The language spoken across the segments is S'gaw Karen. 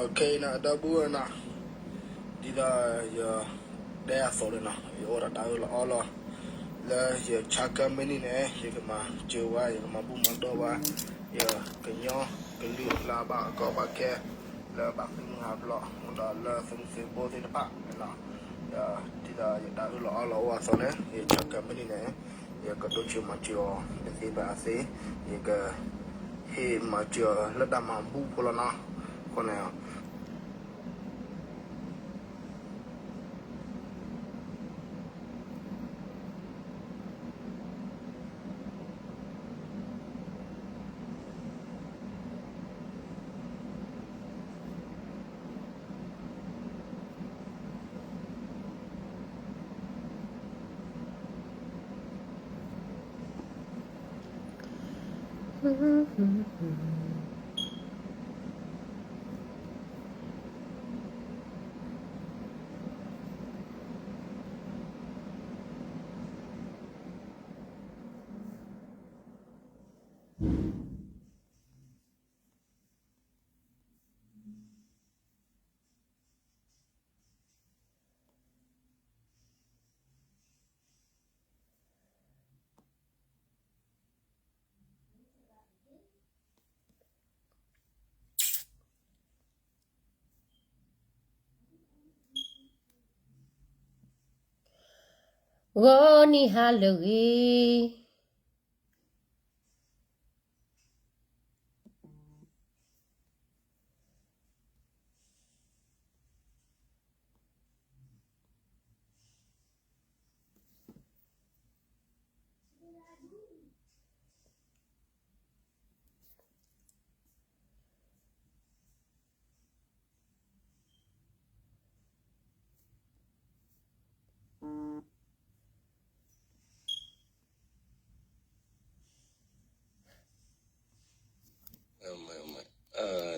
Okay နီၤ ဒီပုၢ်ဝဲၢ်နီၤ, ဒ်သိးယတဲအသိးလီၤနီၤ, ယအိၣ်ဒီးတၢ်အၢၣ်လီၤအီလီၤ လၢယဆါကၢမ့ၢ်နံၣ်န့ၣ် ယကမၤစၢၤဝဲ ယကမၤဘူၣ်မၤတီၢ်ဝဲ ယကညီကလုာ်လၢအဘၣ်ကီဘၣ်ခဲ လၢဘၣ်ဃ့ၢ်မှံဟးဖျိး ဒီးလၢသုးမုၢ်သံၣ်ဘိသ့ၣ်တဖၣ်န့ၣ်နီၤ, ဒ်သိးယတၢ်အၢၣ်လီၤအီလီၤအိၣ်အသိးန့ၣ် ယဆါကၢမ့ၢ်နံၣ်န့ၣ် ယကဒိးဆူၣ်မၤစၢၤအီၤ တသ့ဘၣ်အသ့, ယက ဟ့ၣ်မၤစၢၤအီၤလၢတၢ်မၤဘူၣ်ဖိလီၤနီၤ, အဃိန့ၣ် ဂီၤနံၤဟါလၢအဂ့ၤ. န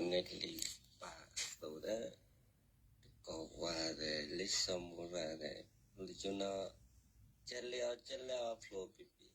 လံပာ်အသိးဒီး တကိးဝါဒီး လံာ်စီၤမိၤရၤဒီး လံာ်ကၠိနီၤ ကဲလဲၣ်အီၤ ကဲလဲၣ်အီၤဖျိပံပံ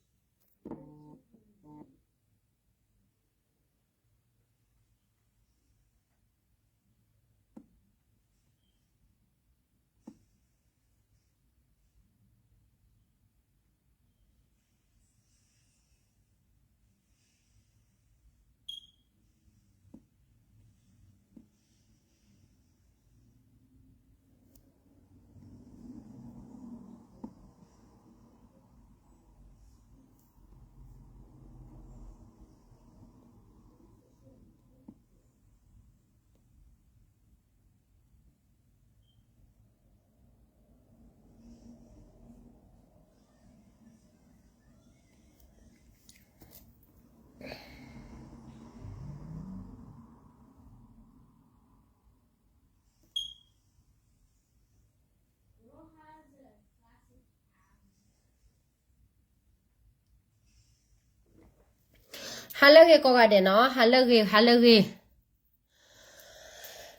ဟါလၢအဂ့ၤကိးဂၤဒဲးနီၤ, ဟါလၢအဂ့ၤ, ဟါလၢအဂ့ၤ.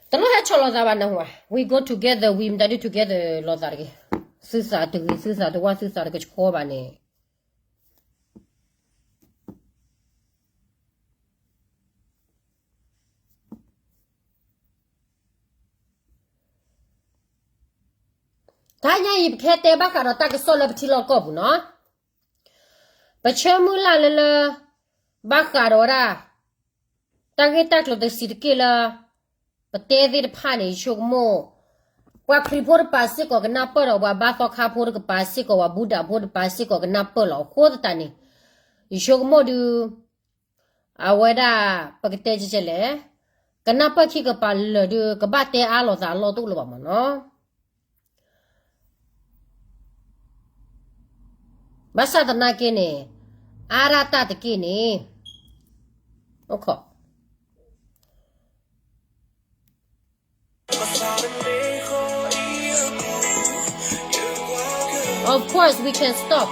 တလိၣ်ဟဲဆီၣ်လီၤသးဘၣ်နဟူဧါ, we go together, we မတၤဒု together လီၤသးတဂ့ၤ. သုသးတဂ့ၤ, သုသးတဝါ, သုသးတကဆှီဘၣ်န့ၣ် တနံၤအံၤ ပကဟဲတဲဘၣ်ဃးဒီးတၢ်ကစီၣ်လၢပထံလီၢ်ကီၢ်ပူၤနီၤ. ပဆၢမုၢ်လၢ်လၢလၢ ဘၣ်ဃးဒီးဝဲဒၣ် တၢ်ဂ့ၢ်တၢ်ကျိၤတဆံးတက့ၢ်လၢ ပတဲသ့ၣ်တဖၣ်န့ၣ် ယဆိကမိၣ် ပှၤခရံာ်ဖိတကပၤစ့ၢ်ကီးကနၢ်ပၢၢ်ဒီး ပှၤဘါသီခါဖိတကပၤစ့ၢ်ကီး ပှၤဘူၣ်ဒးဖိတကပၤစ့ၢ်ကီးကနၢ်ပၢၢ်လီၤ. အဃိသတးန့ၣ် ယဆိကမိၣ်ဒုး အဝဲဒၣ် ပကတဲကဲကဲလဲၣ်, ကနၢ်ပၢၢ်ခံကပၤလၢာ်ဒုး ကဘၣ်တဲအါလိာ်သးအလီၢ်တအိၣ်လၢၤဘၣ်မၢ်နီၤ. ဘၣ်ဆၣ်သနာ်က့န့ၣ် အါဒၣ်တၢ်တက့ၢ်န့ၣ် အိၣ်ခိး Of course, we can stop.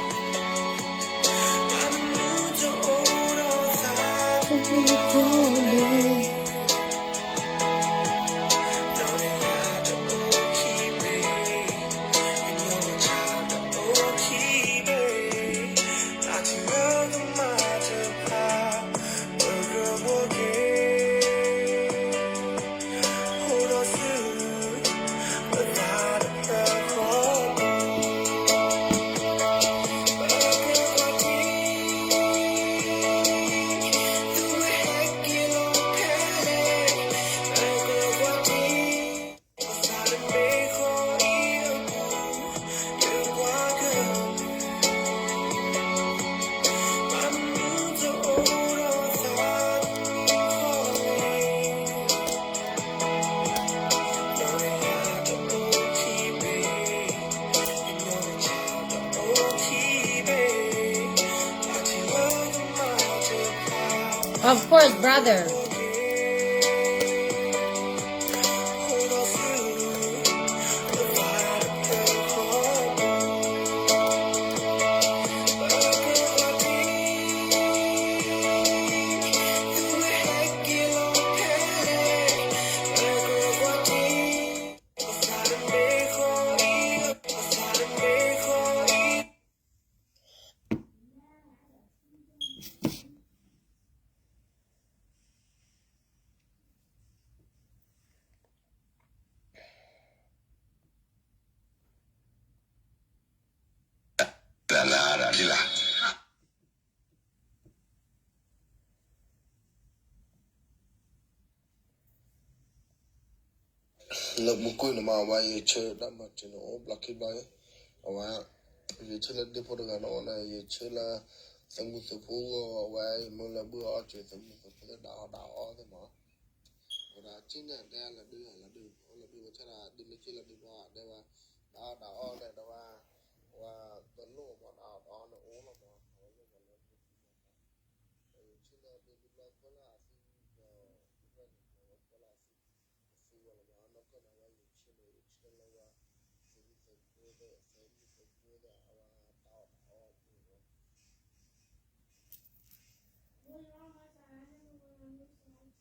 Of course, brother.လၢပူၤကွံာ်န့ၣ်မး အဝဲယဆၢဒၣ်မၤစၢၤန့ၣ်အိၣ်ဘျီခံဘျီ, အဝဲ ယဆၢလၢဒ့ဖိတဂၤန့ၣ်အိၣ်န့ၣ် ယဆၢလၢ သုးမုၢ်သုးဖိအဂီၢ် အဝဲယမ့ၢ်လၢဘုၣ်အီၣ်စၢၤသုးမုၢ်သုးဖိလၢဒၣ်အီၣ်ဒၣ်အီသ့ၣ်မး, ဝဲဒၣ်က့န့ၣ် တဲလၢဒုးလၢဒုး အိၣ်လၢဒုးဝဲဆၢဒၣ်ဒုးလၢက့လၢဒုးဘျီ တဲဝဲ ဒၣ်အီၣ်ဒၣ်အီန့ၣ် တဲဝဲ ဝဲတလိၣ်မး ဒၣ်အီၣ်ဒၣ်အီန့ၣ်အိၣ်လီၤမး အဝဲလိၣ်မးလၢ ယဆၢလၢဒုးဒုးဘျီကွၢ်လၢအသံ ဒီးကွၢ်န့ၣ် ကွၢ်လၢအသံ အသံဝဲလီၤမး နီၢ်ကီၢ်န့ၣ် အဝဲယဆၢလၢ ယဆၢလၢဝဲ သုးမုၢ်သုးဖိသ့ၣ် သုးမုၢ်သုးဖိသ့ၣ် အဝဲတၢ်အီၣ်တၢ်အီန့ၣ်လီၤ.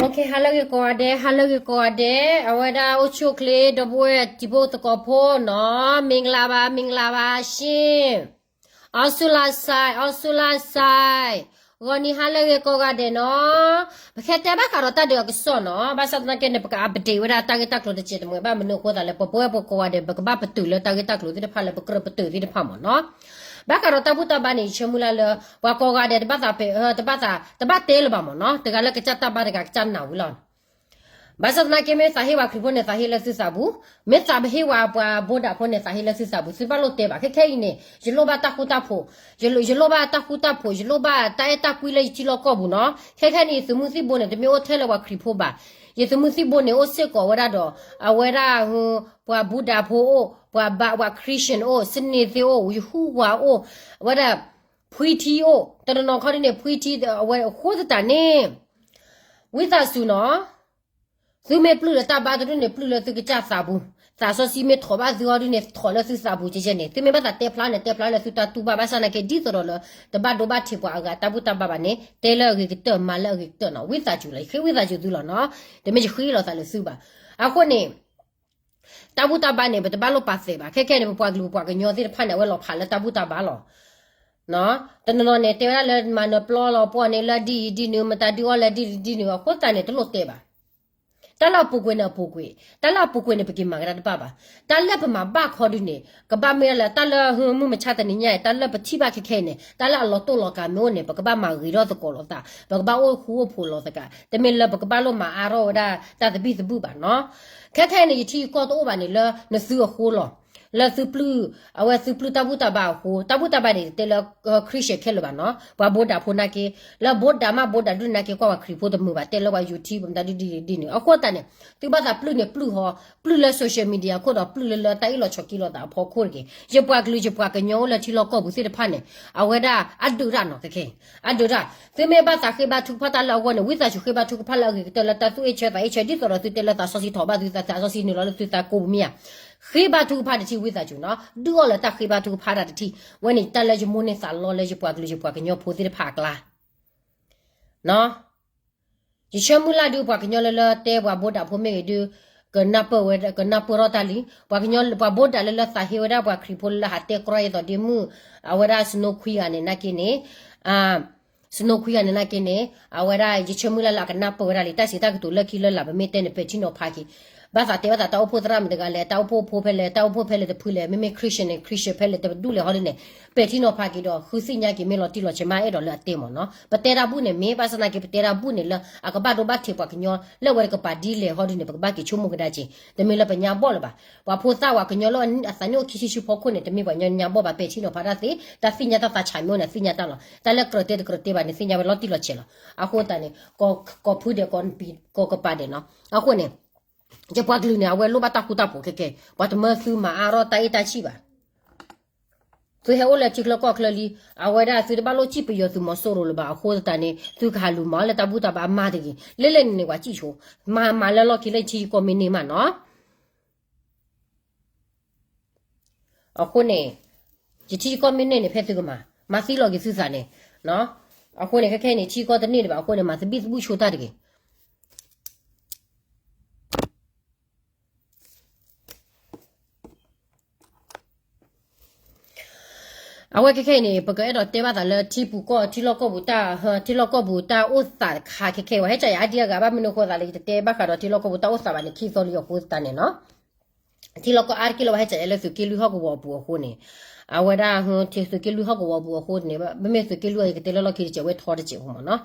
Okay, ဟါလၢဂ့ၤကိးဂၤဒဲး, ဟါလၢဂ့ၤကိးဂၤဒဲး, အဝဲဒၣ်အိၣ်ဆူၣ်အိၣ်ချ့ ဒီပုၢ်ဝဲၢ်တံၤဖိသကိးဖိနီၤ, မင်္ဂလာပါ, မင်္ဂလာပါရှင်. အီစူလါစဲး, အီစူလါစဲး, ဂီၤနံၤဟါလၢဂ့ၤကိးဂၤဒဲးနီၤ, ပကဟဲတဲဘၣ်ဃးဒီးတၢ်ဒုးအကစီၣ်နီၤ, ဘၣ်ဆၣ်သနာ်က့န့ၣ် ပက update ဝဲဒၣ်တၢ်ဂ့ၢ်တၢ်ကျိၤတစဲးတမှဲၤဘၣ် မနုၤအဃိသတးလဲၣ် ပပဝဲပကိးဂၤဒဲး ပကဘၣ်ပတုာ်လၢတၢ်ဂ့ၢ်တၢ်ကျိၤသ့ၣ်တဖၣ်လၢ ပကြၢးပတုာ်သ့ၣ်တဖၣ်မးနီၤ. ဘၣ်ဃးဒီးတၢ်ဘူၣ်တၢ်ဘါန့ၣ် ယဆၢမုၢ်လၢ်လၢ ပှၤကိးဂၤဒဲး တဘၣ်သးပဲာ် တဘၣ်သး တဘၣ်တဲလၢၤဘၣ်မးနီၤ, တဂၤလၢကစၢ်တၢ်ဘါ တဂၤကစၢ်နၢ်ဝံၤလီၤ. ဘၣ်ဆၣ်သနာ်က့ မ့ၢ်သးဟ့ဝဲခရံာ်ဖိန့ၣ် သးဟ့လၢသုသးပူၤ, မ့ၢ်သးဟ့ဝဲပှၤဘိဒၣ်ဖိန့ၣ် သးဟ့လၢသုသးပူၤ, သုဘၣ်လိၣ်တဲဘၣ်. ခဲခဲအံၤန့ၣ် ယလိၣ်ဘၣ်တၢ်ဃူတၢ်ဖိး, ယလိၣ်ဘၣ်တၢ်ဃူတၢ်ဖိး, ယလိၣ်ဘၣ်တၢ်အဲၣ်တၢ်ကွံလၢယထံလီၢ်ကီၢ်ပူၤနီၤ. ခဲခဲအံၤန့ၣ် ယသုးမုၢ်သံၣ်ဘိန့ၣ် တမ့ၢ်အိၣ်ထဲလၢပှၤခရံာ်ဖိဘၣ်, ယသုးမုၢ်သံၣ်ဘိန့ၣ် အိၣ်စ့ၢ်ကီးဝဲဒၣ်ဒီး အဝဲဒၣ် ပှၤဘိဒၣ်ဖိအိၣ်, ပှၤဘါ ပှၤ Christian အိၣ်, စနံၤသ့ၣ်အိၣ်, ယဟူဝါအိၣ်, အဝဲဒၣ် ဖှံထံအိၣ်, တနီၤနီၤခီဒ်န့ၣ် ဖှံထံ အဝဲအဃိသတးန့ၣ် ဝံသးစူၤနီၤ, သုမ့ၢ်ပျုၢ်လၢတၢ်ဘါတဒူၣ်န့ၣ် ပျုၢ်လၢသုကစၢ်သးပူၤ, သးစီဆှံမ့ၢ်ထိးဘၣ်သုအီၤဒ်န့ၣ် ထိးလၢသုသးပူၤကဲကဲန့ၣ်, သုမ့ၢ်ဘၣ်သးတဲဖျါန့ၣ် တဲဖျါလၢသုတၢ်တူၢ်ဘၣ်, ဘၣ်ဆၣ်သနာ်က့ ဒ်သိးဒီးလၢ တဘၣ်ဒိဘၣ်ထံးပှၤအဂၤတၢ်ဘူၣ်တၢ်ဘါဘၣ်န့ၣ် တဲလၢအဂ့ၤကတၢၢ် မၤလၢအဂ့ၤကတၢၢ်နီၤ, ဝံသးစူၤလီၤ, ယဃ့ဝံသးစူၤသုလီၤနီၤ, တမ့ၢ်ယဃ့လီၤသးလၢသုဘၣ်. အဃိန့ၣ် တၢ်ဘူၣ်တၢ်ဘါန့ၣ် ပတဘၣ်လိၣ်ပာ်သးဘၣ်, ခဲခဲန့ၣ် ပပှၤကလုာ်ပပှၤကညီသ့ၣ်တဖၣ်န့ၣ် အဝဲလီၤဖးလၢတၢ်ဘူၣ်တၢ်ဘါလီၤ. တနီၤနီၤန့ၣ် တဲဝဲဒၣ်လၢမၤနၢၤပျီလီၤပှီၢ်န့ၣ် လၢဒ်အံၤဒ်နုၤ မတၤဒုးအီၣ်လဲၣ်ဒ်အံၤဒ်နုၤ အဃိသတးန့ၣ် တလိၣ်တဲဘၣ်. တၢ်လၢအပူၤကွံာ်န့ၣ်အပူၤကွံာ်, တၢ်လၢအပူၤကွံာ်န့ၣ် ပက့ၤမၤကဒါတဘၣ်ဘၣ်. တၢ်လၢပမၤဘၣ်ခီဒုန့ၣ် ကဘၣ်မ့ၢ်လၢတၢ်လၢမုၢ်မဆါတနံၤညါအံၤ တၢ်လၢပထံၣ်ဘၣ်ခဲခဲအံၤန့ၣ် တၢ်လၢအလီၤတိၢ်လီၤကၤမ့ၢ်အိၣ်န့ၣ် ပကဘၣ်မၤဂ့ၤထီၣ်သကိးလိာ်သး, ပကဘၣ်အိၣ်ဃူအိၣ်ဖိးလိာ်သကိး, တမ့ၢ်လၢပကဘၣ်လိၣ်မၤအါထီၣ်ဝဲဒၣ်တၢ်သဘံၣ်သဘုၣ်ဘၣ်နီၤ. ခဲခဲအံၤန့ၣ် ယထံယကီၢ်တအိၣ်ဘၣ်န့ၣ် လၢနသုအဃိလီၤ. လၢသုပျုၢ်, အဝဲသုပျုၢ်တၢ်ဘူၣ်တၢ်ဘါအဃိ, တၢ်ဘူၣ်တၢ်ဘါန့ၣ် တဲလၢ Christian ခဲလၢာ်ဘၣ်နီၤ, ပှၤဘိဒၣ်ဖိနာ်က့, လၢဘိဒၣ်မးဘိဒၣ်ဒုနာ်က့ ကွၢ်ပှၤခရံာ်ဖိတမုာ်ဘၣ်, တဲလၢပှၤ YouTube မတၤဒုဒ်န့ၣ်ဒ်န့ၣ်, အဃိသတးန့ၣ် သုဘၣ်သးပျုၢ်န့ၣ်ပျုၢ်ဟီ, ပျုၢ်လၢ social media အခိၣ်ဒီး ပျုၢ်လၢလၢတၢ်အ့ၣ်လိာ်ဆိးက့လိာ်သးအဖီခိၣ်တက့ၢ်. ယပှၤကလုာ်ယပှၤကညီအိၣ်လၢထံလီၢ်ကီၢ်ပူၤသ့ၣ်တဖၣ်န့ၣ် အဝဲဒၣ်အဒုးတၢ်နီၤ, ခဲခဲအံၤ အဒုးတၢ်, သုမ့ၢ်ဘၣ်သးဃ့ဘါထုကဖၣ်တၢ်လၢအဂီၢ်န့ၣ် ဝံသးစူၤဃ့ဘါထုကဖၣ်လၢအဂ့ၤကတၢၢ် လၢတၢ်သူၣ်အ့ၣ်ဆၢသးအ့ၣ်ဆၢ ဒ်သိးဒီးသုတဲလၢသးစီဆှံထိးဘၣ်သုသး သးစီဆှံနုာ်လီၤလၢသုသးကိးပူၤမ့ၢ်ဧါ. ဃ့ဘါထုကဖၣ်တထံၣ်ဝံသးစူၤနီၤ, ဒုးအီၣ်လၢတၢ်ဃ့ဘါထုကဖၣ်တၢ်တထံၣ်, ဝဲန့ၣ်တၢ်လၢယမိၣ်န့ၢ်သးလီလၢယပှၤကလုာ်ယပှၤကညီဖိသ့ၣ်တဖၣ်အကျါ ယဆၢမုၢ်လၢ်ဒုး ပှၤကညီလၢလၢတဲပှၤဘိဒၣ်ဖိမ့ၢ်ဂ့ၤဒုး, ကနၢ်ပၢၢ်ဝဲ ကနၢ်ပၢၢ်ထီၣ်တၢ်လံ. ပှၤကညီ ပှၤဘိဒၣ်လၢလၢသးဟ့ဝဲဒၣ်ပှၤခရံာ်ဖိလၢဟးတဲကြီယသိးဒ့မုၣ်, အဝဲဒၣ် Snow Queen ဂၤန့ၣ်နာ်က့န့ၣ်, Snow Queen ဂၤန့ၣ်နာ်က့န့ၣ် အဝဲဒၣ်ယဆၢမုၢ်လၢ်လၢအကနၢ်ပၢၢ်ဝဲဒၣ်လံ. တၢ်စံးတၢ်ကတိၤလၢခံလၢလာ် ပမ့ၢ်တဲန့ၣ် ပဲာ်ထံနီၤဖးက့ၤ ဘၣ်သးတဲဘၣ်သးတၢ်အိၣ်ဖှိၣ်သရၣ်မတၤတဂၤလဲၣ်, တၢ်အိၣ်ဖှိၣ်ဖိဖဲလဲၣ်, တၢ်အိၣ်ဖှိၣ်ဖဲလဲၣ်တဖုလဲၣ်, မ့မ့ၢ် Christian န့ၣ် Christian ဖဲလဲၣ်, တဒူၣ်လဲၣ်ဟီဒ်န့ၣ်, ပဲာ်ထံနီၤဖးက့ၤဒီး ဃုသ့ၣ်ညါက့ၤမ့ၢ်လီၤတံၢ်လီၤဆဲးမး အဲၣ်ဒိးလၢအတဲမ့ၢ်နီၤ. ပတဲတၢ်ဘူၣ်န့ၣ် မ့ၢ်ဘၣ်ဆၣ်သနာ်က့ ပတဲတၢ်ဘူၣ်န့ၣ်လၢအကဘၣ်ဒိဘၣ်ထံးပှၤကညီ လၢအဝဲတကပၤဒ်လဲၣ်ဟီဒ်န့ၣ် ပကဘၣ်က့ၤဆိကမိၣ်ကဒါက့ၤ, တမ့ၢ်လၢပညါဘီၣ်လၢၤဘၣ်. ပှၤဖိသၣ်ပှၤကညီလၢအသးနံၣ်အိၣ်ခံဆံဆူဖီခိၣ်န့ၣ် တမ့ၢ်ပှၤကညီညါဘီၣ်ဘၣ်, ပဲာ်ထံနီၤဖးတၢ်သ့, တၢ်သ့ၣ်ညါတၢ်သးဆးမ့ၢ်အိၣ်န့ၣ် သ့ၣ်ညါတၢ်လီၤ. တၢ်လၢကြၢးတဲတကြၢးတဲဘၣ်န့ၣ် သ့ၣ်ညါဝဲလီၤတံၢ်လီၤဆဲးလီၤ. အဃိသတးန့ၣ် ကိးဖုဒဲး ကိးကပၤဒဲးနီၤ. အဃိန့ၣ် ယပှၤကလုာ်န့ၣ် အဝဲလိၣ်ဘၣ်တၢ်ဃူတၢ်ဖိးခဲကဲ, ပှၤတမၢသုမၤအါထီၣ်တၢ်အ့ၣ်တၢ်ဆံၣ်ဘၣ်. သုဟဲအိၣ်လၢထံချၢကီၢ်ချၢလံ, အဝဲဒၣ်သုတဘၣ်လိၣ်စံၣ်ပယီၤသုးမီၤစိရိၤလၢၤဘၣ်အဃိသတးန့ၣ် သုကဟးလူၤမၤလၢတၢ်ဘူၣ်တၢ်ဘါအမါတဂ့ၤ, လဲၣ်လဲၣ်န့ၣ်န့ၣ် ပှၤစံၣ်ဆိ, မၤမၤလၢလီၢ်ခံလၢယထံယကီၢ်မ့ၢ်န့ၢ်မးနီၤ. အဃိန့ၣ် ယထံယကီၢ်မ့ၢ်န့ၢ်န့ၣ် ဖဲသုကမၤ, မၤသံလီၤက့ၤသုသးန့ၣ်, အဃိန့ၣ် ခဲခဲအံၤန့ၣ် ထံကီၢ်တန့ၢ်ဒံးဘၣ်အဃိန့ၣ် မၤသဘံၣ်သဘုၣ်ဆိတၢ်တဂ့ၤ. အဝဲခဲခဲအံၤန့ၣ် ပကအဲၣ်ဒိးတဲဘၣ်သးလၢထံပူၤကီၢ် ထံလီၢ်ကီၢ်ပူၤတၢ်, ထံလီၢ်ကီၢ်ပူၤတၢ်အိၣ်သးတခါခဲခဲအံၤ ဟဲကၠီယၤအါဒံအါဂၤ ဘၣ်မနုၤအဃိသးလၢယတတဲဘၣ်ဃးဒီးထံလီၢ်ကီၢ်ပူၤတၢ်အိၣ်သးဘၣ်န့ၣ် ခံသီလံအဃိသတးန့ၣ်နီၤ. ထံလီၢ်ကီၢ်အါတက့ၢ်လၢပှၤဟဲကၠီယၤလၢသုးက့လွံၢ်ဟီၣ်ကဝီၤအပူၤအဃိန့ၣ်, အဝဲဒၣ် သုးက့လွံၢ်ဟီၣ်ကဝီၤအပူၤအဃိန့ၣ် မ့မ့ၢ်သုးက့လွံၢ်အံၤ ယကတဲလၢလီၢ်ခံတစဲးဝဲထီတစဲးအဃိမးနီၤ.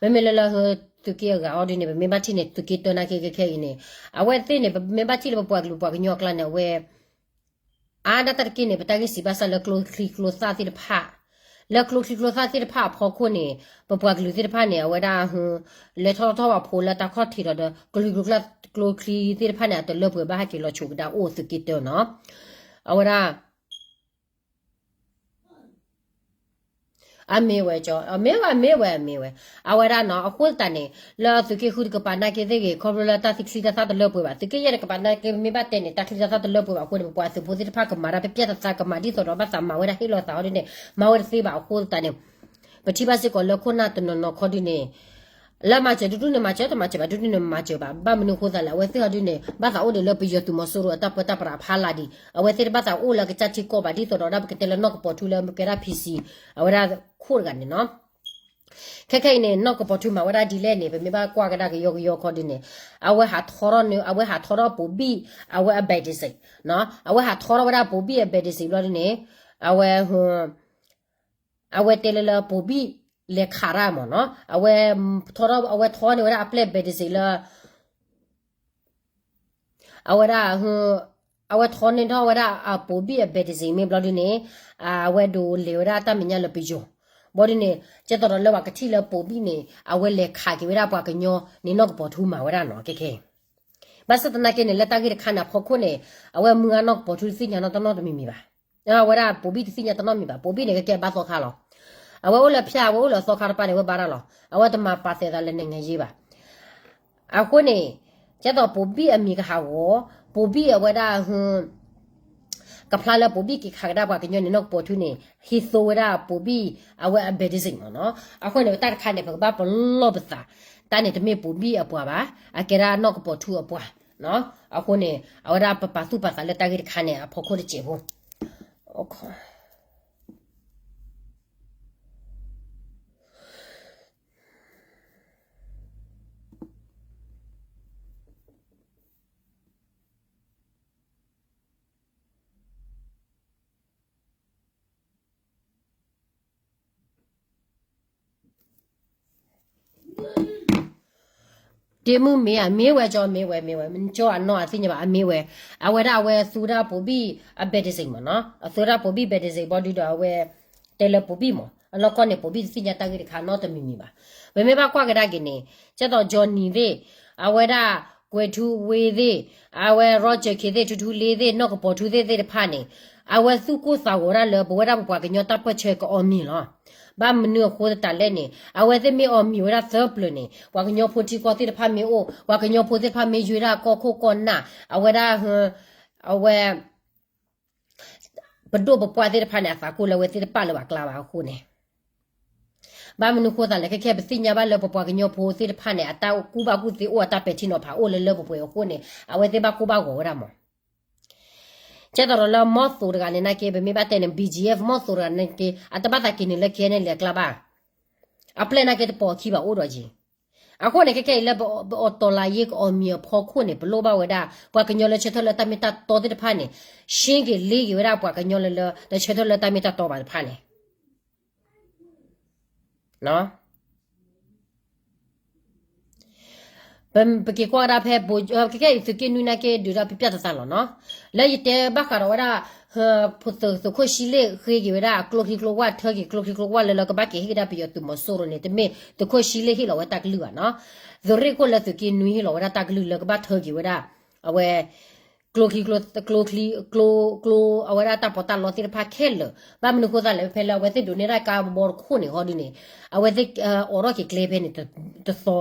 မ့မ့ၢ်လၢလၢ သုးက့အဂၤအီၤဒ်န့ၣ် ပမ့ၢ်ဘၣ်ထံၣ်န့ၣ် သုးက့တၢနာ်က့ခဲခဲအံၤန့ၣ်, အဝဲသ့ၣ်န့ၣ် ပမ့ၢ်ဘၣ်ထံၣ်လၢပပှၤကလုာ်ပှၤကညီအကျါန့ၣ် အဝဲ အါဒၣ်တၢ်တက့ၢ်န့ၣ် ပတၢ်ဂ့ၢ်စံးဘၣ်ဆၣ်လၢကျိချံကျိသၣ်သ့ၣ်တဖၣ်, လၢကျိချံကျိသၣ်သ့ၣ်တဖၣ်အဖီခိၣ်န့ၣ် ပပှၤကလုာ်သ့ၣ်တဖၣ်န့ၣ် အဝဲဒၣ် လဲၤထီၣ်ထီၣ်ဘၣ်ဖိလၢတၢ်ခီၣ်ထံးဒီး ကျိချံကျိသၣ်သ့ၣ်တဖၣ်န့ၣ် အတလၢပှဲၤဘၣ် ဟဲက့ၤလီၤဆိကဒါအိၣ်သုးက့တၢနီၤ. အဝဲဒၣ် အမ့ၢ်ဝဲကၠီ, အမ့ၢ်ဝဲ အမ့ၢ်ဝဲ အမ့ၢ်ဝဲ. အဝဲဒၣ်နီၤ အဃိသတးန့ၣ် လၢသုးက့ဃုတကပၤနာ်က့သ့ၣ်ဂ့ၤ ခီဖျိလၢတၢ်ချံတၢ်သၣ်တလၢပှဲၤဘၣ် သုးက့ယဲၢ်တကပၤနာ်က့ ပမ့ၢ်ဘၣ်တဲန့ၣ် တၢ်ချံတၢ်သၣ်တလၢပှဲၤဘၣ်အဃိန့ၣ် ပပှၤသုးဖိသ့ၣ်တဖၣ်ကမၤတၢ် ပပျဲၢ်တသးကမၤ ဒ်သိးဒီးဘၣ်သးမၤဝဲဒၣ်ဟ့ၣ်လီၤသးဟီဒ်န့ၣ် မၤဝဲတသ့ဘၣ်အဃိသတးန့ၣ် ပထံၣ်ဘၣ်စ့ၢ်ကီးလၢခိၣ်နၢ်တနီၤနီၤခီဒ်န့ၣ် လၢမၤစၢၤတဒူၣ်န့ၣ်မၤစၢၤ တမၤစၢၤဘၣ်ဒူၣ်န့ၣ်မၤစၢၤဘၣ် ဘၣ်မနုၤအဃိသးလဲၣ် အဝဲသ့ၣ်ဟီဒ်န့ၣ် ဘၣ်သးအိၣ်ဒံးလၢပယီၤသုးမီၤစိရိၤအတၢ်ပၢတၢ်ပြးဖးလၢ်ဒံး အဝဲသ့ၣ်တဘၣ်သးအိၣ်လၢကစၢ်ထံကီၢ်ဘၣ် ဒ်သိးဒီးဒၣ်ပကတဲလၢနီၢ်ကပီၤထူလၢကဲဒၣ် PC အဝဲဒၣ်ခိၣ်တဂၤန့ၣ်နီၤ. ခဲခဲအံၤန့ၣ် နီၢ်ကပီၤထူမၤဝဲဒၣ်ဒ်လဲၣ်န့ၣ် ပမ့ၢ်ဘၣ်ကွၢ်ကဒါကယီကယီခီဒ်န့ၣ် အဝဲဟးထီထီၣ်န့ၣ် အဝဲဟးထီထီၣ်ပိာ်ဘံၣ် အဝဲအ badge နီၤ အဝဲဟးထီထီၣ်ဝဲဒၣ်ပိာ်ဘံၣ်အ badge ဘျီဒ်န့ၣ် အဝဲ အဝဲတဲလၢလၢပိာ်ဘံၣ်လဲၤခးတၢ်မ့ၢ်နီၤ အဝဲထီထီၣ် အဝဲထီန့ၢ်ဝဲဒၣ်အပျဲၢ် badge လၢ အဝဲဒၣ် အဝဲထီန့ၢ်ထီၣ်ဝဲဒၣ်အပိာ်ဘံၣ်အ badge မ့ၢ်ဘျီဒ်န့ၣ် အဝဲဒိးလဲၤဝဲဒၣ်တၢ်မဲာ်ညါလၢပယီၤ ဘျီဒ်န့ၣ် ကဲသိးဒီးလၢပှၤကထံၣ်လၢပိာ်ဘံၣ်န့ၣ် အဝဲလဲၤခးက့ၤဝဲဒၣ်ပှၤကညီန့ၣ် နီၢ်ကပီၤထူမၤဝဲဒၣ်နီၤ ခဲခဲ ဘၣ်ဆၣ်သနာ်က့န့ၣ် လၢတၢ်ဂ့ၢ်တခါန့ၣ်အဖီခိၣ်န့ၣ် အဝဲမုၢ်ဂၤနီၢ်ကပီၤထူတသ့ၣ်ညါနီတနီၣ်တမံၤမံၤဘၣ်. အဝဲဒၣ်ပိာ်ဘံၣ်တသ့ၣ်ညါတနီၣ်မံၤဘၣ်. ပိာ်ဘံၣ်န့ၣ် ကကဲဘါသီခါလီၤ. အဝဲအိၣ်လၢဖၠၣ် အဝဲအိၣ်လၢသီခါတပၤန့ၣ် အဝဲဘါတၢ်လီၤ. အဝဲတမၤပာ်သဲးသးလၢနံၣ်ငါယ့ဘၣ်. အဃိန့ၣ် ကဲသိးပိာ်ဘံၣ်အမံၤကဟးဂီၤ, ပိာ်ဘံၣ်အဝဲဒၣ် ကဖျါလၢပိာ်ဘံၣ်က့ၤခးကဒါပှၤကညီန့ၣ် နီၢ်ကပီၤထူန့ၣ် ဟံးသိဝဲဒၣ်ပိာ်ဘံၣ်အဝဲအ badge မ့ၢ်နီၤ. အဃိန့ၣ် ပတၢ်တခါန့ၣ် ပကဘၣ်ပလီၢ်ပသး, တၢ်န့ၣ်တမ့ၢ်ပိာ်ဘံၣ်အပှၤဘၣ်, အကဲဒၣ်နီၢ်ကပီၤထူအပှၤ. အဃိန့ၣ် အဝဲဒၣ်ပပာ်သူၣ်ပာ်သးလၢတၢ်ဂ့ၢ်တခါန့ၣ် အဖီခိၣ်တစဲးဖိ တ့မုၢ်မ့ၢ်ဧါ, မ့ၢ်ဝဲကၠီ, မ့ၢ်ဝဲ, မ့ၢ်ဝဲ, ကၠီအနီၢ်အသ့ၣ်ညါဘၣ်, အမ့ၢ်ဝဲ. အဝဲဒၣ်အဝဲသူဝဲဒၣ်ပိာ်ဘံၣ်အ badge မ့ၢ်နီၤ, အသူဝဲဒၣ်ပိာ်ဘံၣ် badge ဘီဒုဒီးအဝဲ တဲလၢပိာ်ဘံၣ်မ့ၢ်, အနီၢ်ကီၢ်န့ၣ် ပိာ်ဘံၣ်တသ့ၣ်ညါတၢ်ဂ့ၢ်တခါနီတမံၤမံၤဘၣ်. ပမ့ၢ်ဘၣ်ကွၢ်ကဒါက့ၤန့ၣ် ကဲသိး Johnny သ့ၣ်, အဝဲဒၣ် ကွဲၤထူဝ့သ့ၣ်, အဝဲ Roger ခ့သ့ၣ်, ထူထူလ့သ့ၣ်, နီၢ်ကပီၤထူသ့ၣ်သ့ၣ်တဖၣ်န့ၣ် အဝဲသူၣ်ကိၢ်သးဂီၤဒၣ်လၢ ပဝဲဒၣ်ပပှၤကညီတၢ်ပၢၢ်ဆၢကအီၣ်မံၤလီၤ. ဘၣ်မနုၤအဃိသတးလဲၣ်န့ၣ် အဝဲသ့ၣ်မ့ၢ်အီၣ်မံၤဝဲဒၣ်သၢပျၢၤန့ၣ် ပှၤကညီဖိထံကီၢ်သ့ၣ်တဖၣ်မ့ၢ်အိၣ်, ပှၤကညီဖိသ့ၣ်တဖၣ်မ့ၢ်ယွ့ဒၣ်ကီၢ်ခိၣ်ကီၢ်နၢ်, အဝဲဒၣ် အဝဲ ပဒိၣ်ပပှၢ်သ့ၣ်တဖၣ်န့ၣ် အသးကိၢ်လၢအဝဲသ့ၣ်တပာ်လၢၤဘၣ်ကျါဘၣ်အဃိန့ၣ် ဘၣ်မနုၤဃိသးလဲၣ်, ခဲခဲပသ့ၣ်ညါဘၣ်လၢပပှၤကညီဖိသ့ၣ်တဖၣ်န့ၣ် အတၢ်ကူၣ်ဘၣ်ကူၣ်သ့အိၣ် အတၢ်ပဲာ်ထံနီၤဖးအိၣ်လၢလၢပှဲၤပှဲၤအဃိန့ၣ် အဝဲသ့ၣ်ဘၣ်ကိၢ်ဘၣ်ဂီၤဝဲဒၣ်မး. ကဲသိးဒီးလၢမီၢ်သိးတဂၤန့ၣ်နာ်က့ ပမ့ၢ်ဘၣ်တဲန့ၣ် BGF မီၢ်သိးတဂၤန့ၣ်နာ်က့ အတဘၣ်သးက့ၤနုာ်လၢ KNLA အကျါဘၣ်. အပျဲၢ်နာ်က့တပိာ်အခံဘၣ်အိၣ်ဒီးက့ၤ အဃိန့ၣ် ခဲခဲအံၤလၢပအီၣ်တီၢ်လၢယ့ကအီၣ်မံၤအဖီခိၣ်န့ၣ် ပလိၣ်ဘၣ်ဝဲဒၣ် ပှၤကညီလၢဆၢထၢၣ်လၢတၢ်မ့ၢ်တၢ်တီသ့ၣ်တဖၣ်န့ၣ် ရှင်းက့ၤလ့က့ၤဝဲဒၣ်ပှၤကညီလၢလၢ တဆၢထၢၣ်လၢတၢ်မ့ၢ်တၢ်တီဘၣ်တဖၣ်န့ၣ် ပက့ၤကွၢ်ကဒါဖဲ ခဲခဲအံၤ သုးက့နွံနာ်က့ ဒုးတၢ်ပျဲၢ်တသးလီၤနီၤ. လၢယတဲဘၣ်ဃးဒီးဝဲဒၣ် သုးခိၣ်ဆှံလ့ၣ်ဃ့က့ၤဝဲဒၣ် ကျိချံကျိဝၣ် ထၢက့ၤကျိချံကျိဝၣ်လၢလၢကဘၣ်က့ၤဟ့ၣ်ကဒါပယီၤသုးမီၤစိရိၤန့ၣ် တမ့ၢ်သုးခိၣ်ဆှံလ့ၣ်ဟ့ၣ်လီၤဝဲတၢ်ကလုၢ်ဘၣ်နီၤ. သုးရ့ၣ်ခိၣ်လၢသုးက့နွံဟ့ၣ်လီၤဝဲဒၣ်တၢ်ကလုၢ်လၢကဘၣ်ထၢက့ၤဝဲဒၣ် အဝဲ ကျိချံကျိ ကျိချံ ကျိ ကျိ အဝဲဒၣ်တၢ်ပီးတၢ်လီသ့ၣ်တဖၣ်ခဲလၢာ်, ဘၣ်မနုၤဃိသတးလဲၣ် ဖဲလၢအဝဲသ့ၣ်ဒိးန့ၢ်တၢ်ကါဘီတခိၣ်န့ၣ် ဟီဒုန့ၣ် အဝဲသ့ၣ် အိးထီၣ်က့ၤကျဲဖဲန့ၣ် တသီ,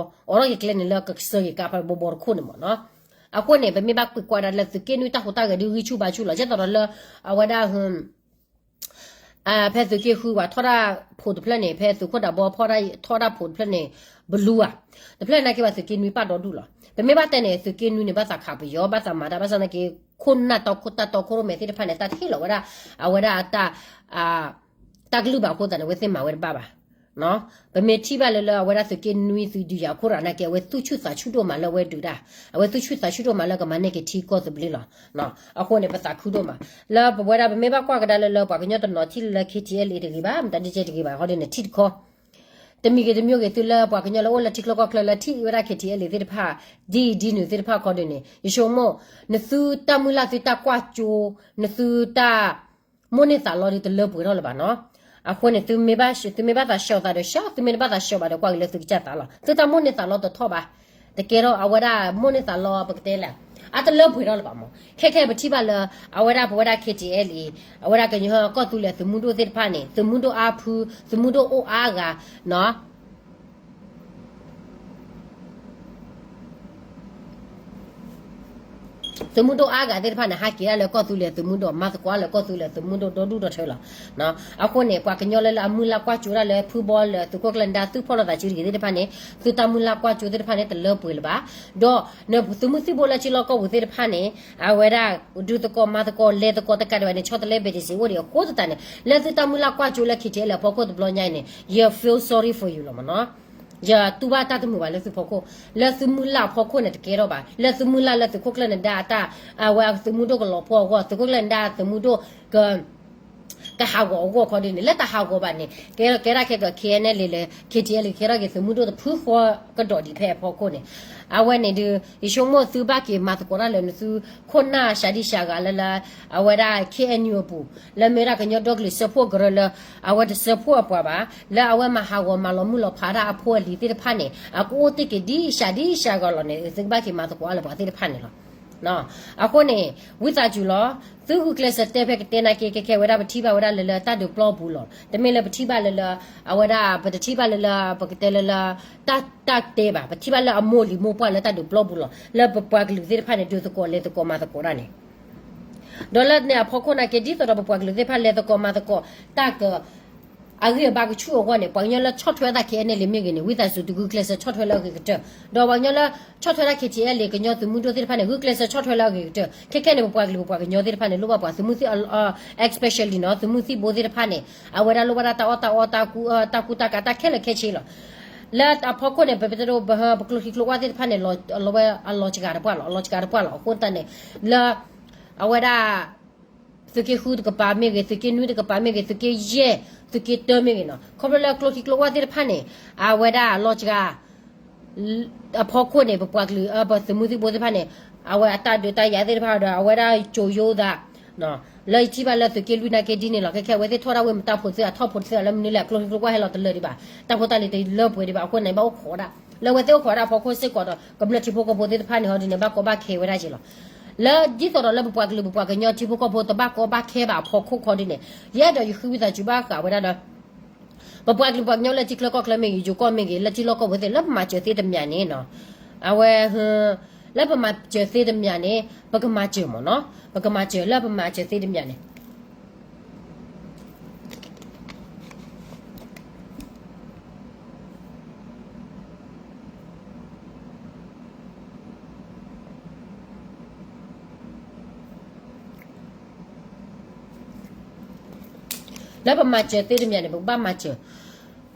အိးထီၣ်က့ၤကျဲန့ၣ်လၢကကစၢၢ်က့ၤကါဖးဘီဘီတခိၣ်န့ၣ်မ့ၢ်နီၤ. အဃိန့ၣ် ပမ့ၢ်ဘၣ်ကွၢ်ကွၢ်ဒၣ်လၢသုးက့နွံတၢ်ဟူးတၢ်ဂဲၤဒုးဂံၢ်ဆူၣ်ဘါဆူၣ်လီၤ, ကဲသိးဒီးလၢ အဝဲဒၣ် ဖဲသုးက့ဃုဝဲထီၣ်တၢ်ဖိးတဖျၢၣ်န့ၣ် ဖဲသုးခိၣ်ဒးဘီထီၣ်တၢ်ဖိးတဖျၢၣ်န့ၣ် ဘလူဧါ, တဖျၢၣ်နာ်က့ဘၣ်သုးက့နွံပာ်ဒီဒူၣ်လီၤ. ပမ့ၢ်ဘၣ်တဲန့ၣ် သုးက့နွံန့ၣ် ဘၣ်သးခးပယီၤ ဘၣ်သးမၤတၢ် ဘၣ်ဆၣ်နာ်က့ ခိၣ်နၢ်တၢ်တီခိၣ်ရိၣ်မဲသ့ၣ်တဖၣ်န့ၣ် တၢ်တဟ့ၣ်လီၤဝဲဒၣ် အဝဲဒၣ်အတၢ် တၢ်ကလုၢ်ဘၣ်အဃိသတးန့ၣ် အဝဲသ့ၣ်မၤဝဲတဘၣ်ဘၣ်. ပမ့ၢ်ထံၣ်ဘၣ်လၢလၢအဝဲဒၣ်သုးက့နွံသုးဒုးယၤအခိၣ်ရးနာ်က့ အဝဲသူၣ်ဆူၣ်သးဆူၣ်ဒိၣ်မးလၢအဝဲဒုးတၢ်, အဝဲသူၣ်ဆူၣ်သးဆူၣ်ဒိၣ်မးလၢကမၤန့ၢ်က့ၤထံကီၢ်သဘျ့လီၤ. အဃိန့ၣ် ပသးခုဒိၣ်မး လၢပဝဲဒၣ်ပမ့ၢ်ဘၣ်ကွၢ်ကဒါလၢလၢပှၤကညီတနီၤထံၣ်လၢလၢ K T L A တဂ့ၤဘၣ် မတၤဒ်ကဲတဂ့ၤဘၣ် ခီဒုန့ၣ် ထံၣ်တခီ တမံၤဂ့ၤတမံၤဂ့ၤ သုလၢပှၤကညီလၢအိၣ်လၢထံချၢကီၢ်ချၢလၢထံၣ်ဝဲဒၣ် K T L A သ့ၣ်တဖၣ် ဒ်အံၤဒ်နုၤသ့ၣ်တဖၣ်ခီဒုန့ၣ် ယဆိကမိၣ် နသုတၢ်မုၢ်လၢ်သုတၢ်ကွၢ်ကၠိ နသုတၢ် မိၣ်န့ၢ်သးလီဒုးတလၢပှဲၤထီၣ်လၢၤဘၣ်နီၤ. အဃိန့ၣ် သုမ့ၢ်ဘၣ်သးဆှီသးဒီးဆှီ, သုမ့ၢ်တဘၣ်သးဆှီဘၣ်ဒီးကွၢ်က့ၤလၢသုကစၢ်သးလီၤ. သုတၢ်မိၣ်န့ၢ်သးလီတထီၣ်ဘၣ်, တကဲထီၣ်အဝဲဒၣ်မိၣ်န့ၢ်သးလီပကတဲလဲၣ်, အတလၢပှဲၤထီၣ်လၢၤဘၣ်မး. ခဲခဲပထံၣ်ဘၣ်လၢ အဝဲဒၣ်ပဝဲဒၣ် K T L A အဝဲဒၣ်ကညီကီၢ်သူလ့ၤသုးမုၢ်ဒိၣ်သ့ၣ်တဖၣ်န့ၣ် သုးမုၢ်ဒိၣ်အါဖု သုးမုၢ်ဒိၣ်အိၣ်အါဂၤနီၤ သုးမုၢ်ဒိၣ်အါဂၤသ့ၣ်တဖၣ်န့ၣ် ဟးက့ၤဒၣ်လၢကီၢ်သူလ့ၤသုးမုၢ်ဒိၣ် မၤသကိးလၢကီၢ်သူလ့ၤသုးမုၢ်ဒိၣ်ဒီဒူၣ်ဒီထၢလီၤ. အဃိန့ၣ် ပှၤကညီလၢလၢအမုၢ်လၢ်ကွၢ်ကၠိဒၣ်လၢဖုဘီလၢသုးခိၣ်ကျၢၢ်နဒါ သုဖီၣ်လိာ်သးစုတဂ့ၤသ့ၣ်တဖၣ်န့ၣ် သုတၢ်မုၢ်လၢ်ကွၢ်ကၠိသ့ၣ်တဖၣ်န့ၣ် တလၢပှဲၤလၢၤဘၣ်. ဒီးနသုးမုၢ်သံၣ်ဘိလၢထံလီၢ်ကီၢ်ပူၤသ့ၣ်တဖၣ်န့ၣ် အဝဲဒၣ်ဒုးသကိးမၤသကိးလဲၤသကိးတကးဒံးဘၣ်န့ၣ် ဆီတလဲဘဲးတစ့အိၣ်ဒံးအဃိသတးန့ၣ် လၢသုတၢ်မုၢ်လၢ်ကွၢ်ကၠိလၢ K T L A အဖီခိၣ်တဘျီညါအံၤန့ၣ် ယ feel sorry for you လီၤမးနီၤ. ယတူၢ်ဘၣ်တၢ်တမုာ်ဘၣ်လၢသုဖီခိၣ်, လၢသုမုၢ်လၢ်အဖီခိၣ်န့ၣ်တကဲထီၣ်ဘၣ်, လၢသုမုၢ်လၢ်လၢသုးခိၣ်ကျၢၢ်နဒါအတၢ် အဝဲသုးမုၢ်ဒိၣ်ကလီၤပှီၢ်အဂီၢ်, သုးခိၣ်ကျၢၢ်နဒါသုးမုၢ်ဒိၣ်က ကဟးဂီၤအဂီၢ်ခီဒ်န့ၣ် လၢတဟးဂီၤဘၣ်န့ၣ် ကဲကဲဒၣ်ခဲက K N L A လၢ K T L A ကဲထီၣ်က့ၤသုးမုၢ်ဒိၣ်တဖုဃီကဒီးဒံးဖဲအဖီခိၣ်န့ၣ်, အဝဲန့ၣ်ဒုး ယဆိကမိၣ်သုဘၣ်က့ၤမၤသကိးတၢ်လၢနသုခိၣ်နၢ်စှၤဒံစှၤဂၤလၢလၢ အဝဲဒၣ် K N U အပူၤ လၢမ့ၢ်ဝဲဒၣ်ကညီဒီကလုာ်စၢဖှိၣ်ကရၢလၢ အဝဲတစၢဖှိၣ်အပှၤဘၣ်, လၢအဝဲမၤဟးဂီၤမၤလီၤမုၢ်လီၤဖးဒၣ်အဖိအလံၤသ့ၣ်တဖၣ်န့ၣ် အကအိၣ်တ့ၢ်က့ၤဒံစှၤဒံစှၤဂၤလီၤန့ၣ် သုကဘၣ်က့ၤမၤသကိးအါလၢပှၤသ့ၣ်တဖၣ်န့ၣ်လီၤ. အဃိန့ၣ် ဝံသးစူၤလီၤ, သုဂုာ်ကျဲးစၢးတဲဖဲကတဲနာ်က့ ခဲခဲဝဲဒၣ်ပထံၣ်ဘၣ်ဝဲဒၣ်လၢလၢတၢ်ဒုးပျီပူၤလီၤ. တမ့ၢ်လၢပထံၣ်ဘၣ်လၢလၢ အဝဲဒၣ် ပတထံၣ်ဘၣ်လၢလၢ ပကတဲလၢလၢ တၢ် တၢ်တဲဘၣ်, ပထံၣ်ဘၣ်လၢအမိၢ်လံၤမိၢ်ပှၢ်လၢတၢ်ဒုးပျီပူၤလီၤ. လၢပပှၤကလုာ်သ့ၣ်တဖၣ်န့ၣ် ဒုးသကိးလဲၤသကိးမၤသကိးတၢ်န့ၣ် ဒီးလၢန့ၣ်အဖီခိၣ်နာ်က့ ဒ်သိးဒီးပပှၤကလုာ်သ့ၣ်တဖၣ်လဲၤသကိးမၤသကိး တၢ်က အဂံၢ်အဘါကဆူၣ်အဂီၢ်န့ၣ် ပှၤကညီလၢဆီၣ်ထွဲသး K N L A မ့ၢ်ဂ့ၤန့ၣ် ဝံသးစူၤတဂုာ်ကျဲးစၢးဆီၣ်ထွဲလၢအဂ့ၤကတၢၢ်, ဒီးပှၤကညီလၢဆီၣ်ထွဲဒၣ် K T L A ကညီသုးမုၢ်ဒိၣ်သ့ၣ်တဖၣ်န့ၣ် ဂုာ်ကျဲးစၢးဆီၣ်ထွဲလၢအဂ့ၤကတၢၢ်. ခဲခဲန့ၣ် ပပှၤကလုာ်ပပှၤကညီသ့ၣ်တဖၣ်န့ၣ် လိၣ်ဘၣ်ပှၤသုးမုၢ်သံၣ် especially နီၤ သုးမုၢ်သံၣ်ဘိသ့ၣ်တဖၣ်န့ၣ် အဝဲဒၣ်လိၣ်ဘၣ်ဒၣ်တၢ်အီၣ်တၢ်အီ တၢ်ကူတၢ်ကၤ တၢ်ခဲလၢာ်ခဲဆ့လီၤ. လၢအဖီခိၣ်န့ၣ် ပပတဒိ ပကျိချံကျိဝၣ်သ့ၣ်တဖၣ်န့ၣ် လီၤဝဲအလီၤစှၤတပှၢ်လီၤ, အလီၤစှၤတပှၢ်လီၤ. အဃိသတးန့ၣ် လၢ အဝဲဒၣ် သုးက့ဃုတကပၤမ့ၢ်ဂ့ၤ, သုးက့နွံတကပၤမ့ၢ်ဂ့ၤ, သုးက့ယဲၢ်, သုးက့တၢမ့ၢ်ဂ့ၤနီၤ, ခီဖျိလၢကျိချံကျိဝၣ်သ့ၣ်တဖၣ်န့ၣ် အဝဲဒၣ်လီၤစှၤ အဖီခိၣ်န့ၣ် ပပှၤကလုာ် ပသုးမုၢ်သံၣ်ဘိသ့ၣ်တဖၣ်န့ၣ် အဝဲအတၢ်ဒုးတၢ်ယၤသ့ၣ်တဖၣ်ဒီး အဝဲဒၣ်ကၠိယိသး လၢယထံၣ်ဘၣ်လၢသုးက့လွံၢ်နာ်က့ဒ်န့ၣ်လီၤ. ခဲခဲအဝဲသ့ၣ်ထီၣ်ဒၣ်ဝဲမတၢ်ဖိးသ့ အထီၣ်ဖိးတသ့လၢမနုၤလဲၣ်, ကျိချံကျိဝၣ်ဟဲလီၤတလၢာ်ဒံးဘၣ်, တၢ်ဖိတၢ်လံၤတလၢပှဲၤဒံးဘၣ်. အဃိန့ၣ် ဘၣ်အိၣ်ခိးဒၣ် လၢအဝဲသ့ၣ်အိၣ်ခိးဒၣ်အဖီခိၣ်စ့ၢ်ကီးဒီး ကမျၢၢ်ထံဖိကီၢ်ဖိသ့ၣ်တဖၣ်န့ၣ် ဟီဒ်န့ၣ် ဘၣ်ကီဘၣ်ခဲဝဲဒၣ်က့ၤလီၤ. လၢဒ်သိးဒီးလၢပပှၤကလုာ်ပပှၤကညီထံဖိကီၢ်ဖိတဘၣ်ကီဘၣ်ခဲဘၣ်အဖီခိၣ်ခီဒ်န့ၣ် ယအဲၣ်ဒိးယဃ့ဝံသးစူၤဘၣ်ဃးဝဲဒၣ်ဒီး ပပှၤကလုာ်ပှၤကညီလၢထံချၢကီၢ်ချၢမ့ၢ်ဂ့ၤ, ယိၤကီၢ်မ့ၢ်ဂ့ၤ, လၢထံလီၢ်ကီၢ်ပူၤသ့ၣ် လၢပမၤစၢၤသ့တမံၤန့ၣ်နီၤ, အဝဲ လၢပမၤစၢၤသ့တမံၤန့ၣ် ပကမၤစၢၤမ့ၢ်နီၤ, ပကမၤစၢၤလၢပမၤစၢၤသ့တမံၤန့ၣ် လၢပမၤစၢၤသ့တမံၤန့ၣ် ပကဘၣ်မၤစၢၤ,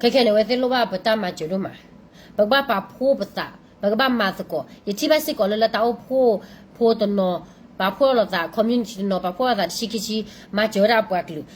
ခဲခဲန့ၣ် အဝဲသ့ၣ်လိၣ်ဘၣ်ပတၢ်မၤစၢၤဒိၣ်မး, ပကဘၣ်ပာ်ဖှိၣ်ပသး, ပကဘၣ်မၤသကိး, ယထံၣ်ဘၣ်စ့ၢ်ကီးလၢ လၢတၢ်အိၣ်ဖှိၣ်ဖိတနီၤ, ပာ်ဖှိၣ်လိာ်သး community တနီၤ, ပာ်ဖှိၣ်လိာ်သးတဆံခံဆံ, မၤစၢၤဝဲဒၣ်ပှၤကလုာ်,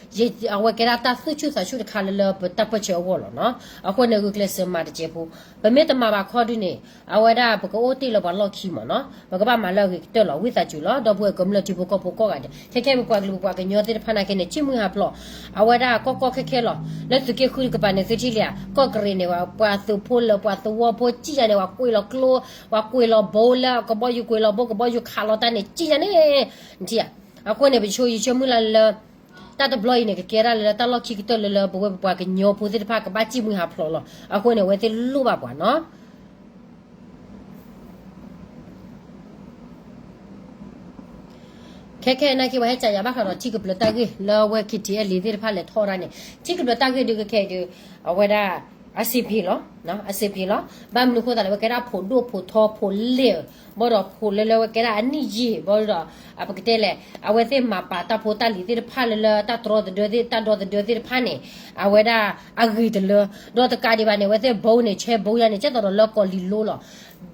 အဝဲကဲဒၣ်တၢ်သူၣ်ဆူၣ်သးဆူၣ်တခါလၢလၢပတၢ်ပၢၢ်ဆၢအဂီၢ်လီၤနီၤ. အဃိန့ၣ် ဂုာ်ကျဲးစၢးမၤတစဲးဖိ, ပမ့ၢ်တမၤဘၣ်ခီဒုန့ၣ် အဝဲဒၣ်ပကအိၣ်တ့ၢ်လၢပှၤလီၢ်ခံမ့ၢ်နီၤ, ပကဘၣ်မၤလၢအဂ့ၤကတၢၢ်လီၤ. ဝံသးစူၤလီၤ ဒီပုၢ်ဝဲၢ်ကမျၢၢ်ထံဖိကီၢ်ဖိကိးဂၤဒဲး, ခဲခဲပပှၤကလုာ်ပပှၤကညီသ့ၣ်တဖၣ်နာ်က့န့ၣ် ကံၣ်မုၢ်ဟးဖျိး, အဝဲဒၣ်ကီၢ်ကီၢ်ခဲခဲလီၤ. လၢသုးက့ဃုတကပၤန့ၣ် သုထံၣ်လံဧါ, ကီၢ်ကရ့ၣ်န့ၣ် ပှၤသုးဖိလၢပှၤသဝီဖိ ကံၣ်ယၤန့ၣ် ပှၤကွံာ်လီၤကျိ, ပှၤကွံာ်လီၤဘိလၢကဘီယူၤကွံာ်လီၤဘိ ကဘီယူၤခးလီၤတၢ်န့ၣ် ကံၣ်ယၤန့ၣ် နထံၣ်ဧါ. အဃိန့ၣ် ပဆိယဆိမုၢ်လၢ်လၢ တၢ်တဘျီအံၤန့ၣ် ကကဲဒၣ်လၢတၢ်လီၢ်ခံကတၢၢ်လၢလၢ ပဝဲပပှၤကညီဖိသ့ၣ်တဖၣ်ကဘၣ်စံၣ်မှံဟးဖျိးလီၤ. အဃိန့ၣ် အဝဲသ့ၣ်လိၣ်ဘၣ်ပှၤနီၤ. ခဲခဲနာ်က့ ပှၤဟဲကးယၤဘၣ်ဃးဒီးထံကပျၢၤတၢ်ဂ့ၢ်လၢအဝဲ ခ့ထံအဲလ့ သ့ၣ်တဖၣ်လဲၤထီၣ်ဒၣ်န့ၣ် ထံကပျၢၤတၢ်ဂ့ၢ်ဒုးခဲခဲအံၤဒုး အဝဲဒၣ် အဆံးပ့ၤလီၤ, အဆံးပ့ၤလီၤ. ဘၣ်မနုၤဃိသတးလဲၣ် အဝဲကဲဒၣ်ဖိဒိၣ်ဖိထီဖိလဲၢ် ဘၣ်ဒီးဖိလၢလၢအဝဲကဲဒၣ်အနံၣ်ယံာ် ဘၣ်ဒီး ပကတဲလဲၣ် အဝဲသ့ၣ်မၤပာ်တၢ်ဖိတၢ်လံၤသ့ၣ်တဖၣ်လၢလၢတၢ်တြီသဒၢသ့ၣ် တၢ်ဒီသဒၢသ့ၣ်တဖၣ်န့ၣ် အဝဲဒၣ်အဂ့ၤတလၢ ဒီးတကးဒံးဘၣ်န့ၣ် အဝဲသ့ၣ်ဘိန့ၣ် ဆဲဘိညါန့ၣ် ကဲသိးဒီးလၢကီၢ်လံၤလိလီၤ.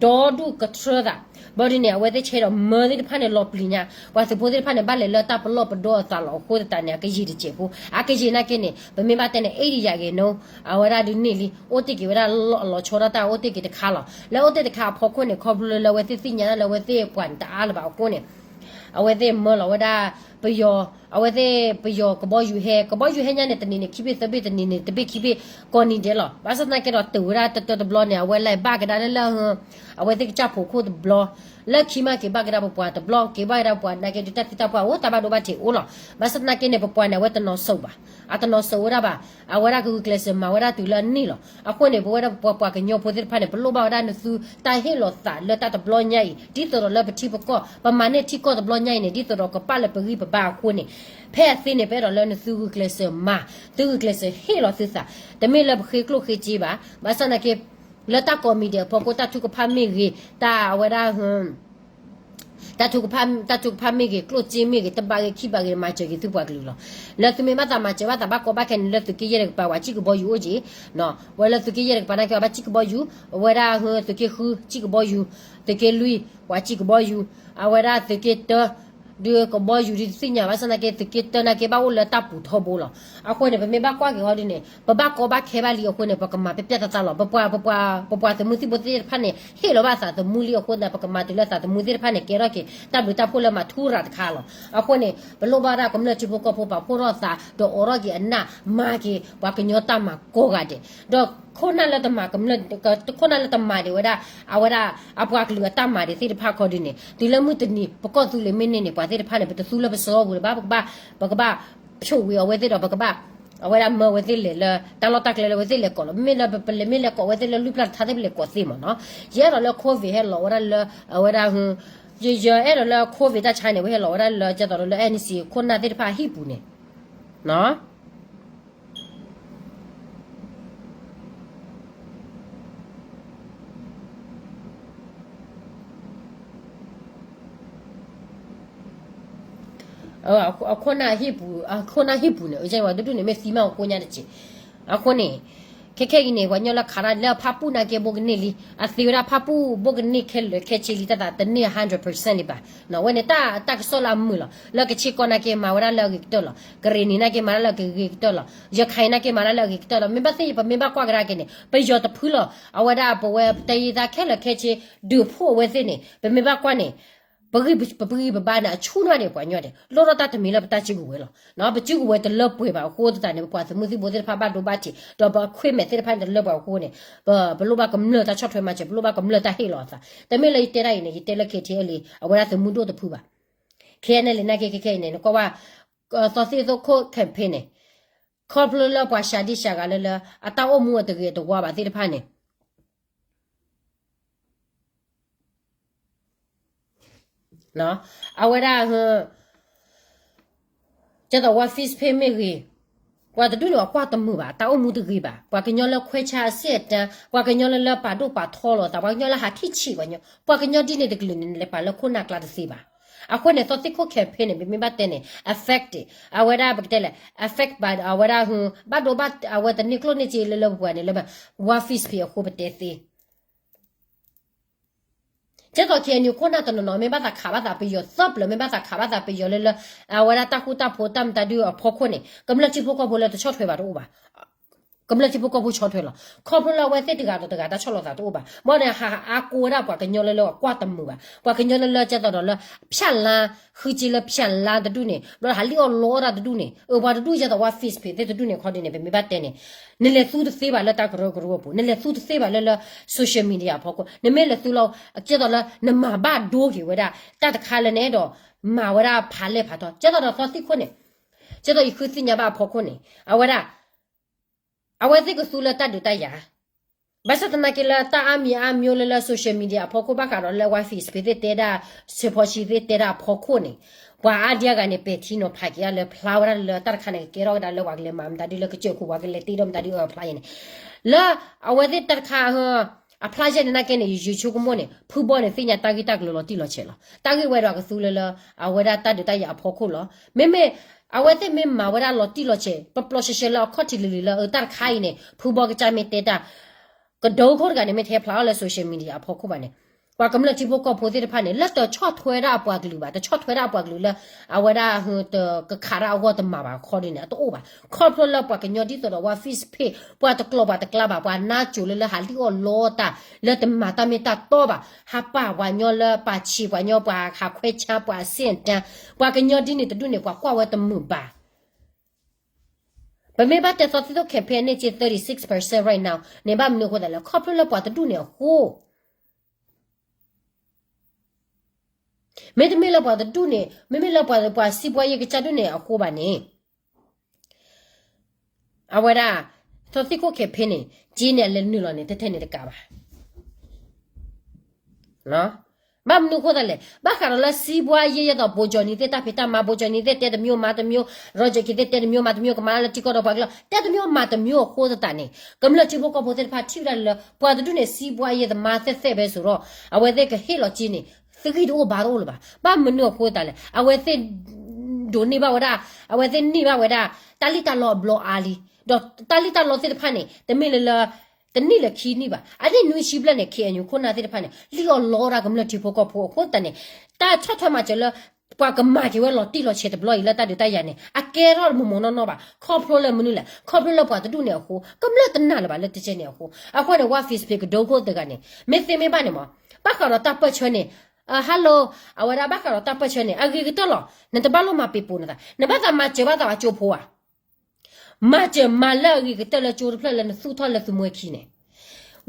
ဒီဒူၣ်ကထြၢသး ဘၣ်ဒ်န့ၣ် အဝဲသ့ၣ်ဆဲဒီးမၢသ့ၣ်တဖၣ်န့ၣ် လီၤပျံၤညါ ပှၤသုးဖိသ့ၣ်တဖၣ်န့ၣ် ဘၣ်လဲၤလၢတၢ်ပလီၢ်ပဒီအသးလီၤ. အဃိသတးန့ၣ် အကယံာ်တစဲးဖိ အကယံာ်နာ်က့န့ၣ် ပမ့ၢ်ဘၣ်တဲန့ၣ် အ့ဒံယၤဂ့ၤနီၤ အဝဲဒၣ်ဒုးန့ၢ်လံ အိၣ်တ့ၢ်က့ၤဝဲဒၣ်လီၤဆီဒၣ်တၢ်အိၣ်တ့ၢ်က့ၤတခါလီၤ. လၢအိၣ်တ့ၢ်တခါအဖီခိၣ်န့ၣ် ခီဖျိလၢလၢအဝဲသ့ၣ်သ့ၣ်ညါလၢအဝဲသ့ၣ်ပှၤန့ၣ်တအါလၢၤဘၣ်အဃိန့ၣ် အဝဲသ့ၣ်မၢလီၤဝဲဒၣ် ပယီၤ အဝဲသ့ၣ်ပယီၤကဘီယူၤဟဲ ကဘီယူၤဟဲညါန့ၣ် တနံၤန့ၣ်ခံဘ့ၣ်သၢဘ့ၣ် တနံၤန့ၣ်တဘ့ၣ်ခံဘ့ၣ် ကိးနံၤဒဲးလီၤ. ဘၣ်ဆၣ်သနာ်က့ဒီး တုၤဝဲဒၣ်တတၢတဘျီန့ၣ် အဝဲလဲၤဘၣ်ကဒါလၢလၢ အဝဲသ့ၣ်ကစၢ်ဖိခိၣ်တဘျီ လၢခံမးက့ၤဘၣ်ကဒါပပှၤတဘျီ က့ၤဘၣ်ကဒါပပှၤနာ်က့ဒုး တၢ်သံတၢ်ပှၢ်အိၣ် တၢ်ဘၣ်ဒိဘၣ်ထံးအိၣ်လီၤ. ဘၣ်ဆၣ်သနာ်က့န့ၣ် ပပှၤန့ၣ် အဝဲတနီၤစိးဘၣ် အတနီၤစိးဝဲဒၣ်ဘၣ် အဝဲဒၣ်ကဂုာ်ကျဲးစၢးမၤဝဲဒၣ်တုၤလၢအန့ၢ်လီၤ. အဃိန့ၣ် ပဝဲဒၣ်ပပှၤပှၤကညီဖိသ့ၣ်တဖၣ်န့ၣ် ပလိၣ်ဘၣ်ဝဲဒၣ်နသုတၢ်ဟ့ၣ်လီၤသးလၢတၢ်တဘျီညါအံၤ ဒ်သိးဒီးလၢပထံပကီၢ် ပမၤန့ၢ်ထံကီၢ်တဘျီညါအံၤန့ၣ် ဒ်သိးဒီးကပာ်လၢပဂံၢ်ပဘါအဃိန့ၣ် ဖဲအသ့န့ၣ် ပအဲၣ်ဒိးလၢနသုဂုာ်ကျဲးစၢးမၤ သုဂုာ်ကျဲးစၢးဟ့ၣ်လီၤသုသး တမ့ၢ်လၢပဃ့ကျိၣ်ဃ့စ့ဘၣ်. ဘၣ်ဆၣ်သနာ်က့ လၢတၢ်ကိးမံၤဒဲးအဖီခိၣ် တၢ်ထုကဖၣ်မ့ၢ်ဂ့ၤ တၢ်အဝဲဒၣ် တၢ်ထုကဖၣ် တၢ်ထုကဖၣ်မ့ၢ်ဂ့ၤ ကျိၣ်စ့မ့ၢ်ဂ့ၤ တဘၣ်ဂ့ၤခံဘၣ်ဂ့ၤ မၤစၢၤက့ၤသုပှၤကလုာ်လီၤ. လၢသုမ့ၢ်ဘၣ်သးမၤစၢၤဘၣ်သးဘၣ်ကီဘၣ်ခဲန့ၣ် လၢသုးက့ယဲၢ်တကပၤ ပှၤစံၣ်ကဘီယူၤအိၣ်က့ၤ ဝဲလၢသုးက့ယဲၢ်တကပၤနာ်က့ ပှၤဘၣ်စံၣ်ကဘီယူၤ အဝဲဒၣ်သုးက့ဃုစံၣ်ကဘီယူၤ သုးက့လွံၢ် ပှၤစံၣ်ကဘီယူၤ အဝဲဒၣ်သုးက့တၢ ဒုးကဘီယူၤဒုးတသ့ၣ်ညါ ဘၣ်ဆၣ်သနာ်က့ သုးက့တၢနာ်က့ ဘၣ်အိၣ်လၢတၢ်ပူၤထီဘိလီၤ. အဃိန့ၣ် ပမ့ၢ်ဘၣ်ကွၢ်က့ၤဟီဒ်န့ၣ် ပဘၣ်ကီဘၣ်ခဲဘၣ်လံအဃိန့ၣ် ပကမၤပျဲပျဲသးသးလီၤ. ပပှၤ ပပှၤ ပပှၤသုးမုၢ်သံၣ်ဘိသ့ၣ်တဖၣ်န့ၣ် ဟ့ၣ်လီၤဘၣ်သးသမူလံအဃိန့ၣ် ပကမၤတုၤလၢသးသမူသ့ၣ်တဖၣ်န့ၣ် ကဲထီၣ်က့ၤ တၢ်ဘျုးတၢ်ဖှိၣ်လၢမၤထူရၤတခါလီၤ. အဃိန့ၣ် ပလိၣ်ဘၣ်ဒၣ်ကမျၢၢ်ထံဖိကီၢ်ဖိပာ်ဖှိၣ်ထီၣ်သး ဒီးအိးထီၣ်က့ၤအနၢ် မၤက့ၤ ပှၤကညီတၢ်မၤကိးဂၤဒဲး ဒီးခိၣ်နၢ်လၢတမၤကမျၢၢ် ခိၣ်နၢ်လၢတမၤဒံးဝဲဒၣ် အဝဲဒၣ် အပှၤကလုာ်အတၢ်မၤဒံးသ့ၣ်တဖၣ်ခီဒုးန့ၣ် တုၤလၢမုၢ်တနံၤ ပကီၢ်သူလ့ၤမ့ၢ်န့ၢ်န့ၣ် ပှၤသ့ၣ်တဖၣ်န့ၣ် ပတသူလၢပစီပူၤလၢၤဘၣ် ပကဘၣ် ပကဘၣ် ဖြုတ်ဝေ အဝဲသ့ၣ်ဒီး ပကဘၣ် အဝဲဒၣ်မၢဝဲသ့ၣ်လဲၤလၢ တၢ်လီၢ်တၢ်ကျဲလၢအဝဲသ့ၣ်လဲၤကိးလီၤ. မ့မ့ၢ်လၢပလဲၤမ့ၢ်လဲၤကိးဝဲသ့ၣ်လၢလွံၢ်ဖျၢၣ်တထါသ့ၣ် ပလဲၤကိးသ့မ့ၢ်နီၤ. ယအဲၣ်ဒိးလၢ COVID ဟဲလီၤဝဲဒၣ်လၢ အဝဲဒၣ် ယ ယအဲၣ်ဒိးလၢ COVID တၢ်ဆါန့ၣ် ဝဲဟဲလီၤဝဲဒၣ်လၢ ကဲသိးဒီးလၢ NC ခိၣ်နၢ်သ့ၣ်တဖၣ်အဟံၣ်ပူၤန့ၣ် အခိၣ်နၢ်ဟံၣ်ပူၤ အခိၣ်နၢ်ဟံၣ်ပူၤန့ၣ် အဝဲတဒူၣ်န့ၣ် မ့ၢ်သံမးအဃိညါတက့ၢ်. အဃိန့ၣ် ခဲခဲအံၤန့ၣ် ပှၤကညီလၢခးတၢ်လၢအဖၣ်ပူၣ်နာ်က့ ဘိကန့ၢ်လံ အသ့ဝဲဒၣ်ဖၣ်ပူၣ် ဘိကန့ၢ်ခဲလၢာ်ခဲဆ့လံ တၢ်သးတန့ၢ် hundred percent လံဘၣ်. အဝဲန့ၣ် တၢ် တၢ်ကစီၣ်လၢအမုာ်လီၤ. လၢကဆ့ကီၢ်နာ်က့ မၤဝဲဒၣ်လၢအဂ့ၤကတၢၢ်လီၤ. ကရ့ၣ်နံၤနာ်က့ မၤဒၣ်လၢအဂ့ၤကတၢၢ်လီၤ. ရခဲၣ်နာ်က့ မၤဒၣ်လၢအဂ့ၤကတၢၢ်လီၤ. မ့ၢ်ဘၣ်သ့ၣ် ပမ့ၢ်ဘၣ်ကွၢ်ကဒါက့ၤန့ၣ် ပယီၤတဖုလီၤ. အဝဲဒၣ်ပဝဲတယံသးခဲလၢာ်ခဲဆ့ ဒုးဖှိၣ်အဝဲသ့ၣ်န့ၣ် ပမ့ၢ်ဘၣ်ကွၢ်န့ၣ် ပဂံၢ် ပဂံၢ်ပဘါန့ၣ် အဆူၣ်နၢ်ဒံးပှၤကညီဒဲး လိၣ်ထီၣ်တၢ်တမံၤလၢပတၢ်စုကဝဲၤလီၤ. ပစုကဝဲၤတလၢပှဲၤဘၣ်အဃိသတးန့ၣ် ပပှၤသုးမုၢ်သံၣ်ဘိသ့ၣ်တဖၣ်ဘၣ်ဒိဘၣ်ထံး ဒီးပequipmentသ့ၣ်တဖၣ်န့ၣ်တလၢပှဲၤအဃိန့ၣ် ပ ပလိၣ်ဘၣ်ကမျၢၢ်တၢ်ဆီၣ်ထွဲမၤစၢၤ ပလိၣ်ဘၣ်ကမျၢၢ်တၢ်ဟ့ၣ်လီၤအသး တမ့ၢ်လၢယတဲဒၣ်အံၤန့ၣ် ယတဲလၢ KTLA အဝဲဒၣ်သုးမုၢ်ဒိၣ်တဖုဘၣ်. KNLA နာ်က့ခဲခဲအံၤန့ၣ် နကွၢ်ဝဲ သီသံၣ်သိခိၣ် campaign န့ၣ် ခီဖျိလၢပှၤၡၤဒံၣ်ၡၤဂၤလၢလၢ အတၢ်အိၣ်မူအတဂ့ၤအတဝါဘၣ်သ့ၣ်တဖၣ်န့ၣ် အဝဲဒၣ် ကဲသိးဝဲ face paint မ့ၢ်ဂ့ၤ ပှၤတဒူၣ်န့ၣ် ပှၤကွၢ်တမုာ်ဘၣ် တၢ်အိၣ်မူတဂ့ၤဘၣ် ပှၤကညီလၢခွဲးဆါအဆ့ၣ်အတၢ် ပှၤကညီလၢလၢပာ်ဒိၣ်ပာ်ထီလီၤသး ပှၤကညီလၢဟးထံၣ်ဆံးပှၤကညီ ပှၤကညီဒ်န့ၣ်တကလုာ်န့ၣ် လဲၤပာ်လၢခိၣ်နၢ်ကျါတသ့ဘၣ်. အဃိန့ၣ် သီသံၣ်ခိၣ် campaign န့ၣ် ပမ့ၢ်ဘၣ်တဲန့ၣ် affect အဝဲဒၣ်ပကတဲလဲၣ် affect by အဝဲဒၣ် ဘၣ်ဒိဘၣ်အဝဲတန့ၢ်ကျိၣ်န့ၢ်စ့လၢလၢပပှၤန့ၣ်လၢ one face pay အဃိပတဲသ့ ကဲသိး KNU ခိၣ်နၢ်တနီၤနီၤ မ့ၢ်ဘၣ်သးခးဘၣ်သးပယီၤ သၢပျၢၤ မ့ၢ်ဘၣ်သးခးဘၣ်သးပယီၤလၢလၢ အဝဲဒၣ်တၢ်ဃူတၢ်ဖိးတၢ်မတၤဒုအဖီခိၣ်န့ၣ် ကမျၢၢ်ထံဖိကီၢ်ဖိလၢတဆီၣ်ထွဲဘၣ်တအိၣ်ဘၣ်. ကမျၢၢ်ထံဖိကီၢ်ဖိဆီၣ်ထွဲလီၤ. ခီဖျိလၢအဝဲသ့ၣ်တဂၤဒီးတဂၤတၢ်ဆီၣ်လီၤသးတအိၣ်ဘၣ်. ဘၣ်န့ၣ် ဟးအါကိးဝဲဒၣ်ပှၤကညီလၢလၢအကွၢ်တမုာ်ဘၣ်. ပှၤကညီလၢလၢကဲသိးဒီးလၢ ဖၠၣ်လါ, ဃုက့လၢဖၠၣ်လါတဒူၣ်န့ၣ် ဘျီဟးလံၣ်အီၣ်လီအီၣ်တၢ်တဒူၣ်န့ၣ် အၢ ပှၤတဒူၣ်ကဲသိးဝဲ Facebook သ့ၣ်တဒူၣ်န့ၣ် ခီဒ်န့ၣ် ပမ့ၢ်ဘၣ်တဲန့ၣ် နလဲၤသူတသ့ဘၣ်လၢတၢ်ကရၢကရိအပူၤ, နလဲၤသူတသ့ဘၣ်လၢလၢ social media အဖီခိၣ်, နမ့ၢ်လဲၤသူလီၤ ကဲသိးလၢနမၤဘၣ်ဒိက့ၤဝဲဒၣ် တၢ်တခါလၢနအဲၣ်ဒိးမၤဝဲဒၣ်ဖးလဲၢ်ဖးထီ ကဲသိးဒီးသီသံၣ်ခိၣ်န့ၣ် ကဲသိးယဃုသ့ၣ်ညါဘၣ်အဖီခိၣ်န့ၣ် အဝဲဒၣ် အဝဲသ့ၣ်ကသူလၢတၢ်ဒုးတၢ်ယၤ, ဘၣ်ဆၣ်သနာ်က့လၢတၢ်အါမံၤအါမျိၤလၢလၢ social media အဖီခိၣ် ဘၣ်ဃးဒီးလၢ ဝါ Facebook သ့ၣ်တဲဒၣ်, ဆဲးဖီဆံသ့ၣ်တဲဒၣ်အဖီခိၣ်န့ၣ်, ပှၤအါဒံအါဂၤန့ၣ် ပဲာ်ထံနီၤဖးက့ၤဒၣ်လၢဖျါဝဲဒၣ်လၢတၢ်တခါန့ၣ် ကကဲထီၣ်ဝဲဒၣ်လၢပှၤကလဲၤမၤမတၤဒ်လၢကစၢၢ်ခိၣ် ပှၤကလဲၤတ့ထီၣ်မတၤဒ်အဖျါယဲန့ၣ်, လၢအဝဲသ့ၣ်တၢ်တခါ အဖျါယဲန့ၣ်နာ်က့န့ၣ် ယဆိကမိၣ်န့ၣ် ဖုဘီန့ၣ် သ့ၣ်ညါတၢ်ဂ့ၢ်တၢ်ကျိၤလီၤတံၢ်လီၤဆဲးလီၤ. တၢ်ဂ့ၢ်ဝဲဒီးကသူလၢလၢ အဝဲဒၣ်တၢ်ဒုးတၢ်ယၤအဖီခိၣ်လီၤ. မ့မ့ၢ် အဝဲသ့ၣ်မ့ၢ်မၤဝဲဒၣ်လီၤတံၢ်လီၤဆဲး ပျီပျီဆှဲဆှဲလၢအခီၣ်ထံးလံၤလံၤလၢ အၢ တၢ်တခါအံၤန့ၣ် ဖုဘီကစၢ်မ့ၢ်တဲတၢ် ကဒိခိၣ်တဂၤန့ၣ် မ့ၢ်တဟဲဖျါအီၤလၢ social media အဖီခိၣ်ဘၣ်န့ၣ်, ပှၤကမျၢၢ်ထံဖိကီၢ်ဖိသ့ၣ်တဖၣ်န့ၣ် လၢတဆီၣ်ထွဲဒၣ်အပှၤကလုာ်ဘၣ်, တဆီၣ်ထွဲဒၣ်အပှၤကလုာ်လၢ အဝဲဒၣ် တကခးတၢ်အဂီၢ်တမၤဘၣ်ခီဒ်န့ၣ် အတအိၣ်ဘၣ်. ခီဖျိလၢပှၤကညီဒ်သိးဒီး ဝါ Facebook ပှၤတကျိၤပှၤတကျါဘၣ်, ပှၤနါစိၤလၢလၢဟးလံၣ်အီၣ်လီတၢ် လၢတမၤတၢ်မ့ၢ်တၢ်တီဘၣ်, ဟးပာ်ပှၤကညီလၢပာ်ဆံးပှၤကညီ ပှၤဟးခွဲးဆါ ပှၤအဆ့ၣ်အတၢ်, ပှၤကညီဒ်န့ၣ်တဒူၣ်န့ၣ် ပှၤကွၢ်ဝဲတမုာ်ဘၣ်. ပမ့ၢ်ဘၣ်တဲသီသံၣ်ခိၣ် campaign န့ၣ်က့ thirty six percent right now န့ၣ် ဘၣ်မနုၤအဃိသတးလဲၣ်, ခီဖျိလၢပှၤတဒူၣ်န့ၣ်အဃိ မ့တမ့ၢ်လၢပှၤတဒူၣ်န့ၣ် မ့မ့ၢ်လၢပှၤ ပှၤစံးဘှါယဲကစၢ်ဒူၣ်န့ၣ်အဃိဘၣ်န့ၣ်, အဝဲဒၣ် သီသံၣ်ခိၣ် campaign န့ၣ် က့န့ၣ် အလဲၤနုာ်လီၤန့ၣ် တထဲန့ၣ်တကးဘၣ်. ဘၣ်မနုၤအဃိသတးလဲၣ်, ဘၣ်ဃးဒီးလၢစံးဘှါယဲယဲသိး ဘိကၠီနံၤသ့ၣ်တၢ်ဖံးတၢ်မၤ, ဘိကၠီနံၤသ့ၣ်တဲတမံၤမၤတမံၤ, ရီကၠၢၣ်ခံသ့ၣ်တဲတမံၤမၤတမံၤ, ကမၤလၢထံကီၢ်ဒီးပှၤကလုာ် တဲတမံၤမၤတမံၤ အဃိသတးန့ၣ် ကမျၢၢ်ထံဖိကီၢ်ဖိသ့ၣ်တဖၣ်ထံၣ်ဝဲဒၣ်လၢ ပှၤတဒူၣ်န့ၣ် စံးဘှါယဲသမါသ့ၣ်သ့ၣ်ဖဲစိၤဒီး အဝဲသ့ၣ်ကဟ့ၣ်လီၤက့န့ၣ် သဂံၢ်တအိၣ်ဘါတအိၣ်လၢၤဘၣ်. ဘၣ်မနုၤအဃိသတးလဲၣ်, အဝဲသ့ၣ် ဒိးန့ၢ်ဘၣ်ဝဲဒၣ်, အဝဲသ့ၣ်န့ၢ်ဘၣ်ဝဲဒၣ် တၢ်လံၣ်တၢ်လီအဘျီအါလံ, ဒီးတၢ်လံၣ်တၢ်လီသ့ၣ်တဖၣ်န့ၣ် တမ့ၢ်လၢလၢ တနံၣ်လၢခံနံၣ်ဘၣ်, အနံၣ်နွံဆံဘျဲၣ်န့ၣ် ခ့ၣ်အဲၣ်ယူၣ် ခိၣ်နၢ်သ့ၣ်တဖၣ်န့ၣ် လံၣ်အီၣ်လီအီၣ်ဒၣ်ကမျၢၢ်ထံဖိကီၢ်ဖိအဃိသတးန့ၣ်, တၢ်ဆီၣ်ထွဲမၤစၢၤလၢ ပှၤကမၤက့ၤဝဲလီၤတံၢ်လီၤဆဲးတဘျီအံၤလၢတၢ်ဒုးတၢ်ယၤန့ၣ် အကဲထီၣ်မ့ၢ်မ့ၢ်နီၢ်နီၢ်ဘၣ်. ခီဖျိလၢမနုၤလဲၣ်, ခီဖျိလၢပှၤတဒူၣ်န့ၣ်အဃိ, ကမျၢၢ်တနာ်လၢၤဘၣ်လၢတကဲန့ၣ်အဃိ, အဃိန့ၣ် ဝါ Facebook ကဒိခိၣ်တဂၤန့ၣ် မ့ၢ်သ့မ့ၢ်ဘၣ်န့ၣ်မး, ဘၣ်ဃးဒီးတၢ်ပၢၢ်ဆၢန့ၣ် hello, အဝဲဒၣ်ဘၣ်ဃးဒီးတၢ်ပၢၢ်ဆၢန့ၣ် အဂ့ၤကတၢၢ်လီၤ. နတဘၣ်လိၣ်မၤပ့ၤပိာ်နသး, နဘၣ်သးမၤစၢၤဘၣ်သးဝဲကၠိဖိဧါ. မၤစၢၤမၤလၢအဂ့ၤကတၢၢ်လၢကၠိတဖျၢၣ်လၢနသူၣ်ထီၣ်လၢသုးမွဲခံန့ၣ်,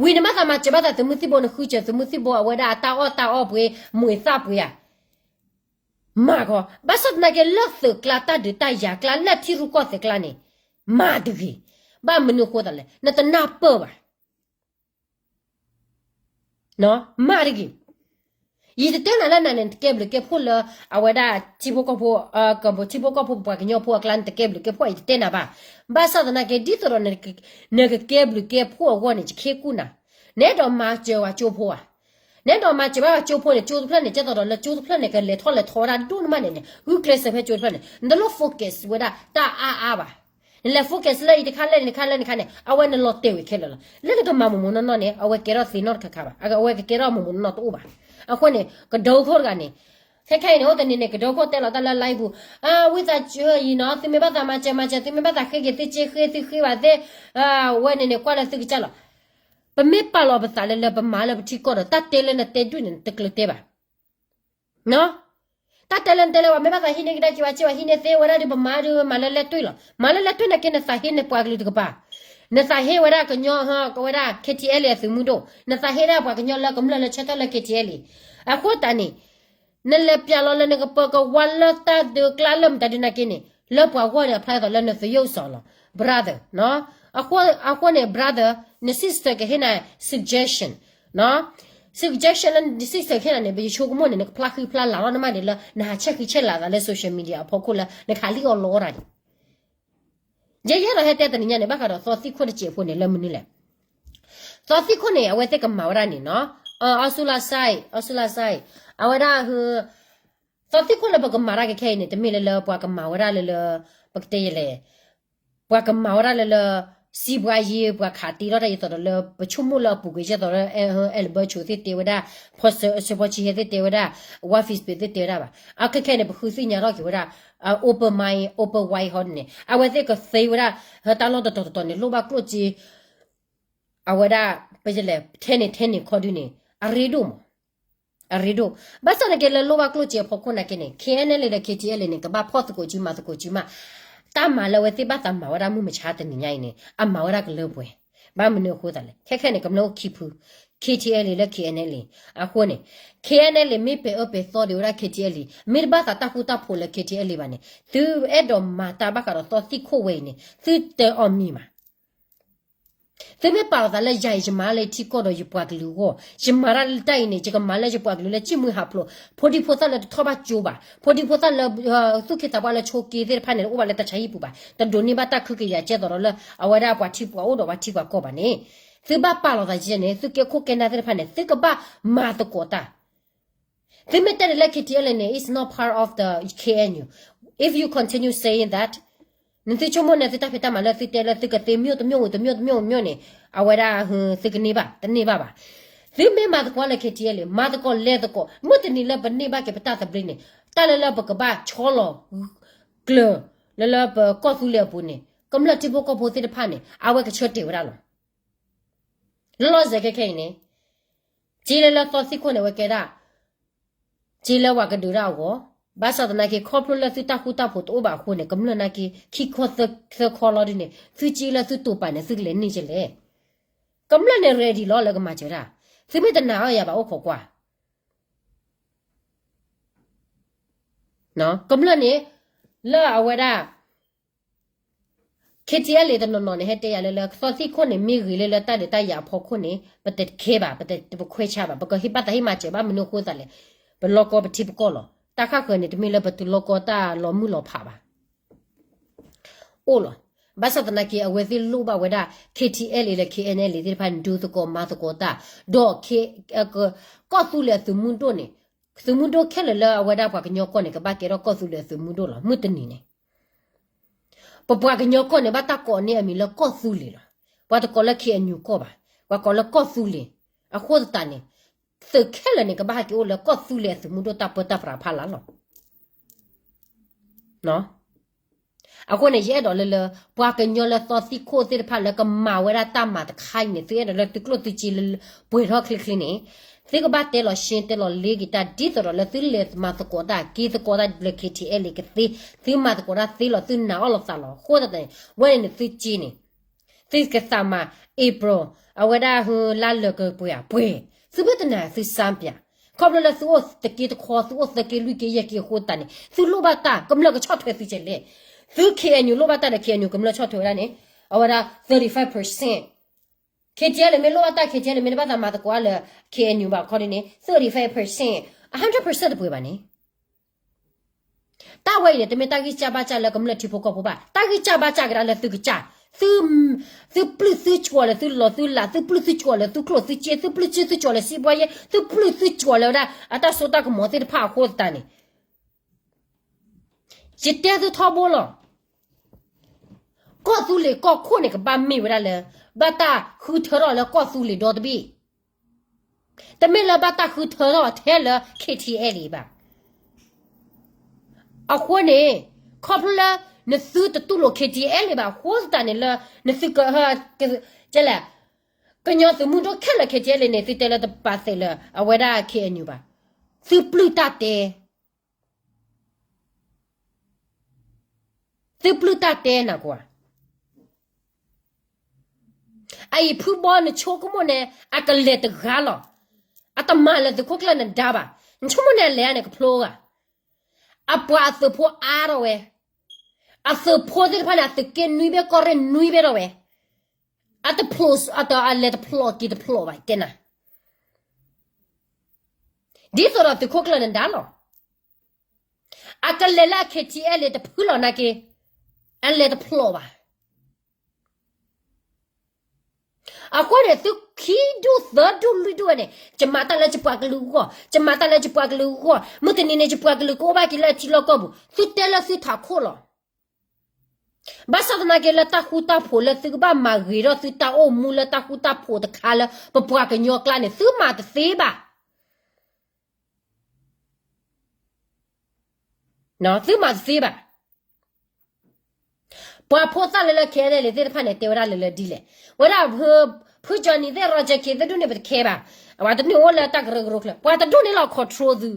ဝံၤနဘၣ်သးမၤစၢၤဘၣ်သးသုးမုၢ်သံၣ်ဘိ နဃုစၢၤသုးမုၢ်သံၣ်ဘိအဝဲဒၣ်အတၢ်အီၣ်တၢ်အီပှ့ၤ မူၤသၣ်ပှ့ၤဧါ. မၤကီး, ဘၣ်ဆၣ်သနာ်က့လၢသုးကျါတၢ်ဒုးတၢ်ယၤကျါလၢထံရူၢ်ကီၢ်သဲးကျါန့ၣ် မၤတဂ့ၤ. ဘၣ်မနုၤအဃိသတးလဲၣ်, နတနၢ်ပၢၢ်ဘၣ်. မၤတဂ့ၤ. ယတတဲနၤလၢနၤန့ၣ် နတကဲဘျုးကဲဖှိၣ်လၢ အဝဲဒၣ်ထံဖိကီၢ်ဖိ, ထံဖိကီၢ်ဖိပပှၤကညီဖိအကျါ နတကဲဘျုးကဲဖှိၣ် ယတတဲနၤဘၣ်. ဘၣ်ဆၣ်သနာ်က့ ဒ်သိးဒီး နကကဲဘျုးကဲဖှိၣ်အဂီၢ်န့ၣ် ယကဃ့ကူၣ်နၤ, နအဲၣ်ဒိးမၤစၢၤဝဲကၠိဖိဧါ. နအဲၣ်ဒိးမၤစၢၤဘၣ်ကၠိဖိန့ၣ် ကၠိတဖျၢၣ်န့ၣ် ကဲသိးဒီးလၢကၠိတဖျၢၣ်န့ၣ် ကလဲၤထီၣ်လဲၤထီဝဲဒၣ်ဒိၣ်နမးန့ၣ်န့ၣ် ဂုာ်ကျဲးစၢးဖဲကၠိတဖျၢၣ်န့ၣ် နတလိၣ် focus ဝဲဒၣ်တၢ်အါအါဘၣ်. နလဲၤ focus လၢအံၤတခါလၢန့ၣ်တခါလၢန့ၣ်တခါန့ၣ် အဝဲနလီၤတဲာ်ဝဲခဲလၢာ်လီၤ. လၢနကမၤမူးမူးနီၢ်နီၢ်န့ၣ် အဝဲကဲထီၣ်သ့နီတခါခါဘၣ်, အဝဲကကဲထီၣ်မူးမူးနီၢ်နီၢ်တအိၣ်ဘၣ်. အဃိန့ၣ် ကဒိခိၣ်တဂၤန့ၣ် ခဲခဲအံၤန့ၣ် အိၣ်တနံၤန့ၣ် ကဒိခိၣ်တဲလီၤတၢ်လၢ live ပူၤ, ဝံသးစူၤအံၤနီၤ သုမ့ၢ်ဘၣ်သးမၤစၢၤမၤစၢၤ သုမ့ၢ်ဘၣ်သးဃ့က့ၤသုစ့ဃ့ သုဃ့ဘၣ်သ့, ဝဲန့ၣ်န့ၣ် ကွၢ်လၢသုကစၢ်လီၤ. ပမ့ၢ်ပာ်လီၤပသးလၢလၢပမၤလၢပထံကီၢ်ဒီး တၢ်တဲလၢနတဲဒူၣ်န့ၣ် နတကျၢၤတဲဘၣ်. တၢ်တဲလၢနတဲလၢ ပှၤမ့ၢ်ဘၣ်သးဟံးန့ၢ်ကဒါက့ၤ ပှၤစ့ပှၤဟံးန့ၢ်သ့ဝဲဒၣ်ဒီး ပမၤဒီးမၤလၢလဲၢ်တွ့ၢ်လီၤ. မၤလၢလဲၢ်တွ့ၢ်နာ်က့ နသးဟ့န့ၢ်ပှၤကလုာ်တကပၤ, နသးဟ့ဝဲဒၣ်ကညီ ကဝဲဒၣ် KTLA အသုးမုၢ်ဒိၣ်, နသးဟ့ဒၣ်ပှၤကညီလၢကမျၢၢ်လၢဆၢထၢၣ်လၢ KTLA. အဃိသတးန့ၣ် နလဲၤပျးလီၤလၢနကပၢၤကဝါလၢတၢ်ဒုးကျါလၢမတၤဒုးနာ်က့န့ၣ် လၢပှၤဂီၢ်န့ၣ် အဖျါအသးလၢနသယုၢ်စီၤလီၤ brother. အဃိန့ၣ် brother န sister ကဟ့ၣ်နၤ suggestion, suggestion လၢန sister ကဟ့ၣ်နၤန့ၣ် ပယဆိကမိၣ်န့ၣ် နကဖျါဃံဖျါလၤလီၤနမးန့ၣ်လၢ နဟးဆဲးဃံဆဲးလၤသးလၢ social media အဖီခိၣ်လၢ နကဟးလံၣ်အီၣ်လီအီၣ်တၢ်န့ၣ် ယဲယဲဒီးဟဲတဲတနံၤညါန့ၣ် ဘၣ်ဃးဒီးသီသံၣ်ခိၣ်တစဲးဖိန့ၣ် လၢမနုၤလဲၣ်. သီသံၣ်ခိၣ်န့ၣ် အဝဲသ့ၣ်ကမၤဝဲဒၣ်န့ၣ်နီၤ, အီစူလါစဲ, အီစူလါစဲ, အဝဲဒၣ် သီသံၣ်ခိၣ်လၢပကမၤတၢ်ကခဲအံၤန့ၣ် တမ့ၢ်လၢလၢပှၤကမၤဝဲဒၣ်လၢလၢ ပကတဲယလဲၣ်, ပှၤကမၤဝဲဒၣ်လၢလၢ စံးပှၤယံၤ ပှၤခးတ့ထီၣ်တၢ်ယသိးဒီးလၢ ပဆိကမိၣ်လၢအပူၤကွံာ်ယသိးဒီး အဲၣ်ဘၢဆိးသ့ၣ်တဲဝဲဒၣ်, ဖီစၢဖီဆံဟဲသ့ၣ်တဲဝဲဒၣ်, ဝါ Facebook သ့ၣ်တဲဝဲဒၣ်ဘၣ်. အခဲခဲန့ၣ် ပဃုသ့ၣ်ညါထီၣ်က့ၤဝဲဒၣ် open mind, open wide ဟီန့ၣ် အဝဲသ့ၣ်ကသ့ဝဲဒၣ် ဟၢတၢ်လီၢ်တတီၤတတီၤန့ၣ် လိၣ်ဘၣ်ကျိၣ်စ့ အဝဲဒၣ် ပလဲၤထဲန့ၣ်ထဲန့ၣ်ခီဒုန့ၣ် အရ့ဒိၣ်မး, အရ့ဒိၣ်. ဘၣ်ဆၣ်သနာ်က့လၢလိၣ်ဘၣ်ကျိၣ်စ့အဖီခိၣ်သနာ်က့န့ၣ် KNLA ဒီး KTLA န့ၣ် ကဘၣ်ဖီၣ်သကိးစုမၤသကိးစုမး, တၢ်မၤလၢအဝဲသ့ၣ်ဘၣ်သးမၤဝဲဒၣ်မုၢ်မဆါတနံၤညါအံၤန့ၣ် အမၤဝဲဒၣ်ကလၢပှဲၤ. ဘၣ်မနုၤအဃိသတးလဲၣ်, ခဲခဲန့ၣ် ကမျၢၢ်အိၣ်ခံဖု, KTLA လၢ KNLA အဃိန့ၣ် KNLA မ့ၢ်ပဲာ်အၢပဲာ်သီဒံးဝဲဒၣ် KTLA, မ့ၢ်တဘၣ်သးတၢ်ဃူတၢ်ဖိးလၢ KTLA ဘၣ်န့ၣ် သုအဲၣ်ဒိးမၤတၢ်ဘၣ်ဃးဒီးသီသံၣ်ခိၣ်ဝဲအံၤန့ၣ် သုတအီၣ်မံၤမး သုမ့ၢ်ပာ်လီၤသးလၢယၤအံၤ ယမၤလၢယထံကီၢ်ဒီးယပှၤကလုာ်အဂီၢ်, ယမၤတၢ်လၢတၢ်အံၤန့ၣ် ယကမၤလၢယပှၤကလုာ်လၢစံၣ်မှံဟးဖျိး, ဖိဒံဖိသၣ်လၢတထီၣ်ဘၣ်ကၠိဘၣ်, ဖိဒံဖိသၣ်လၢ သူၣ်က့သးပှၢ်လၢဆိးက့သ့ၣ်တဖၣ်န့ၣ် တအိၣ်ဘၣ်လၢတၢ်ဆါဟံၣ်ပူၤဘၣ်, တဒိးန့ၢ်ဘၣ်တၢ်ခုကယၤကဲသိးဒီးလၢ အဝဲဒၣ်ပှၤထံပှၤအိၣ်ဒီးပှၤထံပှၤကီၢ်ဘၣ်န့ၣ်, သုဘၣ်ပာ်လီၤသးယဲန့ၣ် သုကဲခိၣ်ကဲနၢ်သ့ၣ်တဖၣ်န့ၣ် သုကဘၣ်မၤသကိးတၢ် သုမ့ၢ်တဲန့ၣ်လၢ KTLA န့ၣ် is not part of the K N U. If you continue saying that, နသုဆိကမိၣ်န့ၣ် သုတၢ်ဖံးတၢ်မၤလၢသုတဲလၢသုကသ့ မြို့တစ်မြို့ တစ်မြို့ တစ်မြို့ မြို့ န့ၣ် အဝဲဒၣ် သုကန့ၢ်ဘၣ် တန့ၢ်ဘၣ်ဘၣ်. သုမ့ၢ်မၤသကိးလၢ KTLA မၤသကိးလဲၤသကိး မုၢ်တနံၤလၢပန့ၢ်ဘၣ်က့ၤပတၢ်သဘျ့န့ၣ် တၢ်လၢလၢပကဘၣ်ဆီလီၤ ကျၢၤ လၢလၢပကီၢ်သူလ့ၤအပူၤန့ၣ် ကမျၢၢ်ထံဖိကီၢ်ဖိသ့ၣ်တဖၣ်န့ၣ် အဝဲကဆၢတဲာ်ဝဲဒၣ်လီၤ. လီၤစဲၤခဲခဲအံၤန့ၣ် စ့လၢလၢသီသံၣ်ခိၣ်န့ၣ် အဝဲကဲဒၣ် စ့လၢပှၤကဒုးတၢ်အဂီၢ်, ဘၣ်ဆၣ်သနာ်က့ ခီဖျိလၢသုတၢ်ဃူတၢ်ဖိးတအိၣ်ဘၣ်အဃိန့ၣ် ကမျၢၢ်နာ်က့ ခံခီသၢခီလီၤဒ်န့ၣ် သုစ့လၢသုတိာ်ပာ်န့ၣ် သုကလဲၤန့ၢ်ကလဲၣ်. ကမျၢၢ်န့ၣ် ready လီၤလၢကမၤစၢၤတၢ်, သုမ့ၢ်တနာ်အီၤယၤဘၣ်အိၣ်ခိးကွၢ် ကမျၢၢ်န့ၣ် လၢအဝဲဒၣ် KTLA တနီၤနီၤန့ၣ် ဟဲတဲယၤလၢလၢ ကသီသံၣ်ခိၣ်န့ၣ် မ့ၢ်ဂ့ၤလၢလၢတၢ်ဒုးတၢ်ယၤအဖီခိၣ်န့ၣ် ပတခဲဘၣ်, ပတပခွဲးဆါဘၣ်, ပကဟ့ၣ်ဘၣ်သးဟ့ၣ်မၤစၢၤဘၣ် မနုၤအဃိသတးလဲၣ်, ပလီၢ်ကီၢ်ပထံပကီၢ်လီၤ. တၢ်ဃၣ်ဃၢၤန့ၣ် တမ့ၢ်လၢပတုၤလီၢ်ကီၢ်တၢ်လီၤမုၢ်လီၤဖးဘၣ် အိၣ်လီၤ. ဘၣ်ဆၣ်သနာ်က့ အဝဲသ့ၣ်လိၣ်ဘၣ်ဝဲဒၣ် KTLA လၢ KNLA သ့ၣ်တဖၣ်န့ၣ် ဒုးသကိးမၤသကိးတၢ်, ဒီး ကီၢ်သူလ့ၤအသုးမုၢ်ဒိၣ်န့ၣ်, သုးမုၢ်ဒိၣ်ခဲလၢာ်လၢအဝဲဒၣ်ပှၤကညီကီၢ်န့ၣ် ကဘၣ်ကဲထီၣ်ကီၢ်သူလ့ၤအသုးမုၢ်ဒိၣ်လီၤ. မုၢ်တနံၤန့ၣ် ပပှၤကညီကီၢ်န့ၣ် ဘၣ်တၢ်ကိးန့ၢ်အမံၤလၢကီၢ်သူလ့ၤလီၤ. ပှၤတကိးလၢ KNU ကီၢ်ဘၣ်, ပှၤကိးလၢကီၢ်သူလ့ၤ. အဃိသတးန့ၣ် သုးခဲလၢာ်န့ၣ် ကဘၣ်ဟဲက့ၤအိၣ်လၢကီၢ်သူလ့ၤအသုးမုၢ်ဒိၣ်တၢ်ပၢတၢ်ပြးဖးလၢ်လီၤ. အဃိန့ၣ် ယအဲၣ်ဒိးလၢလၢ ပှၤကညီလၢသီသံၣ်ခိၣ်သ့ၣ်တဖၣ်လၢကမၤဝဲဒၣ်တၢ်မၤတခါအံၤန့ၣ် သုအဲၣ်ဒိးလၢသုကျိၣ်သုစ့လၢ ပှဲၤထီၣ်ချ့ချ့န့ၣ် သုကဘၣ်တဲလီၤရှဲတဲလီၤလ့က့ၤတၢ် ဒ်သိးဒီးလၢသုလဲၤမၤသကိးတၢ် က့ၤသကိးတၢ်လၢ KTLA ကသ့, သုမၤသကိးတၢ်သ့လီၤ သုနာ်အီၣ်လီၤသးလီၤ. အဃိသတးန့ၣ် ဝဲန့ၣ်န့ၣ်သုစ့န့ၣ် သုကသးမၤ April အဝဲဒၣ်ဟၢလါလၢာ်ကပှဲၤဧါ ပှဲၤ, သုမ့ၢ်တနာ်သုစၢ်ပၠး, ခီဖျိလၢသုအိၣ်တက့တခီ သုအိၣ်သၢက့လွံၢ်က့ယဲၢ်က့အဃိသတးန့ၣ် သုလိၣ်ဘၣ်တၢ် ကမျၢၢ်ကဆီၣ်ထွဲသုကလဲၣ်. သု KNU လိၣ်ဘၣ်တၢ်ဒီး KNU ကမျၢၢ်ဆီၣ်ထွဲဝဲဒၣ်န့ၣ် အဝဲဒၣ် thirty five percent, KTLA မ့ၢ်လိၣ်ဘၣ်တၢ် KTLA မ့ၢ်တဘၣ်သးမၤသကိးလၢ KNU ဘၣ်ခီဒ်န့ၣ် thirty five percent, a hundred percent တပှဲၤဘၣ်န့ၣ် တၢ်ဝဲအံၤန့ၣ် တမ့ၢ်တၢ်ဂံၢ်စၢ်ဘါစၢ်လၢကမျၢၢ်ထံဖိကီၢ်ဖိဘၣ်, တၢ်ဂံၢ်စၢ်ဘါစၢ်ကဒါလၢသုကစၢ်, သု, သုပျုၢ်သုစှီၤလၢသုလီၢ်သုလး, သုပျုၢ်သုစှီၤလၢသုကျိၣ်သုစ့, သုပျုၢ်သုစှီၤလၢစံးဘှါယဲ, သုပျုၢ်သုစှီၤလၢဝဲဒၣ် အတၢ်စိတၢ်ကမီၤသ့ၣ်တဖၣ်အဃိသတးန့ၣ် ယတဲသုထီဘိလီၤ. ကီၢ်သူလ့ၤကီၢ်ခိၣ်န့ၣ် ကဘၣ်မ့ၢ်ဝဲဒၣ်လၢ ဘၣ်တၢ်ဃုထၢထီၣ်လၢကီၢ်သူလ့ၤဒီတဘ့ၣ်, တမ့ၢ်လၢဘၣ်တၢ်ဃုထၢထီၣ်ထဲလၢ KTLA ဘၣ်. အဃိန့ၣ် ခီဖျိလၢ နသုတတူၢ်လိာ် KTLA ဘၣ်အဃိသတးန့ၣ်လၢ နသုက, ကလဲၣ်, ကညီသုးမုၢ်ဒိၣ်ခဲလၢာ် KTLA န့ၣ် သုတဲလၢတပာ်သးလၢ အဝဲဒၣ် KNU ဘၣ်, သုပျုၢ်တၢ်တဲ သုပျုၢ်တၢ်တဲနၤကွၢ်, အအံၤဖုဘီနဆိကမိၣ်န့ၣ် အကလဲၤတဂၤလီၤ, အတမၤလၢသုးခိၣ်ကျၢၢ်နဒါဘၣ်, နဆိကမိၣ်န့ၣ်အလဲၤန့ၣ်ကဖျိဂၤ, အပှၤအသုးဖိအါထီၣ်ဝဲ, အသုးဖိသ့ၣ်တဖၣ်န့ၣ် အသုးက့နွံဘ့ၣ်ကီၢ်ရ့ၣ်နွံဘ့ၣ်ထီၣ်ဝဲ, အတဖျိး, အလဲၤတဖျိးက့ၤတဖျိးဘၣ်တဲနၤ, ဒ်သိးဒီးသုးခိၣ်ကျၢၢ်နဒါလီၤ. အကလဲၤလၢအ KTLA တဖုလီၤနာ်က့, အလဲၤတဖျိးဘၣ်. အဃိန့ၣ် သုခံဒူၣ်သၢဒူၣ်လွံၢ်ဒူၣ်ဝဲန့ၣ် ယမၤတၢ်လၢယပှၤကလုာ်အဂီၢ်, ယမၤတၢ်လၢယပှၤကလုာ်အဂီၢ်, မုၢ်တနံၤန့ၣ် ယပှၤကလုာ်ကအိၣ်ဘၣ်က့ၤလၢအထံလီၢ်ကီၢ်ပူၤ, သုတဲလၢသုထးခိၣ်လီၤ. ဘၣ်ဆၣ်သနာ်က့လၢတၢ်ဃူတၢ်ဖိးလၢသုကဘၣ်မၤဂ့ၤထီၣ်သုတၢ်အိၣ်မူလၢတၢ်ဃူတၢ်ဖိးတခါလၢပပှၤကညီကျါန့ၣ် သုမၤတသ့ဘၣ်. သုမၤတသ့ဘၣ်. ပှၤဖိသၣ်လၢလၢ ခဲအံၤန့ၣ် လံာ်သ့ၣ်တဖၣ်န့ၣ် တဲဝဲဒၣ်လၢလၢဒ်လဲၣ်. ဝဲဒၣ် ဖု Johnny သ့ၣ် Roger K သ့ၣ်ဒူၣ်န့ၣ် ပတခဲဘၣ်. အဝဲတန့ၢ်အိၣ်လၢတၢ်ကရၢကရိချၢ ပှၤတဒူၣ်န့ၣ်လီၤ control သု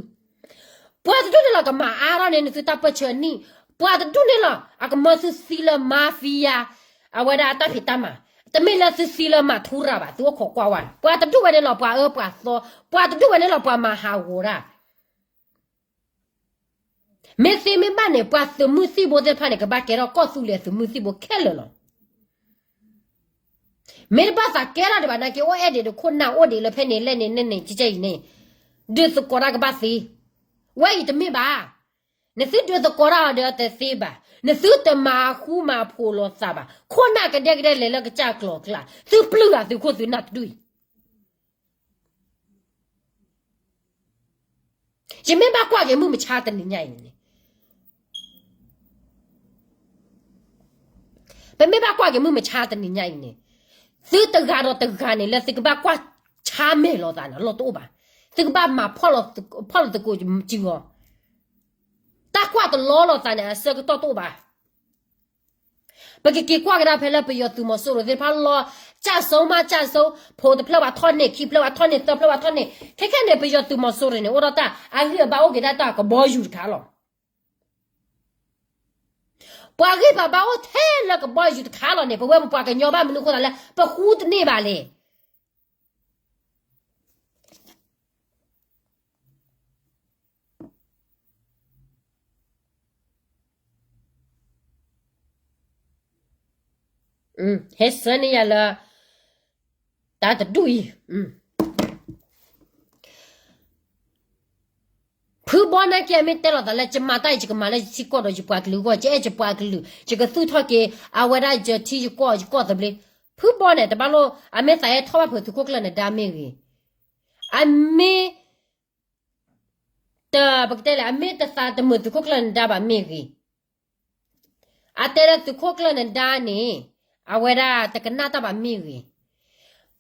ပှၤတဒူၣ်န့ၣ်လီၤ ကမၤအါထီၣ်န့ၢ်သုတၢ်ပၢၢ်ဆၢနံၣ်, ပှၤတဒူၣ်န့ၣ်လီၤ အကမၢသုသံလၢ mafia အဝဲဒၣ်တၢ်ဖံးတၢ်မၤ, တမ့ၢ်လၢသုသံလၢမၤထူရၤဘၣ် သုအိၣ်ခိးကွၢ်ဝဲ, ပှၤတဒူၣ်ဝဲန့ၣ်လီၤ ပှၤအၢပှၤသီ, ပှၤတဒူၣ်ဝဲန့ၣ်လီၤ ပှၤမၤဟးဂီၤတၢ် မ့ၢ်သ့မ့ၢ်ဘၣ်န့ၣ် ပှၤသုးမုၢ်သံၣ်ဘိသ့ၣ်တဖၣ်န့ၣ် ကဘၣ်ကဲထီၣ်ကီၢ်သူလ့ၤသုးမုၢ်သံၣ်ဘိခဲလၢာ်လီၤ. မ့ၢ်တဘၣ်သးကဲထီၣ်ဒံးဘၣ်နာ်က့ အိၣ်အဲၣ်ဒိးဒီးခိၣ်နၢ်အိၣ်ဒံးလၢဖဲန့ၣ်လဲၣ်န့ၣ်န့ၣ်န့ၣ် ကဲကဲအံၤန့ၣ် ဒုးသကိးတၢ်ကဘၣ်သ့, ဝဲအံၤတမ့ၢ်ဘၣ်. နသုဒုးသကိးတၢ်အီၤဒီးတသ့ဘၣ်, နသုတမၤဃူမၤဖိးလိာ်သးဘၣ်, ခိၣ်နၢ်ကဒဲကဒဲလဲၤလၢကစၢ်ကျိၤကျါ, သုပျုၢ်ဂၤသုးခိၣ်သုးနၢ်တဒူၣ်အံၤ ယမ့ၢ်ဘၣ်ကွၢ်က့ၤမုၢ်မဆါတနံၤညါအံၤန့ၣ်, ပမ့ၢ်ဘၣ်ကွၢ်က့ၤမုၢ်မဆါတနံၤညါအံၤန့ၣ်, သုတဂၤဒီးတဂၤန့ၣ် လၢသုကဘၣ်ကွၢ်ဆါမဲာ်လိာ်သးန့ၣ် အလီၢ်တအိၣ်ဘၣ်. သုကဘၣ်မၤဖီၣ်လိာ်သကိးစုဂီၤ, တၢ်ကွၢ်တလီလိာ်သးန့ၣ် အဆၢကတီၢ်တအိၣ်ဘၣ်. ပကက့ၤကွၢ်ကဒါဖဲလၢပယီၤသုးမီၤစိရိၤသ့ၣ်တဖၣ်လီၤ, ကၠၢ်စိမးကၠၢ်စိ, ဖိတဖျၢၣ်ပှၤထီၣ်န့ၢ်, ခံဖျၢၣ်ပှၤထီၣ်န့ၢ်, သၢဖျၢၣ်ပှၤထီၣ်န့ၢ်, ခဲခဲန့ၣ် ပယီၤသုးမီၤစိရိၤန့ၣ် အိၣ်ဒီးတၢ်အဂံၢ်အဘါအိၣ်က့ၤဒၣ်တၢ်ကဘီယူၤတခါလီၤ. ပှၤဂံၢ်ပှၤဘါအိၣ်ထဲလၢကဘီယူၤတခါလီၤန့ၣ် ပဝဲပပှၤကညီဘၣ်မနုၤအဃိသးလၢ ပဃူတန့ၢ်ဘၣ်လဲၣ်. ဟဲဆှၢန့ၢ်ယၤလၢ တၢ်တဒူၣ်အံၤ, ဖုဘီနာ်က့ အမ့ၢ်တဲလိာ်သးလၢ ယမၤတၢ်အံၤ ယကမၤလၢယထံကီၢ်ဒီးယပှၤကလုာ်အဂီၢ်, ယအဲၣ်ယပှၤကလုာ်, ယကသူၣ်ထီၣ်က့ၤ အဝဲဒၣ်ယထံယကီၢ် ယကီၢ်သဘျ့. ဖုဘီန့ၣ် တဘၣ်လိၣ် အမ့ၢ်သးဟဲထီၣ်ဘၣ်ဖုးသုးခိၣ်ကျၢၢ်နဒါမ့ၢ်ဂ့ၤ, အမ့ၢ် တ ပကတဲလဲၣ် အမ့ၢ်တသးတမုာ်သုးခိၣ်ကျၢၢ်နဒါဘၣ်မ့ၢ်ဂ့ၤ, အတဲလၢသုးခိၣ်ကျၢၢ်နဒါန့ၣ် အဝဲဒၣ်တကနၣ်တၢ်ဘၣ်မ့ၢ်ဂ့ၤ,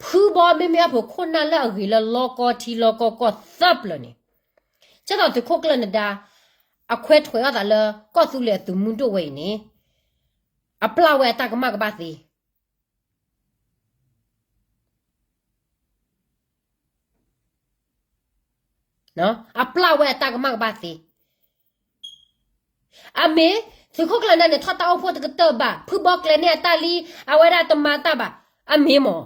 ဖုဘီမ့မ့ၢ်အဖိခိၣ်နၢ်လၢအဂ့ၤလၢလီကီထံလီကီကီၢ်သၢပျၢၤန့ၣ်, ကဲသိးသုးခိၣ်ကျၢၢ်နဒါ အခွဲးထွဲးအီၣ်သးလၢကီၢ်သူလ့ၤအသုးမုၢ်ဒိၣ်ဝဲအံၤန့ၣ်, အပျၢ်ဝဲအတၢ်ကမၣ်ကဘၣ်သ့ အပျၢ်ဝဲအတၢ်ကမၣ်ကဘၣ်သ့. အမ့ၢ် သုးခိၣ်ကျၢၢ်နဒါန့ၣ် ထီၣ်တၢ်အိၣ်ဖှိၣ်တကတၢၢ်ဘၣ်, ဖုဘီကျဲၤန့ၢ်အတၢ်လံ, အဝဲဒၣ်တမၤတၢ်ဘၣ်, အမ့ၢ်မး.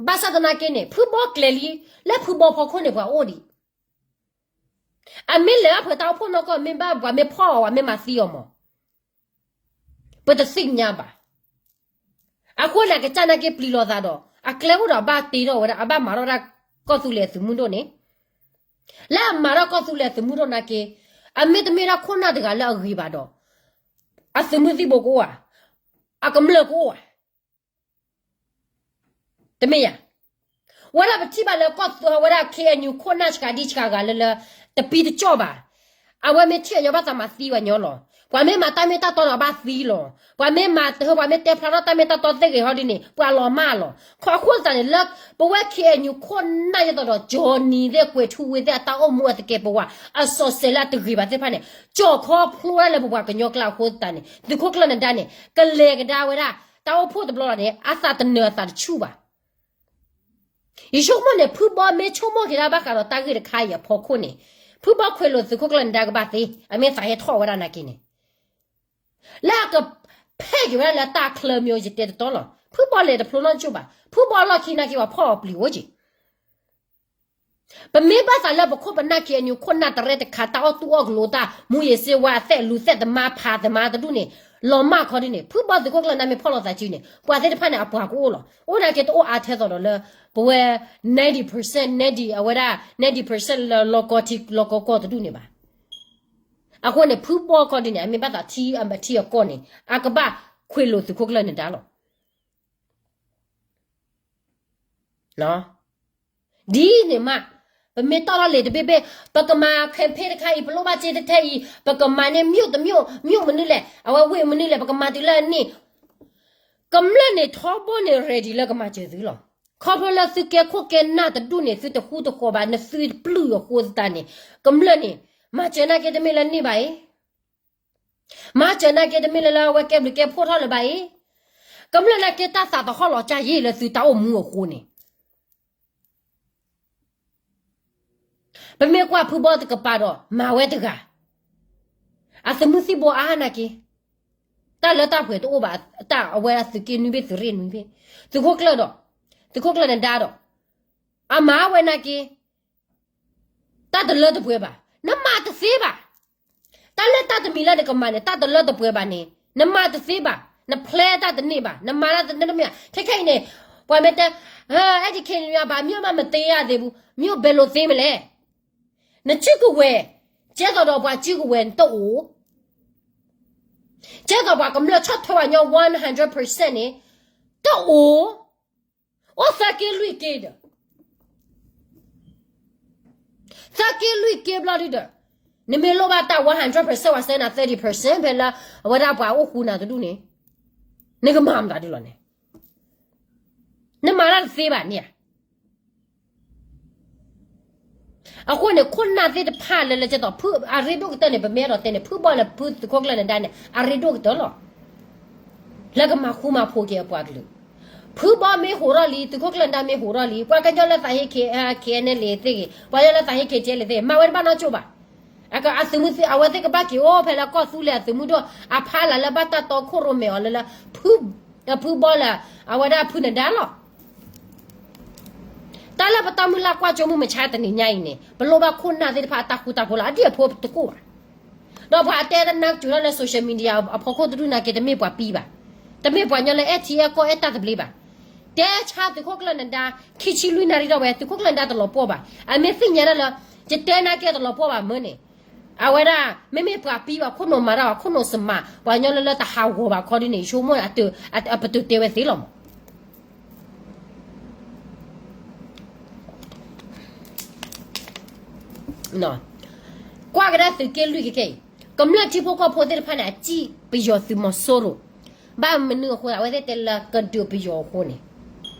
ဘၣ်ဆၣ်သနာ်က့န့ၣ် ဖုဘီကျဲၤလံ, လၢဖုဘီဖီခိၣ်န့ၣ် ပှၤအိၣ်ဒံး အမ့ၢ်လဲၤဘၣ်ဖဲတၢ်အိၣ်ဖှိၣ်နီၢ်ကီၢ် မ့ၢ်ဘၣ်ပှၤမ့ၢ်ဖီၣ်အီၤ ပှၤမ့ၢ်မၤသံအီၤမး, ပတသ့ၣ်ညါဘၣ်. အဃိန့ၣ် အကစၢ်နာ်က့ပျံၤလိာ်သးဒီး အကျဲအိၣ်ဒီးအဘၣ်တ့ထီၣ်ဝဲဒၣ် အဘၣ်မၤထီၣ်ဝဲဒၣ်ကီၢ်သူလ့ၤအသုးမုၢ်ဒိၣ်န့ၣ်, လၢအမၤထီၣ်ကီၢ်သူလ့ၤအသုးမုၢ်ဒိၣ်နာ်က့, အမ့ၢ်တမ့ၢ်ဒၣ်ခိၣ်နၢ်တဂၤလၢအဂ့ၤဘၣ်ဒီး အသုးမုၢ်သံၣ်ဘိကအိၣ်ဧါ, အကမျၢၢ်ကအိၣ်ဧါ. တမ့ၢ်ဧါ. ဝဲဒၣ်ပထံၣ်ဘၣ်လၢကီၢ်သူဝဲဒၣ် ခ့ၣ်အဲၣ်ယူၣ် ခိၣ်နၢ်ဆှးဒံဆှးဂၤလၢလၢ တပံတကၠီၣ်ဘၣ်. အဝဲမ့ၢ်ထံၣ်အညီဘၣ်သးမၤသံဝဲညီလီၤ. ပှၤမ့ၢ်မၤတၢ်မ့ၢ်တၢ်တီဒီးဘၣ်သံလီၤ. ပှၤမ့ၢ်မၤတဟၢ ပှၤမ့ၢ်တဲဖျါထီၣ်တၢ်မ့ၢ်တၢ်တီသ့ၣ်ဂ့ၤဟီဒ်န့ၣ် ပှၤလီၤမၢ်လီၤ. ခီအဃိသတးန့ၣ် လၢပဝဲ ခ့ၣ်အဲၣ်ယူၣ် ခိၣ်နၢ်ယသိးဒီး ကၠီၤနံၤသ့ၣ် ကွဲၤထူဝ့သ့ၣ် အတၢ်အိၣ်မူအသကဲးပဝး အစီၤစဲးလၢအတဂ့ၤဘၣ်သ့ၣ်တဖၣ်န့ၣ် ကၠီၤခီဖျိဝဲဒၣ်လၢပပှၤကညီကျါအဃိသတးန့ၣ် သုးခိၣ်ကျၢၢ်နဒါန့ၣ် ကလဲၤကဒါဝဲဒၣ် တၢ်အိၣ်ဖှိၣ်တဘျီလီၤန့ၣ် အသးတနၢၤအသးတဆူၣ်ဘၣ်. ယဆိကမိၣ်န့ၣ် ဖုဘီမ့ၢ်ဆိကမိၣ်က့ၤဒၣ်ဘၣ်ဃးဒီးတၢ်ဂ့ၢ်တခါအံၤအဖီခိၣ်န့ၣ် ဖုဘီခွဲးလိာ်သုးခိၣ်ကျၢၢ်နဒါကဘၣ်သ့ အမ့ၢ်သးဟဲထီၣ်ဝဲဒၣ်နာ်က့န့ၣ် လၢအကဖဲးက့ၤဝဲဒၣ်လၢတၢ်ချၢမ့ၢ်ယတဲတတီလီၤ. ဖုဘီလဲၤတဖျိနီတစိၢ်ဘၣ်. ဖုဘီလီၢ်ခံနာ်က့ပှၤဖီၣ်အီၤပျံၤအိၣ်က့ၤ ပမ့ၢ်ဘၣ်သးလၢပခိၣ်ပနၢ် ခ့ၣ်အဲၣ်ယူၣ် ခိၣ်နၢ်တရဲတခါ တၢ်အီၣ်တူၢ်အီၣ်ကလိတၢ် မူးယစ်ဆေးဝါး အသဲၣ်လူၤသဲၣ်သမါဖးသမါတဒူၣ်န့ၣ် လီၤမၢ်ခီဒ်န့ၣ် ဖုဘီသုးခိၣ်ကျၢၢ်နဒါမ့ၢ်ဖီၣ်လိာ်သးစုန့ၣ် ပှၤသ့ၣ်တဖၣ်န့ၣ် အပှၤကအိၣ်လီၤ. အိၣ်နာ်က့တအိၣ်အါထဲသိးဒီးလၢ ပဝဲ ninety percent ninety အဝဲဒၣ် ninety percent လၢလီၢ်ကီထံလီၢ်ကီကီၢ်တဒူၣ်န့ၣ်ဘၣ်. အဃိန့ၣ် ဖုဘီခီဒ်န့ၣ် အမ့ၢ်ဘၣ်သးထံအထံအကီၢ်န့ၣ် အကဘၣ်ခွဲးလိာ်သုးခိၣ်ကျၢၢ်နဒါလီၤ. ဒ်န့ၣ်မး, ပမ့ၢ်တီၣ်ထီၣ်လံာ်တဘ့ၣ်ဘ့ၣ်, ပကမၤ campaign တခါအံၤ ပလိၣ်ဘၣ်စ့တထဲအံၤ ပကမၤန့ၢ် မြို့ တ မြို့, မြို့ မနုၤလဲၣ်, အဝဲ ဝ့ၢ် မနုၤလဲၣ်, ပကမၤတုၤလၢအန့ၣ်, ကမျၢၢ်န့ၣ်ထီဘိန့ၣ် ready လၢကမၤစၢၤသုလီၤ. ခီဖျိလၢသုကဲခိၣ်ကဲနၢ်တဒူၣ်န့ၣ် သုတဃူတဃီၤဘၣ် နသုပျုၢ်အဃိသတးန့ၣ်, ကမျၢၢ်န့ၣ် မၤစၢၤနာ်က့တမ့ၢ်လၢန့ၢ်ဘၣ်အံၤ မၤစၢၤနာ်က့တမ့ၢ်လၢလၢအဝဲကဲဘျုးကဲဖှိၣ်ထီၣ်လၢၤဘၣ်အံၤ, ကမျၢၢ်နာ်က့တၢ်သးသဟီၣ်လီၤကၢ်ယံာ်လၢသုတၢ်အိၣ်မူအဃိန့ၣ်, ပမ့ၢ်ကွၢ်ဖုဘီတကပၤဒီး မၤဝဲတဂၤ, အသုးမုၢ်သံၣ်ဘိအါနာ်က့, တၢ်လၢတၢ်ပှဲၤတအိၣ်ဘၣ်, တၢ်အဝဲအသုးက့နွံဘ့ၣ်သုးရ့ၣ်နွံဘ့ၣ်, သုးခိၣ်ကျၢၢ်ဒီး, သုးခိၣ်ကျၢၢ်နဒါဒီး, အမၤဝဲနာ်က့ တၢ်တလၢတပှဲၤဘၣ်, နမၤတသ့ဘၣ်. တၢ်လၢတၢ်တမံၤလၢနကမၤန့ၣ် တၢ်တလၢတပှဲၤဘၣ်န့ၣ် နမၤတသ့ဘၣ်, န plan တၢ်တန့ၢ်ဘၣ်, နမၤတၢ်တန့ၢ်ဘၣ်, ခဲခဲအံၤန့ၣ်, ပှၤမ့ၢ်တဲ, အဲဒၣ်ခဲန့ၣ်ဘၣ် မြို့ မ့ၢ်မတၤယၤသ့ဘူး, မြို့ဘဲလိာ်သ့မ့ၢ်လဲၣ်, နစုကဝဲၤ, ကဲသိးဒီးပှၤစုကဝဲၤတအိၣ်, ကဲသိးပှၤကမျၢၢ်ဆီၣ်ထွဲပှၤညီ one hundred percent န့ၣ်, တအိၣ် အိၣ်သၢက့လွံၢ်က့ဒီး, သၢက့လွံၢ်က့ဘျီဒုဒီး, နမ့ၢ်လိၣ်ဘၣ်တၢ် one hundred percent ပှၤစဲနၤ thirty percent ဖဲလၢ အဝဲဒၣ်ပှၤအိၣ်ဃူနၤတဒူၣ်န့ၣ်, နကမၤမတၤဒုလီၤန့ၣ်, နမၤတၢ်တသ့ဘၣ်န့ၣ်ဧါ. အဃိန့ၣ် ခိၣ်နၢ်သ့ၣ်တဖၣ်လၢလၢကဲသိး အရ့ဒိၣ်ကတၢၢ်န့ၣ် ပမ့ၢ်အဲၣ်ဒိးတဲန့ၣ် ဖုဘီလၢဖုသုးခိၣ်ကျၢၢ်နဒါန့ၣ် အရ့ဒိၣ်ကတၢၢ်လီၤ. လၢကမၤဃူမၤဖိးက့ၤအပှၤကလုာ်, ဖုဘီမ့ၢ်ဟူးထီၣ်လံ သုးခိၣ်ကျၢၢ်နဒါမ့ၢ်ဟူးထီၣ်လံ ပှၤကညီလၢသးဟ့ KNLA သ့ၣ်ဂ့ၤ ပှၤကညီလၢသးဟ့ KTLA သ့ၣ်ဂ့ၤ မၤဝဲတဘၣ်နီတစိၤဘၣ်. အသုးမုၢ်သံၣ် အဝဲသ့ၣ်ကဘၣ်က့ၤအိၣ်ဖဲလၢကီၢ်သူလ့ၤအသုးမုၢ်ဒိၣ် အဖီလာ်လၢဘၣ်တၢ်တီခိၣ်ရိၣ်မဲအီၤလၢလၢ ဖုဘီလၢ အဝဲဒၣ်ဖုနဒါလီၤ. တၢ်လၢပတၢ်မုၢ်လၢ်ကွၢ်ကၠိမုၢ်မဆါတနံၤညါအံၤန့ၣ် ပလိၣ်ဘၣ်ခိၣ်နၢ်သ့ၣ်တဖၣ်အတၢ်ဃူတၢ်ဖိးလီၤ. အဒံၣ်အဖိတကိၢ်ဘၣ်. ဒီးပှၤတဲတနၢ်ကၠိၤထီၣ်လၢ social media အဖီခိၣ်တဒူၣ်နာ်က့ တမ့ၢ်ပှၤပံဘၣ်. တမ့ၢ်ပှၤကညီလၢအဲၣ်ထံအဲၣ်ကီၢ်အဲၣ်တၢ်သဘျ့ဘၣ်. တဲဆါသုးခိၣ်ကျၢၢ်နဒါ ခံဆံလွံၢ်နၣ်ရံၣ်ထီၣ်ဝဲ သုးခိၣ်ကျၢၢ်နဒါတလီၤပှီၢ်ဘၣ်. အမ့ၢ်သ့ၣ်ညါဒၣ်လၢ ယတဲနာ်က့တလီၤပှီၢ်ဘၣ်မၢန့ၣ် အဝဲဒၣ် မ့မ့ၢ်ပှၤပံဘၣ် ခိၣ်နူာ်မၤတၢ်ဘၣ် ခိၣ်နူာ်စမး ပှၤကညီလၢလၢတဟးဂီၤဘၣ်ခီဒ်န့ၣ် ယဆိကမိၣ် အပတုာ်တဲဝဲသ့လီၤမး. ကွၢ်ကဒါသုးက့လွံၢ်ခဲခဲအံၤ ကမျၢၢ်ထံဖိကီၢ်ဖိသ့ၣ်တဖၣ်န့ၣ် အစံၣ်ပယီၤသုးမီၤစိရိၤ ဘၣ်မနုၤအဃိ အဝဲသ့ၣ်တဲလၢကဒုးပယီၤအဃိန့ၣ်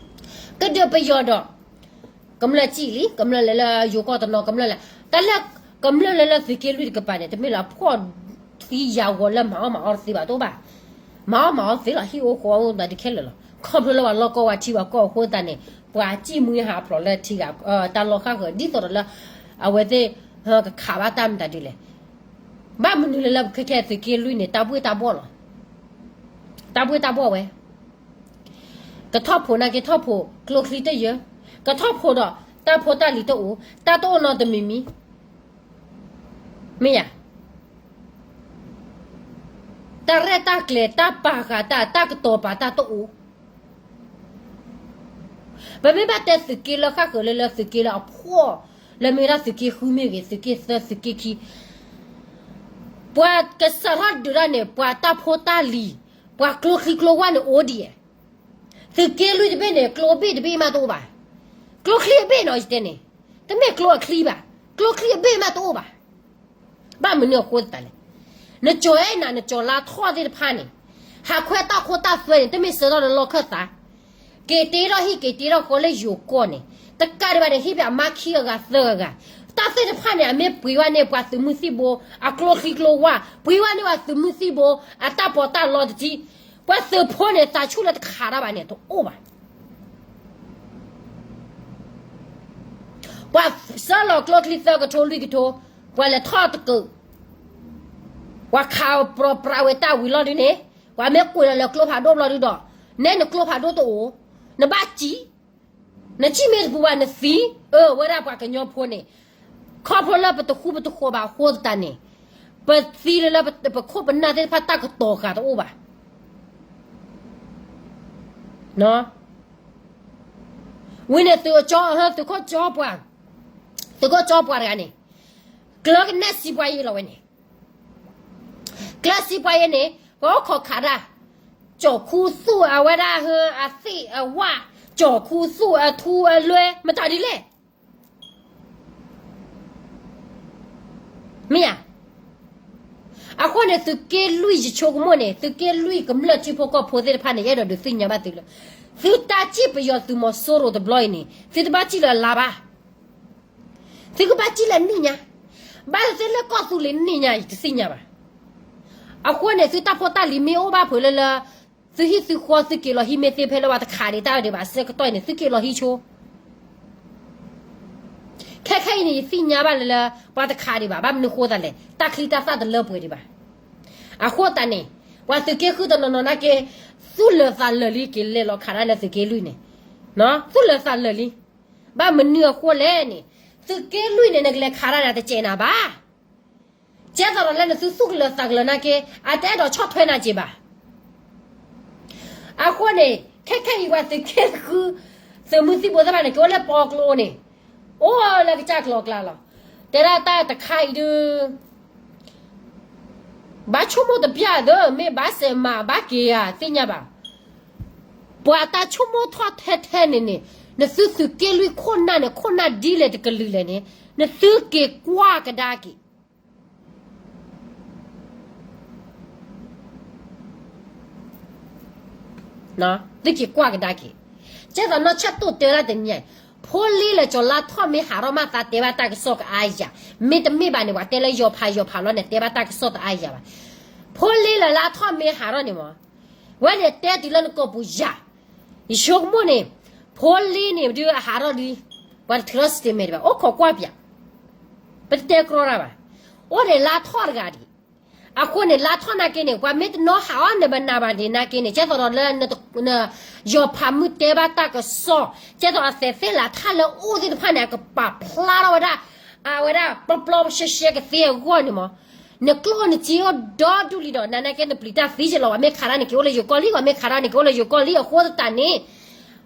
ကဒုးပယီၤဒီး ကမျၢၢ်စံၣ်လံ ကမျၢၢ်လဲၤလၢယိၤကီၢ်တနီၤ ကမျၢၢ်လဲၤ တၢ်လၢ ကမျၢၢ်လဲၤလၢသုးက့လွံၢ်တကပၤန့ၣ် တမ့ၢ်လၢအဖှီၣ်သံယာ်ဂီၤလၢမၤအီၣ်မၤအီတသ့ဘၣ်တအိၣ်ဘၣ်. မၤအီၣ်မၤအီသ့လီၤ ဟံၣ်အိၣ်ဃီအိၣ်သးတခဲလၢာ်လီၤ. ခီဖျိလၢပှၤလီၢ်ကီၢ်ဝဲထံဝဲကီၢ်အဃိသတးန့ၣ် ပှၤစံၣ်မှံဟးဖျိးလၢထံဂၤ တၢ်လီၢ်ဃၣ်ဃၢၤ ဒ်သိးဒီးလၢ အဝဲသ့ၣ် ကခးဘၣ်တၢ်မတၤဒ်လဲၣ်. ဘၣ်မနုၤလဲၣ်လၢခဲခဲသုးက့လွံၢ်န့ၣ် တၢ်ဘှ့ၣ်တၢ်ဘှီၣ်လီၤ. တၢ်ဘှ့ၣ်တၢ်ဘှီၣ်ဝဲ ကထီၣ်ဖိးနာ်က့ထီၣ်ဖိး ကျိချံတယၢၤ, ကထီၣ်ဖိးဒီး တၢ်ဖိတၢ်လံၤတအိၣ်, တၢ်တအိၣ်နီတမံၤမံၤ, မ့ၢ်ယၤ, တၢ်ရဲၣ်တၢ်ကျဲၤ တၢ်ပာ်ဃာ်တၢ် တၢ်ကတီၤပာ်တၢ်တအိၣ်. ပမ့ၢ်ဘၣ်တဲသုးက့လၢဃၣ်ဃၢၤလၢလၢသုးက့လၢအဖှီၣ် လၢမ့ၢ်ဒၣ်သုးက့ဃုမ့ၢ်ဂ့ၤ သုးက့သၢ သုးက့ခံ ပှၤကစးထီၣ်ဒုးတၢ်န့ၣ် ပှၤတၢ်ဖိတၢ်လံၤ ပှၤကျိချံကျိဝၢ်န့ၣ်အိၣ်ဒံးဧါ. သုးက့လွံၢ်တဘ့ၣ်န့ၣ် ကျိအဘ့ၣ်တဘ့ၣ်မးတအိၣ်ဘၣ်. ကျိချံအဘ့ၣ်နီၤ ယတဲန့ၣ်, တမ့ၢ်ကျိအချံဘၣ်, ကျိချံအဘ့ၣ်မးတအိၣ်ဘၣ်. ဘၣ်မနုၤအဃိသတးလဲၣ်. နကၠီၤအဲၣ်နၤ နကၠီၤလါထီၣ်သ့ၣ်တဖၣ်န့ၣ်, ဟးခွဲးတၢ်ခိတၢ်သွဲန့ၣ် တမ့ၢ်ဆၢထီၣ်လၢလီၢ်ခၢၣ်သး က့ၤတ့ထီၣ်ဟံၣ်က့ၤတ့ထီၣ်ဃီလၢယိၤကီၢ်န့ၣ်, တကးဒံးဘၣ်န့ၣ် ဟံၣ်ဖဲအမါခံဂၤဂၤသၢဂၤဂၤ, တၢ်သ့ၣ်တဖၣ်န့ၣ် အမ့ၢ်ပှ့ၤဝဲန့ၢ်ပှၤသုးမုၢ်သံၣ်ဘိ အကျိချံကျိဝၢ်, ပှ့ၤဝဲန့ၢ်ပှၤသုးမုၢ်သံၣ်ဘိ အတၢ်ပီးတၢ်လီတထံး, ပှၤသုးဖိန့ၣ် သးဆူၣ်လၢတခးတၢ်ဘၣ်န့ၣ် တအိၣ်ဘၣ်. ပှၤစၢလီၤကျိချံသၢကထိလွံၢ်ကထိ, ပှၤလဲၤထီၣ်တကၢၢ်, ပှၤခးပြးပြးဝဲတၢ်ဝံၤလီၤဒုန့ၣ်, ပှၤမ့ၢ်ကွံာ်လီၤလၢကျိဖးဒိၣ်ဘျီဒုဒီး, နဲနကျိဖးဒိၣ်တအိၣ်, နဘၣ်စံၣ်, နစံၣ်မ့ၢ်တပူၤဘၣ်နသံ, အဝဲဒၣ်ပှၤကညီဖိန့ၣ်, ခီဖျိလၢပတဃူပတဃီၤဘၣ်အဃိသတးန့ၣ်, ပသံလၢလၢပခိၣ်ပနၢ်သ့ၣ်တဖၣ်တၢ်ကတီၤဃာ်တအိၣ်ဘၣ်. ဝံၤန့ၣ်သုးကၠီ, သုးခိၣ်ကၠီပှၤ, သုးခိၣ်ကၠီပှၤတဂၤန့ၣ်, ကျၢၤကနဲၣ်စံးပှၤယံာ်လီၤဝဲန့ၣ်, ကျၢၤစံးပှၤယံာ်န့ၣ် ပှၤအိၣ်ခိးခးတၢ်, ကၠီၤခူသူၣ်အဝဲဒၣ်ဟၢအသ့ၣ်အဝၣ်, ကၠီၤခူသူၣ်အထူအလွဲ မတၤဒ်လဲၣ်. မ့ၢ်ဧါ. အဃိန့ၣ် သုးက့လွံၢ်ယဆိကမိၣ်န့ၣ် သုးက့လွံၢ်ကမျၢၢ်ထံဖိကီၢ်ဖိသ့ၣ်တဖၣ်န့ၣ် ယအဲၣ်ဒိးဒုးသ့ၣ်ညါဘၣ်သုလၢ သုတၢ်စံၣ်ပယီၤသုးမီၤစိရိၤတဘျီအံၤန့ၣ် သုတဘၣ်စံၣ်လၢအလါဘၣ်. သုကဘၣ်စံၣ်လၢအနံၣ်ညါ, ဘၣ်သ့ၣ်လၢကီၢ်သူလ့ၤနံၣ်ညါ ယတသ့ၣ်ညါဘၣ်. အဃိန့ၣ် သုတၢ်ဖိတၢ်လံၤမ့ၢ်အိၣ်ဘၣ်ဖုးလၢလၢ သုဟံၣ်သုဃီသုက့ၤလီၤဟံးမ့ၢ်သ့ဖဲလၢပှၤတခးဒံးတၢ်ဒံးဘၣ်အဆၢကတီၢ်အံၤန့ၣ် သုက့ၤလီၤဟံးဆိ ခဲခဲအံၤန့ၣ် ယသ့ၣ်ညါဘၣ်လၢလၢ ပှၤတခးဒံးဘၣ် ဘၣ်မနုၤဃိသတးလဲၣ် တၢ်ချံတၢ်သၣ်တလၢပှဲၤဒံးဘၣ်. အဃိသတးန့ၣ် ပှၤသုးက့ဃုတနီၤနီၤနာ်က့ သူၣ်လၢာ်သးလၢာ်လံ က့ၤလဲၤလီၤခးတၢ်လၢသုးက့လွံၢ်န့ၣ်, သူၣ်လၢာ်သးလၢာ်လံ. ဘၣ်မနုၤအဃိလဲၣ်န့ၣ် သုးက့လွံၢ်န့ၣ် နကလဲၤခးတၢ်န့ၣ် တစဲးနၤဘၣ်. ကဲသိးဒီးလၢနသုသူၣ်ကလၢာ်သးကလၢာ်နာ်က့ အတအဲၣ်ဒိးဆီၣ်ထွဲနၤက့ၤဘၣ်. အဃိန့ၣ် ခဲခဲအံၤပှၤသုးက့ဃု သုးမုၢ်သံၣ်ဘိသ့ၣ်တဖၣ်န့ၣ် က့ၤအိၣ်လၢပီကျိန့ၣ် အိၣ်လၢကစၢ်ကျိၤကျါလီၤ. တဲဒၣ်တၢ်တခါအံၤဒုး ဘၣ်ဆိကမိၣ်တပျၢ်ဒီး မ့ၢ်ဘၣ်စဲးမၤဘၣ်က့ၤဧါ သ့ၣ်ညါဘၣ်. ပှၤတၢ်ဆိကမိၣ်ထီၣ်ထဲထဲန့ၣ်န့ၣ် နသုသုးက့လွံၢ်ခိၣ်နၢ်န့ၣ် ခိၣ်နၢ်ဒ်လဲၣ်တကလုာ်လဲၣ်န့ၣ် နသုက့ၤကွၢ်ကဒါက့ၤ သုက့ၤကွၢ်ကဒါက့ၤ. ကဲသိးနီၢ်ဆၢၣ်တိၢ်တဲဝဲဒၣ်တနံၤအံၤ ဖိလ့လၢကၠီၤလါထီၣ်မ့ၢ်ဟးထီၣ်မးသးတဲဘၣ်တၢ်ကစီၣ်ကအါယၤ, မ့တမ့ၢ်ဘၣ်န့ၣ် ပှၤတဲလၢယီၤဖးယီၤဖးလီၤန့ၣ် တဲဘၣ်တၢ်ကစီၣ်တအါယၤဘၣ်. ဖိလ့လၢလါထီၣ်မ့ၢ်ဟးထီၣ်န့ၣ်မး ဝဲန့ၣ်တဲတုၤလၢနကိာ်ပူၤယၤ ယဆိကမိၣ်န့ၣ် ဖိလ့န့ၣ်ဒုးအဟးထီၣ်လံ, ပှၤတထုးထီၣ် statement ဘၣ် အိၣ်ခိးကွၢ်ပၠး, ပတတဲကြီတၢ်ဘၣ်. အိၣ်န့ၣ်လါထီၣ်တဂၤဒံး, အဃိန့ၣ် လါထီၣ်နာ်က့န့ၣ် ပှၤမ့ၢ်တနီၣ်ဟးအီၣ်နဘၣ်နၤဘၣ်ဒံးနာ်က့န့ၣ် ကဲသိးဒီးလၢ ယီၤဖးမုၢ်တဲဘၣ်တၢ်ကစီၣ် ကဲသိးအသဲးသ့ၣ်လးထၣ်လၢအိၣ်သ့ၣ်တဖၣ်န့ၣ် အကပာ်ဖျါထီၣ်ဝဲဒၣ် အဝဲဒၣ်ပျီပျီရှဲရှဲကသ့အဂီၢ်န့ၣ်မး နကျိၣ်နစ့အိၣ်ဒီဒူၣ်လံဒီး နနာ်က့နပျံၤတၢ်သံယလီၤ ပှၤမ့ၢ်ခးတၢ်န့ၣ် က့ၤအိၣ်လၢယိၤကီၢ်လံ ပှၤမ့ၢ်ခးတၢ်န့ၣ် က့ၤအိၣ်လၢယိၤကီၢ်လံ အဃိသတးန့ၣ်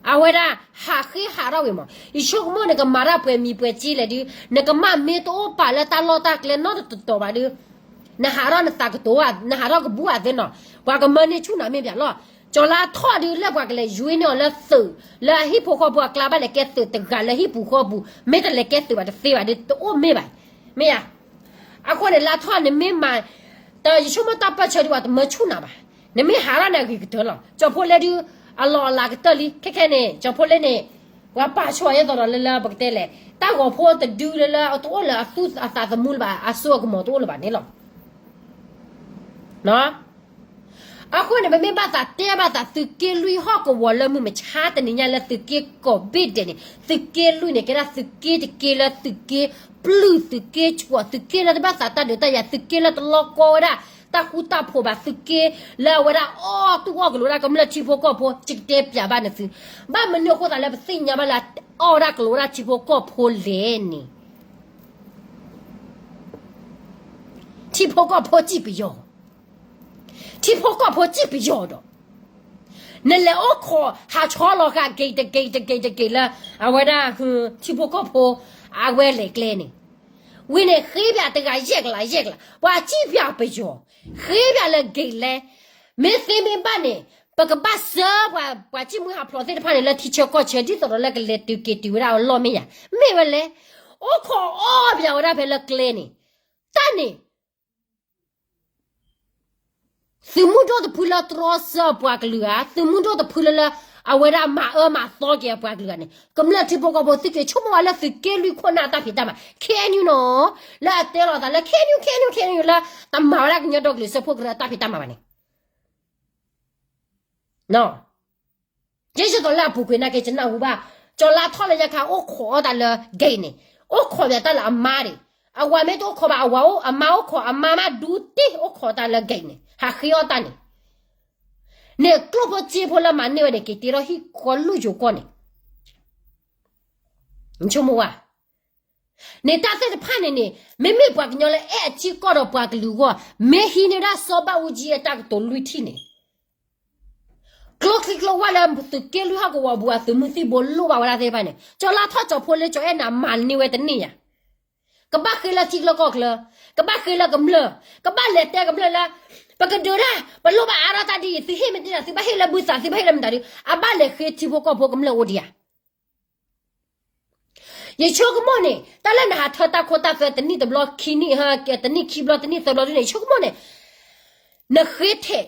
အဝဲဒၣ်ဟးဃ့ဟးထီၣ်ဝံၤမး ယဆိကမိၣ်နကမၤတၢ်ပှဲၤမံၤပှဲၤကၠ့လဲၣ်ဒုး နကမၣ်မ့ၢ်တအိၣ်ပာ်လၢတၢ်လီၢ်တၢ်ကျဲနီတတီၤဘၣ်ဒုး နဟးထီၣ်နသးကတိၤဧါ နဟးထီၣ်ကဘူၣ်ဧါသ့နီၤ ပှၤကမၢန့ၢ်ဆူၣ်နၤမ့ၢ်ပၠးလီၤ ကၠီၤလါထီၣ်ဒုးလၢပှၤကလဲၤယွ့န့ၢ်အီၤလၢသုး လၢအဟံၣ်ဖိဃီဖိအကျါ ဘၣ်လဲၤကဲသုးတဂၤလၢဟံၣ်ပူၤဃီပူၤ မ့ၢ်တလဲၤကဲသုးဘၣ်တသ့ဘၣ်ဒုး တအိၣ်မ့ၢ်ဘၣ်, မ့ၢ်ဧါ. အဃိန့ၣ် လါထီၣ်နမ့ၢ်မၤ တၢ်ယဆိကမိၣ်တၢ်ပၢၢ်ဆၢဒုး ပှၤတမၢဆူၣ်နၤဘၣ်, နမ့ၢ်ဟးထီၣ်န့ၣ်အဂ့ၤကတၢၢ်လီၤ. ကၠီၤဖိလ့ဒုး အလီၢ်အလၤကတၢၢ်လံ ခဲခဲန့ၣ် ကၠီၤဖိလ့န့ၣ် ပှၤပာ်ဆှၢအီၤဒ်သိးဒီးလၢလၢပကတဲလဲၣ် တၢ်ဂီၤဖိတဒုလၢလၢတအိၣ်လၢအသူၣ်အသးသမူလၢၤဘၣ် အစိအကမီၤတအိၣ်လၢၤဘၣ်န့ၣ်လီၤ. အဃိန့ၣ် ပမ့ၢ်ဘၣ်သးတဲဘၣ်သးသုးက့လွံၢ်ဟီၣ်ကဝီၤလၢမုၢ်မဆါတနံၤညါလၢသုးက့ကိးဘ့ၣ်ဒဲးန့ၣ် သုးက့လွံၢ်န့ၣ် ကဲဒၣ်သုးက့တက့လၢသုးက့ပျုၢ် သုးက့ဆှီ သုးက့လၢတဘၣ်သးတၢ်ဒုးတၢ်ယၤ သုးက့လၢတလီကီဝဲဒၣ် တၢ်ဃူတၢ်ဖိးဘၣ် သုးက့လၢအဝဲဒၣ်အီၣ်တူၢ်အီၣ်ကလိာ်ဒၣ်ကမျၢၢ်ထံဖိကီၢ်ဖိ ယကတဲပၠးဘၣ်နသု ဘၣ်မနုၤအဃိသတးလၢပသ့ၣ်ညါဘၣ်လၢအအီၣ်ဝဲဒၣ်ကလိာ်ဝဲဒၣ်ထံဖိကီၢ်ဖိလဲၣ်န့ၣ် ထံဖိကီၢ်ဖိစံၣ်ပယီၤ ထံဖိကီၢ်ဖိစံၣ်ပယီၤဒီး နလဲၤအိၣ်ခိးဟးဆီလီၤဃာ် gate တ gate တ gate တ gate လၢ အဝဲဒၣ် ထံဖိကီၢ်ဖိ အဝဲလဲၤကျဲန့ၣ် ဝံၤန့ၣ်ဃ့ပၠးတဂၤယဲၢ်ကလးယဲၢ်ကလး ပှၤစံၣ်ပၠးပယီၤ ဃ့ပၠးလၢ gate လဲၣ် မ့ၢ်သ့မ့ၢ်ဘၣ်န့ၣ် ပကဘၣ်ဆှၢပှၤ ပှၤစံၣ်မှံဟးဖျိးသ့ၣ်တဖၣ်န့ၣ် လၢထံဆၢကီၢ်ဆၢ ဒ်သိးဒီးလၢကလဲၤတုၤက့ၤတုၤဝဲဒၣ်အလီၢ်မ့ၢ်ယၤ မ့ၢ်ဝဲလဲၣ် အိၣ်ခိးအီၣ်ပၠးဝဲဒၣ်ဖဲလၢကျဲန့ၣ် တၢ်န့ၣ် သုးမုၢ်ဒိၣ်တဖုလၢတြီဆၢအပှၤကလုာ်ဧါ, သုးမုၢ်ဒိၣ်တဖုလၢလၢ အဝဲဒၣ်မၤအၢမၤသီက့ၤအပှၤကလုာ်ဧါန့ၣ် ကမျၢၢ်ထံဖိကီၢ်ဖိသုက့ၤဆိကမိၣ်ဝဲလၢသုးက့လွံၢ်ခိၣ်နၢ်အတၢ်ဖံးတၢ်မၤ ခ့ၣ်အဲၣ်ယူၣ်နီၤ, လၢအတဲလီၤသးလၢ ခ့ၣ်အဲၣ်ယူၣ် ခ့ၣ်အဲၣ်ယူၣ်လၢ တမၤဝဲဒၣ်ကညီဒီကလုာ်စၢဖှိၣ်ကရၢအတၢ်ဖံးတၢ်မၤဘၣ်န့ၣ် ယဲယသိးလၢအပူၤကွံာ်နာ်က့ ယနၢ်ဟူဘၣ် ကၠီၤလါထီၣ်လၢညါခါ အိၣ်ခိးအီၣ်တၢ်လၢ gate န့ၣ် အိၣ်ခိးပၠးတၢ်လၢအမါဒံး, အဝၤမ့ၢ်တအိၣ်ခိးဘၣ် အဝၤအိၣ် အမါအိၣ်ခိး အမါမးဒူတ့ၢ်အိၣ်ခိးတၢ်လၢ gate န့ၣ် ဟးဃ့အီၣ်တၢ်န့ၣ် န့ၣ်ကျိၣ်ဖိစ့ဖိလၢမၤန့ၢ်ဝဲန့ၣ် က့ၤတ့ထီၣ်ဟံၣ်ဃီလွံၢ်ယိၤကီၢ်န့ၣ် နဆိကမိၣ်ဝဲ န့ၣ်တၢ်သ့ၣ်တဖၣ်န့ၣ်န့ၣ် မ့မ့ၢ်ပှၤကညီလၢအဲၣ်အထံကီၢ်ဒီးပှၤကလုာ်အဂီၢ် မ့ၢ်ဟံးန့ၢ်ဝဲဒၣ်စီၤဘၣ်အူကၠံအတၢ်ကတိၤလွံၢ်ထံၣ်န့ၣ် ကျိချံကျိဝၣ်လၢသုးက့လွံၢ်ဟီၣ်ကဝီၤပူၤ အသုးမုၢ်သံၣ်ဘိလိၣ်ဘၣ်ဝဲဒၣ်သ့ၣ်တဖၣ်န့ၣ် ကၠီၤလါထီၣ် ကၠီၤဖိလ့ ကၠီၤအဲၣ်နၤ မၤန့ၢ်ဝဲတန့ၢ်ယၤ ကဘၣ်ဃ့လၢထံချၢကီၢ်ချၢ, ကဘၣ်ဃ့လၢကမျၢၢ်, ကဘၣ်လဲၤတဲကမျၢၢ်လၢ ပကဒုးတၢ် ပလိၣ်ဘၣ်အါထီၣ်တၢ်ဒ်အံၤ သုဟ့ၣ်မ့ၢ်တန့ၢ် သုဘၣ်ဟ့ၣ်လၢဘုသး သုဘၣ်ဟ့ၣ်လၢမတၤဒုး အဘၣ်လဲၤဃ့ထံဖိကီၢ်ဖိကမျၢၢ်အိၣ်ဒံးဧါ. ယဆိကမိၣ်န့ၣ် တၢ်လၢနဟးထၢတၢ်ခိတၢ်သွဲတနံၣ်တဘျီခံနံၣ် တနံၣ်ခံဘျီတနံၣ်သၢဘျီဒ်န့ၣ် ယဆိကမိၣ်န့ၣ် နဃ့ထဲး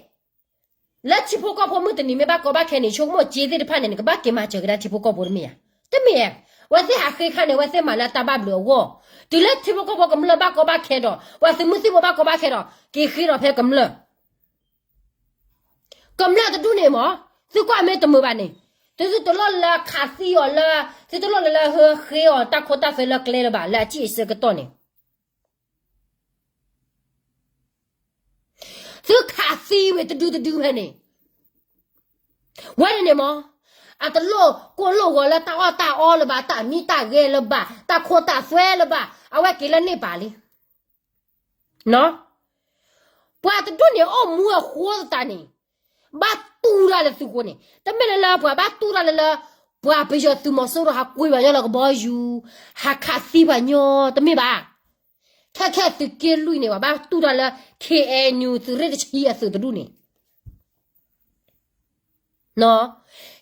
လၢထံဖိကီၢ်ဖိမုၢ်တနံၤမ့ၢ်ဘၣ်ကီဘၣ်ခဲန့ၣ် ယဆိကမိၣ်စ့သ့ၣ်တဖၣ်န့ၣ် နကဘၣ်က့ၤမၤစၢၤကဒါထံဖိကီၢ်ဖိတမ့ၢ်ဧါ. တမ့ၢ်ဧါ. အဝဲသ့ၣ်ဟးဃ့ခါန့ၣ် အဝဲသ့ၣ်မၤလၢတၢ်ဘၣ်ဘျုးအဂီၢ်, တုၤလၢထံဖိကီၢ်ဖိကမျၢၢ်ဘၣ်ကီဘၣ်ခဲဒီး ပှၤသုးမုၢ်သံၣ်ဘိဘၣ်ကီဘၣ်ခဲဒီး က့ၤဃ့ဒီးဖဲကမျၢၢ် ကမျၢၢ်တဒူၣ်န့ၣ်မ့ၢ် သုကွၢ်မ့ၢ်တမုာ်ဘၣ်န့ၣ် သုသုတလိၣ်လၢခးသံအီၤလၢ သုတလိၣ်လၢလၢဟၢဃ့အီၤတၢ်ခိတၢ်သွဲလၢကျဲလၢၤဘၣ် လၢအစံၣ်အဆၢကတီၢ်န့ၣ် သုခးသံဝဲတဒုတဒုဖဲန့ၣ် ဝဲန့ၣ်န့ၣ်မ့ၢ် အတလိၣ်ကိၢ်လိၣ်ဂီၤလၢတၢ်အီၣ်တၢ်အီလၢၤဘၣ် တၢ်မံတၢ်ဂဲၤလၢၤဘၣ် တၢ်ခိတၢ်သွဲလၢၤဘၣ် အဝဲက့ၤလၢန့ၢ်ပာ်လံ ပှၤတဒူၣ်န့ၣ်အိၣ်မူအဃိသတးန့ၣ် ဘၣ်တူၢ်တၢ်လၢသုဃိန့ၣ် တမ့ၢ်လၢလၢပှၤဘၣ်တူၢ်တၢ်လၢလၢ ပှၤပယီၤသုးမီၤစိရိၤဟးကွံာ်ပှၤညီလၢကဘီယူၤ ဟးခးသံပှၤညီ တမ့ၢ်ဘၣ်. ခဲခဲသုးက့လွံၢ်န့ၣ် ပှၤဘၣ်တူၢ်တၢ်လၢ KNU သုးရ့ၣ်တဆံအသုးတဒူၣ်န့ၣ်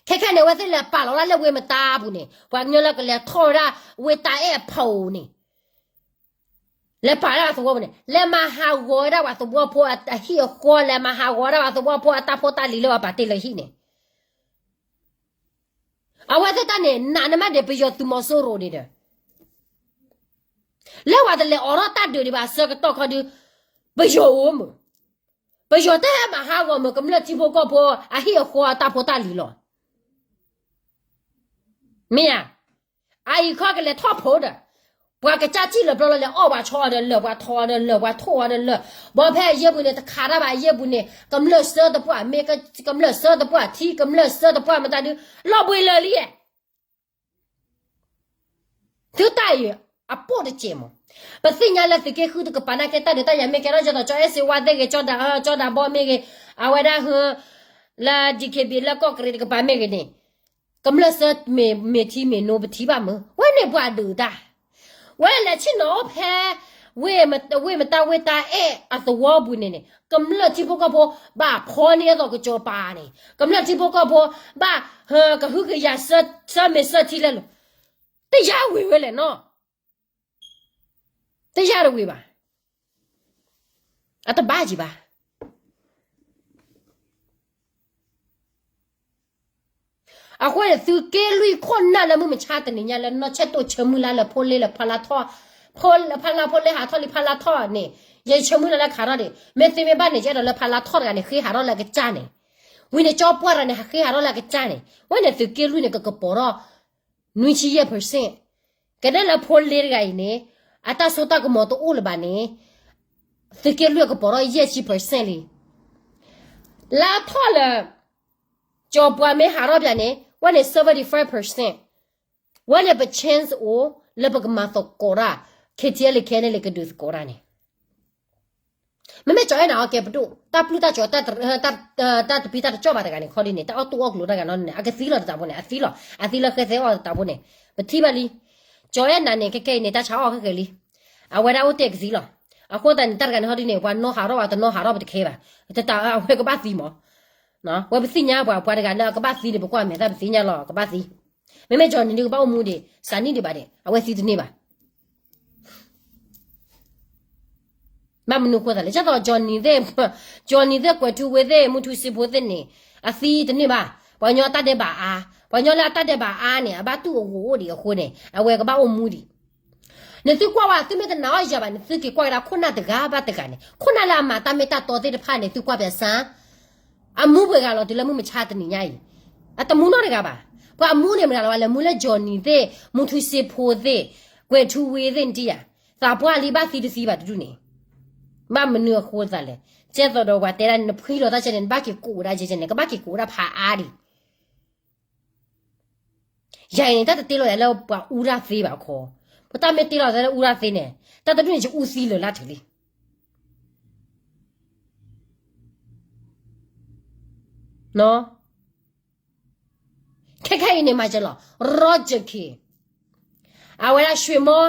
ခဲခဲန့ၣ် အဝဲသ့ၣ်လဲၤပာ်လီၤဒၣ်လၢဝ့ၢ်မတါပူၤန့ၣ် ပှၤကညီလၢကလဲၤထီၣ်ဝဲဒၣ်ဝ့ၢ်တၢ်အဲၣ်အဖီဧိၤန့ၣ် လဲၤပာ်ဒၣ်သဝီပူၤန့ၣ် လဲၤမၤဟးဂီၤဝဲဒၣ်ပှၤသဝီဖိအဟံၣ်အဃီ လဲၤမၤဟးဂီၤဝဲဒၣ်ပှၤသဝီဖိအတၢ်ဖိတၢ်လံၤလၢအပာ်တ့ၢ်လၢဟံၣ်န့ၣ် အဝဲသ့ၣ်တၢ်န့ၣ် နးနမ့ၢ်ဒံးပယီၤသုးမီၤစိရိၤန့ၣ်ဒီး လၢပှၤတလဲၤအိးထီၣ်တၢ်ဒုးဒံးဘၣ်အဆၢကတီၢ်ခီဒုး ပယီၤအိၣ်မုာ် ပယီၤတဟဲမၤဟးဂီၤမုာ် ကမျၢၢ်ထံဖိကီၢ်ဖိအဟံၣ်အဃီအတၢ်ဖိတၢ်လံၤလီၤ. မ့ၢ်ဧါ. အအံၤခီကလဲၤထီၣ်ဖိဒီး ပှၤကစၢ်စံၣ်လၢၤဘျီလီၤ လဲၤအီၣ်ပှၤဆီအီၤဒီးလၢာ် ပှၤထိးအီၤဒီးလၢာ်ပှၤထိးအီၤဒီးလၢာ် ဘီဖဲအယဲၢ်ပူၤန့ၣ် တခးတၢ်ဘၣ်အယဲၢ်ပူၤန့ၣ် ကမျၢၢ်စၢတပှၢ်မ့ၢ် ကမျၢၢ်စၢတပှၢ်ထံ ကမျၢၢ်စၢတပှၢ်မတၤဒုး လီၤဘှံးလၢာ်လံဧါ သုတၢ်အံၤ အပိၢ်တစဲးမး, ပသ့ၣ်ညါလၢသုးက့ဃုတကပၤနာ်က့ တၢ်ဒုးတၢ်ယၤမ့ၢ်ကဲထီၣ်ကၠီဒီး ကၠီအဲၣ်စ့ဝါသ့ၣ်ဂ့ၤ ကၠီဒၤ ကၠီဒၤဘီမ့ၢ်ဂ့ၤ, အဝဲဒၣ်ဟ လၢ DKBA လၢကီၢ်ကရံးတကပၤမ့ၢ်ဂ့ၤန့ၣ်, ကမျၢၢ်ဆၢမ့ၢ်ထံမ့ၢ်နိပထံၣ်ဘၣ်မုၢ်, ဝဲန့ၣ်ပှၤဒုးတၢ်, ဝဲလဲၤဆ့ၣ်နီၤအိၣ်ဖဲ ဝ့ၢ်မတၢ်ဝ့ၢ်တၢ်အဲၣ်အသဝီပူၤန့ၣ်န့ၣ် ကမျၢၢ်ထံဖိကီၢ်ဖိ ဘၣ်ဖီန့ၢ်အသိးကစီၤပၤန့ၣ် ကမျၢၢ်ထံဖိကီၢ်ဖိ ဘၣ်ဟ ကဟုကယာ်ဆၢမ့ၢ်ဆၢထံလဲၣ်လီၤ, တယါဝ့ၤဝဲလဲၣ်နီၤ, တယါတဝ့ၤဘၣ်, အတဘၣ်ကံဘၣ်. အဃိန့ၣ် သုးက့လွံၢ်ခိၣ်နၢ်လၢမုၢ်မဆါတနံၤညါလၢနီၢ်ဆဲးတိၣ်ဆၢမုၢ်လၢ်လၢဖိလ့လၢဖါလါထီၣ်, ဖါလါဖိလ့ဟးထီၣ်လံဖါလါထီၣ်န့ၣ်, ယဆၢမုၢ်လၢ်လၢခးထီၣ်န့ၣ် မ့ၢ်သ့မ့ၢ်ဘၣ်န့ၣ် ယအဲၣ်ဒိးလၢဖါလါထီၣ်တဂၤန့ၣ် ဃ့ဟးထီၣ်လၢအကစၢ်န့ၣ်, ဝံၤန့ၣ်ကၠီပှၢ်တဂၤန့ၣ် ဟးဃ့ဟးထီၣ်လၢအကစၢ်န့ၣ်, ဝဲန့ၣ်သုးက့လွံၢ်န့ၣ် ကကပီၤထီၣ် နွံဆံယဲၢ် percent, ကဒဲလၢဖိလ့တဂၤအံၤန့ၣ်, အတၢ်စိတၢ်ကမီၤတအိၣ်လၢၤဘၣ်န့ၣ်, သုးက့လွံၢ်ကပီၤထီၣ်ယဲၢ်ဆံ percent လံ. လၢထီၣ်လၢ ကၠီပှၢ်မ့ၢ်ဟးထီၣ်ပၠးန့ၣ် ဝဲန့ၣ် seventy five percent, ဝဲန့ၣ်ပ chance အိၣ်လၢပကမၤသကိးတၢ်, KTLA KNLA ကဒုးသကိးတၢ်န့ၣ် မ့မ့ၢ်ကၠီအဲၣ်နၤအီၤကဲပဒိၣ်, တၢ်ပျုၢ်တၢ်ကၠီၤ, တၢ်တပံတၢ်တကၠီၣ်ဘၣ်တဂၤန့ၣ် ခီဒ်န့ၣ် တၢ်အီၣ်တူၢ်အီၣ်ကျိၤတၢ်ဂၤနီန့ၣ် အကသံလီၤတတးဖိန့ၣ် အသံလီၤ, အသံလၢဃဲသဲအီၣ်တတးဖိန့ၣ်, ပထံၣ်ဘၣ်လံ. ကၠီအဲၣ်နၤန့ၣ် ခဲခဲအံၤန့ၣ် တၢ်ဆါအီၣ်ခဲကဲလံ, အဝဲဒၣ်အိၣ်တ့ၢ်ကသံလီၤ. အဃိသတးန့ၣ် တၢ်တဂၤန့ၣ် ခီဒ်န့ၣ် ပှၤနီၣ်ဟးထီၣ်ဘၣ်တနီၣ်ဟးထီၣ်ပတခဲဘၣ်, တတးအဝဲကဘၣ်သံမး, ဝဲပသ့ၣ်ညါပှၤပှၤတဂၤလၢအကဘၣ်သံန့ၣ် ပကွၢ်မဲာ်သၣ်ပသ့ၣ်ညါလီၤ ကဘၣ်သံ, မ့မ့ၢ်ကၠီနံၤဒုးကဘၣ်အိၣ်မူဒံး စးနံၣ်ဒံးဘၣ်ဒံး အဝဲသံတန့ၢ်ဘၣ် ဘၣ်မနုၤအဃိသးလဲၣ်, ကၢ်သိး ကၠီနံၤသ့ၣ်, ကၠီနံၤသ့ၣ် ကွဲးထူဝ့သ့ၣ် မူထူစ့ဖိသ့ၣ်န့ၣ် အသံတန့ၢ်ဘၣ်, ပှၤကညီတၢ်ဒဲးဘးအါ, ပှၤကညီလၢအတၢ်ဒဲးဘးအါန့ၣ် အဘၣ်တူၢ်အဂီၤအိၣ်ဒံးအဃိန့ၣ် အဝဲကဘၣ်အိၣ်မူဒံး. နသုကွၢ်ဝဲ သုမ့ၢ်တနာ်အီၤယၤဘၣ်န့ၣ် သုက့ၤကွၢ်ကဒါခိၣ်နၢ်တဂၤဘၣ်တဂၤန့ၣ် ခိၣ်နၢ်လၢအမၤတၢ်မ့ၢ်တၢ်တီသ့ၣ်တဖၣ်န့ၣ် သုကွၢ်ပၠးစၢ် အမူပှဲၤဂၤလီၤတုၤလၢမုၢ်မဆါတနံၤညါအံၤ, အတမူနီတဂၤဘၣ်. ပှၤအမူန့ၣ်မတၤလီၤဘၣ် လဲၤမူလၢကၠီနံၤသ့ၣ်, မူထူစ့ဖိသ့ၣ်, ကွဲးထူဝ့သ့ၣ်နတံၢ်ယၤ, သးပှၢ်လံဘၣ်သံတသံဘၣ်တဒူၣ်န့ၣ်, ဘၣ်မနုၤအဃိသးလဲၣ်, ကဲသိးဒီးပှၤတဲဒၣ် နဖှံလီၤတၢ်ကဲန့ၣ် နဘၣ်က့ၤကိးဝဲဒၣ်ကဲန့ၣ် ကဘၣ်က့ၤကိးဝဲဒၣ်ဖးအါဒံး ယၤအံၤန့ၣ် တၢ်တတ့လီၤယၤလၢပှၤအူတၢ်သ့ဘၣ်ခီ, ပတၢ်မ့ၢ်တ့လီၤသးလၢအူတၢ်သ့န့ၣ် တၢ်တဒူၣ်န့ၣ် ယအူသံလၢာ်လၢထူလံ. ခဲခဲအံၤန့ၣ်မၤစၢၤလီၤ Roger Khin, အဝဲဒၣ် ရွှေမော,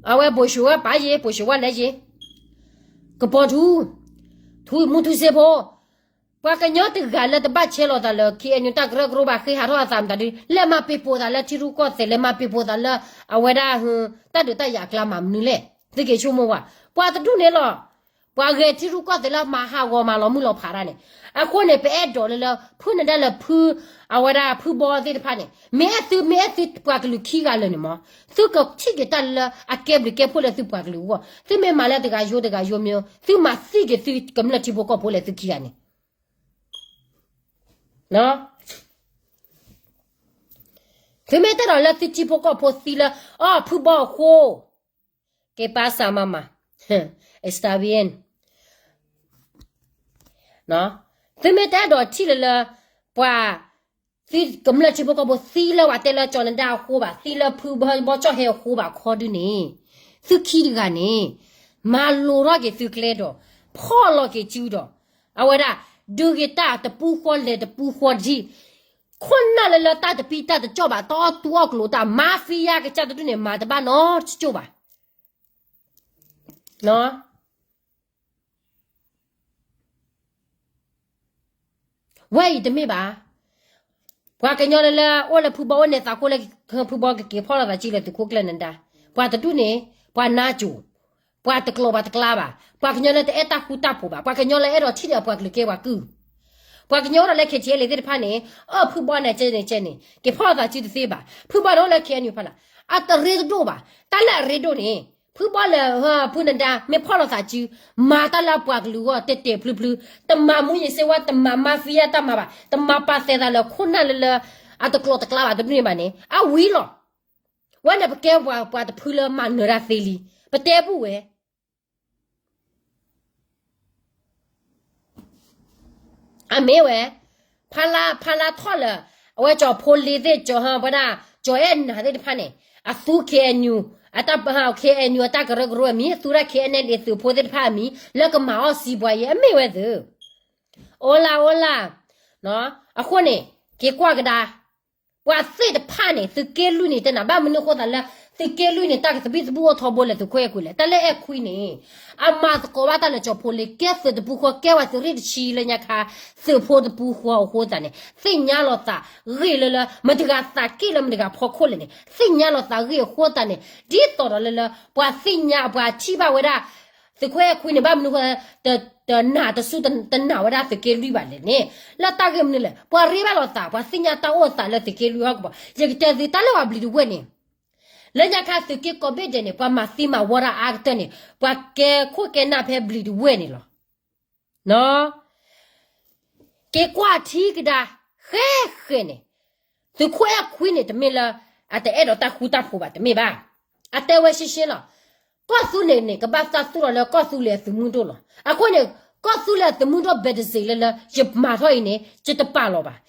အဝဲ ဗိုလ်ရွှေဝါ ပာ်ယ့ၤ ဗိုလ်ရွှေဝါ လဲၤယ့ၤ, ကပီၤထူ, ထူမူထူစ့ဖိ, ပှၤကညီတဂၤလၢတဘၣ်ဆဲးလီၤသးလၢ ခ့ၣ်အဲၣ်ယူၣ် တၢ်ကရၢကရိဘၣ် ဃ့ဟးထီၣ်အသးမတၤဒုး လဲၤမၤပ့ၤပိာ်သးလၢထံရူၢ်ကီၢ်သဲး လဲၤမၤပ့ၤပိာ်သးလၢ အဝဲဒၣ် တၢ်ဒုးတၢ်ယၤအကျါမၤမနုၤလဲၣ်. သုက့ၤဆိကမိၣ်ဝဲ ပှၤတဒူၣ်န့ၣ်လီၤ. ပှၤဂဲၤထံရူၢ်ကီၢ်သဲးလၢမၤဟးဂီၤမၤလီၤမုၢ်လီၤဖးတၢ်န့ၣ်, အဃိန့ၣ် ပအဲၣ်ဒိးလၢလၢ ဖုနဒါလၢဖု အဝဲဒၣ်ဖုဘီသ့ၣ်တဖၣ်န့ၣ် မ့ၢ်အဲၣ်သု မ့ၢ်အဲၣ်သုပှၤကလုာ်ခံဂၤလၢာ်န့ၣ်မး, သုကထံၣ်က့ၤတၢ်လၢအကဲဘျုးကဲဖှိၣ်လၢသုပှၤကလုာ်အဂီၢ်, သုမ့ၢ်မၤလၢတဂၤယိတဂၤယိမ့ၢ် သုမၤသံက့ၤသုကမျၢၢ်ထံဖိကီၢ်ဖိလၢသုခံဂၤန့ၣ် သုမ့ၢ်တၢ်ဒီးလၢသုထံဖိကီၢ်ဖိသံလၢ အီၣ်ဖုဘီအဃိ, က့ၤပာ်စၢ်မၤမၤ, အ့စတၢ်ဘံၣ်, သုမ့ၢ်တၢ်အဲၣ်ဒိးထံၣ်လၢလၢ ပှၤ သုကမျၢၢ်ထံဖိကီၢ်ဖိသံလၢပှၤတဲလၢကၠီၤနဒါအဃိဘၣ်, သံလၢဖုဘီကၠီၣ်ဟဲအဃိဘၣ်ခီဒုန့ၣ်, သုခံတဂၤန့ၣ် မၤလိထီၣ်က့ၤသုကျဲဒီး ဖီၣ်လီၤက့ၤစုဒီး အဝဲဒၣ် ဒုးက့ၤတၢ်တပူၤဃီလဲၤတပူၤဃီထံး, ခိၣ်နၢ်လၢလၢတၢ်တပံတၢ်တကၠီၣ်ဘၣ် တအီၣ်တူၢ်အီၣ်ကျိၤတၢ် မၤဖံယါကစၢ်တဒူၣ်န့ၣ် မၤတဘၣ်နီတကၠိၣ်ဘၣ် ဝဲအံၤတမ့ၢ်ဘၣ်. ပှၤကညီလၢလၢ အိၣ်လၢဖုဘီအိၣ်န့ၣ်သးခိၣ်လၢ ဖုဘီကက့ၤဖီၣ်လိာ်သးစုလၢသုးခိၣ်ကျၢၢ်နဒါ, ပှၤတဒူၣ်န့ၣ် ပှၤနါစိၤ, ပှၤတကျိၤပှၤတကျါဘၣ်, ပှၤကညီလၢတအဲၣ်တၢ်ဃူတၢ်ဖိးဘၣ်, ပှၤကညီလၢအဲၣ်ဒိးထံၣ်ဒီးပှၤကလုာ်ကဲပှၤကုၢ်, ပှၤကညီအိၣ်ဒီးလၢ ခ့ၣ်ထံၣ်အဲၣ်လ့ သ့ၣ်တဖၣ်န့ၣ် အၢ ဖုဘီန့ၣ်ကဲန့ၣ်ကဲန့ၣ် က့ၤဖီၣ်လိာ်သးစုတသ့ဘၣ်, ဖုဘီန့ၣ်အိၣ်လၢ ခ့ၣ်အဲၣ်ယူၣ် ဖီလာ်, အတရ့တဒိၣ်ဘၣ်, တၢ်လၢအရ့ဒိၣ်န့ၣ် ဖုဘီလၢ ဖုနဒါ မ့ၢ်ဖီၣ်လိာ်သးစု, မၤတၢ်လၢအပှၤကလုာ်အဂီၢ်တဲာ်တဲာ်ဖျုဖျု, တမၤမူယံၤစ့ဝါ, တမၤမၤဖံယါတၢ်မၤဘၣ်, တမၤပာ်သဲးသးလၢခိၣ်နၢ်လၢလၢ အတကျိၤတကျါဘၣ်တဒူၣ်န့ၣ်ဘၣ်န့ၣ် အဝံၤလီၤ. ဝဲန့ၣ်ပကဲပှၤ ပှၤတဖုလၢမၤနၢၤတၢ်သ့လံ, ပတဲပူၤဝဲ အမ့ၢ်ဝဲ ဖါလါ ဖါလါထီၣ်လၢ အဝဲကၠီၤဖိလ့သ့ၣ် ကၠီၤဟၢဝဲဒၣ် ကၠီၤအဲၣ်နၤသ့ၣ်တဖၣ်န့ၣ် အသူ ခ့ၣ်အဲၣ်ယူၣ် အတၢ် ခ့ၣ်အဲၣ်ယူၣ် အတၢ်ကရၢကရိအမံၤ အသူဒၣ် ခ့ၣ်အဲၣ်ယူၣ် သုးဖိသ့ၣ်တဖၣ်အမံၤ လၢကမၤအီၣ်စံးပှၤယဲ အမ့ၢ်ဝဲသု အိၣ်လၢ အိၣ်လၢ အဃိန့ၣ် က့ၤကွၢ်ကဒါ ပှၤသ့ၣ်တဖၣ်န့ၣ် သုးက့လွံၢ်န့ၣ် တဲနၤ ဘၣ်မနုၤအဃိသတးလၢ သုးက့လွံၢ်န့ၣ် တၢ်ကသဘံၣ်သဘုၣ်အိၣ်ထီဘိလၢသုးခိၣ်အဲၣ်ခွံလဲၣ်, တၢ်လၢအဲၣ်ခွံန့ၣ် အမၤသကိးဘၣ်တၢ်လၢကၠီၤဖိလ့ ကဲသုးတပူၤဃီ ကဲဝဲသုးရ့ၣ်တဆံလၢညါခါ သုးဖိတပူၤဃီအဃိသတးန့ၣ် သ့ၣ်ညါလိာ်သးဂ့ၢ်လၢလၢ မတၤတဂၤသးက့ၣ်လၢမတၤတဂၤဖီခိၣ်လဲၣ်န့ၣ် သ့ၣ်ညါလိာ်သးဂ့ၢ်အဃိသတးန့ၣ် ဒ်သိးဒီးလၢလၢ ပှၤသ့ၣ်ညါ ပှၤထံၣ်ဘၣ်ဝဲဒၣ် သုးခိၣ်အဲၣ်ခွံန့ၣ် ဘၣ်မနုၤဃိ တနာ်တစူၢ်တနာ်ဝဲဒၣ်သုးက့လွံၢ်ဘၣ်လဲၣ်န့ၣ်, လၢတၢ်ဂ့ၢ်မနုၤလဲၣ်, ပှၤရ့ဘၣ်လိာ်သး ပှၤသ့ၣ်ညါတၢ်အိၣ်သးလၢသုးက့လွံၢ်ဟီၣ်ကဝီၤ, ယကတဲသုတၢ်လၢပှၤဘျံးတဝဲၢ်န့ၣ်, လၢညါခါသုးက့ကိးဘ့ၣ်ဒဲးန့ၣ် ပှၤမၤသံမၤဝီတၢ်အါကတၢၢ်န့ၣ် ပှၤကဲခိၣ်ကဲနၢ်ဖဲဘျံးတဝဲၢ်န့ၣ်လီၤ. က့ၤကွၢ်ထံကဒါ ဃဲဃဲန့ၣ်, သုးခိၣ်အဲၣ်ခွံန့ၣ် တမ့ၢ်လၢ အတအဲၣ်ဒိးတၢ်ဃူတၢ်ဖိးဘၣ် တမ့ၢ်ဘၣ်. အတဲဝဲရှဲရှဲလီၤ. ကီၢ်သူလ့ၤန့ၣ် ကဘၣ်တၢ်သူၣ်လီၤလၢကီၢ်သူလ့ၤအသုးမုၢ်ဒိၣ်လီၤ. အဃိန့ၣ် ကီၢ်သူလ့ၤအသုးမုၢ်ဒိၣ် ဘဲးတစ့းလၢလၢ ယမၤထီၣ်အံၤန့ၣ် ယတပာ်လီၤဘၣ်.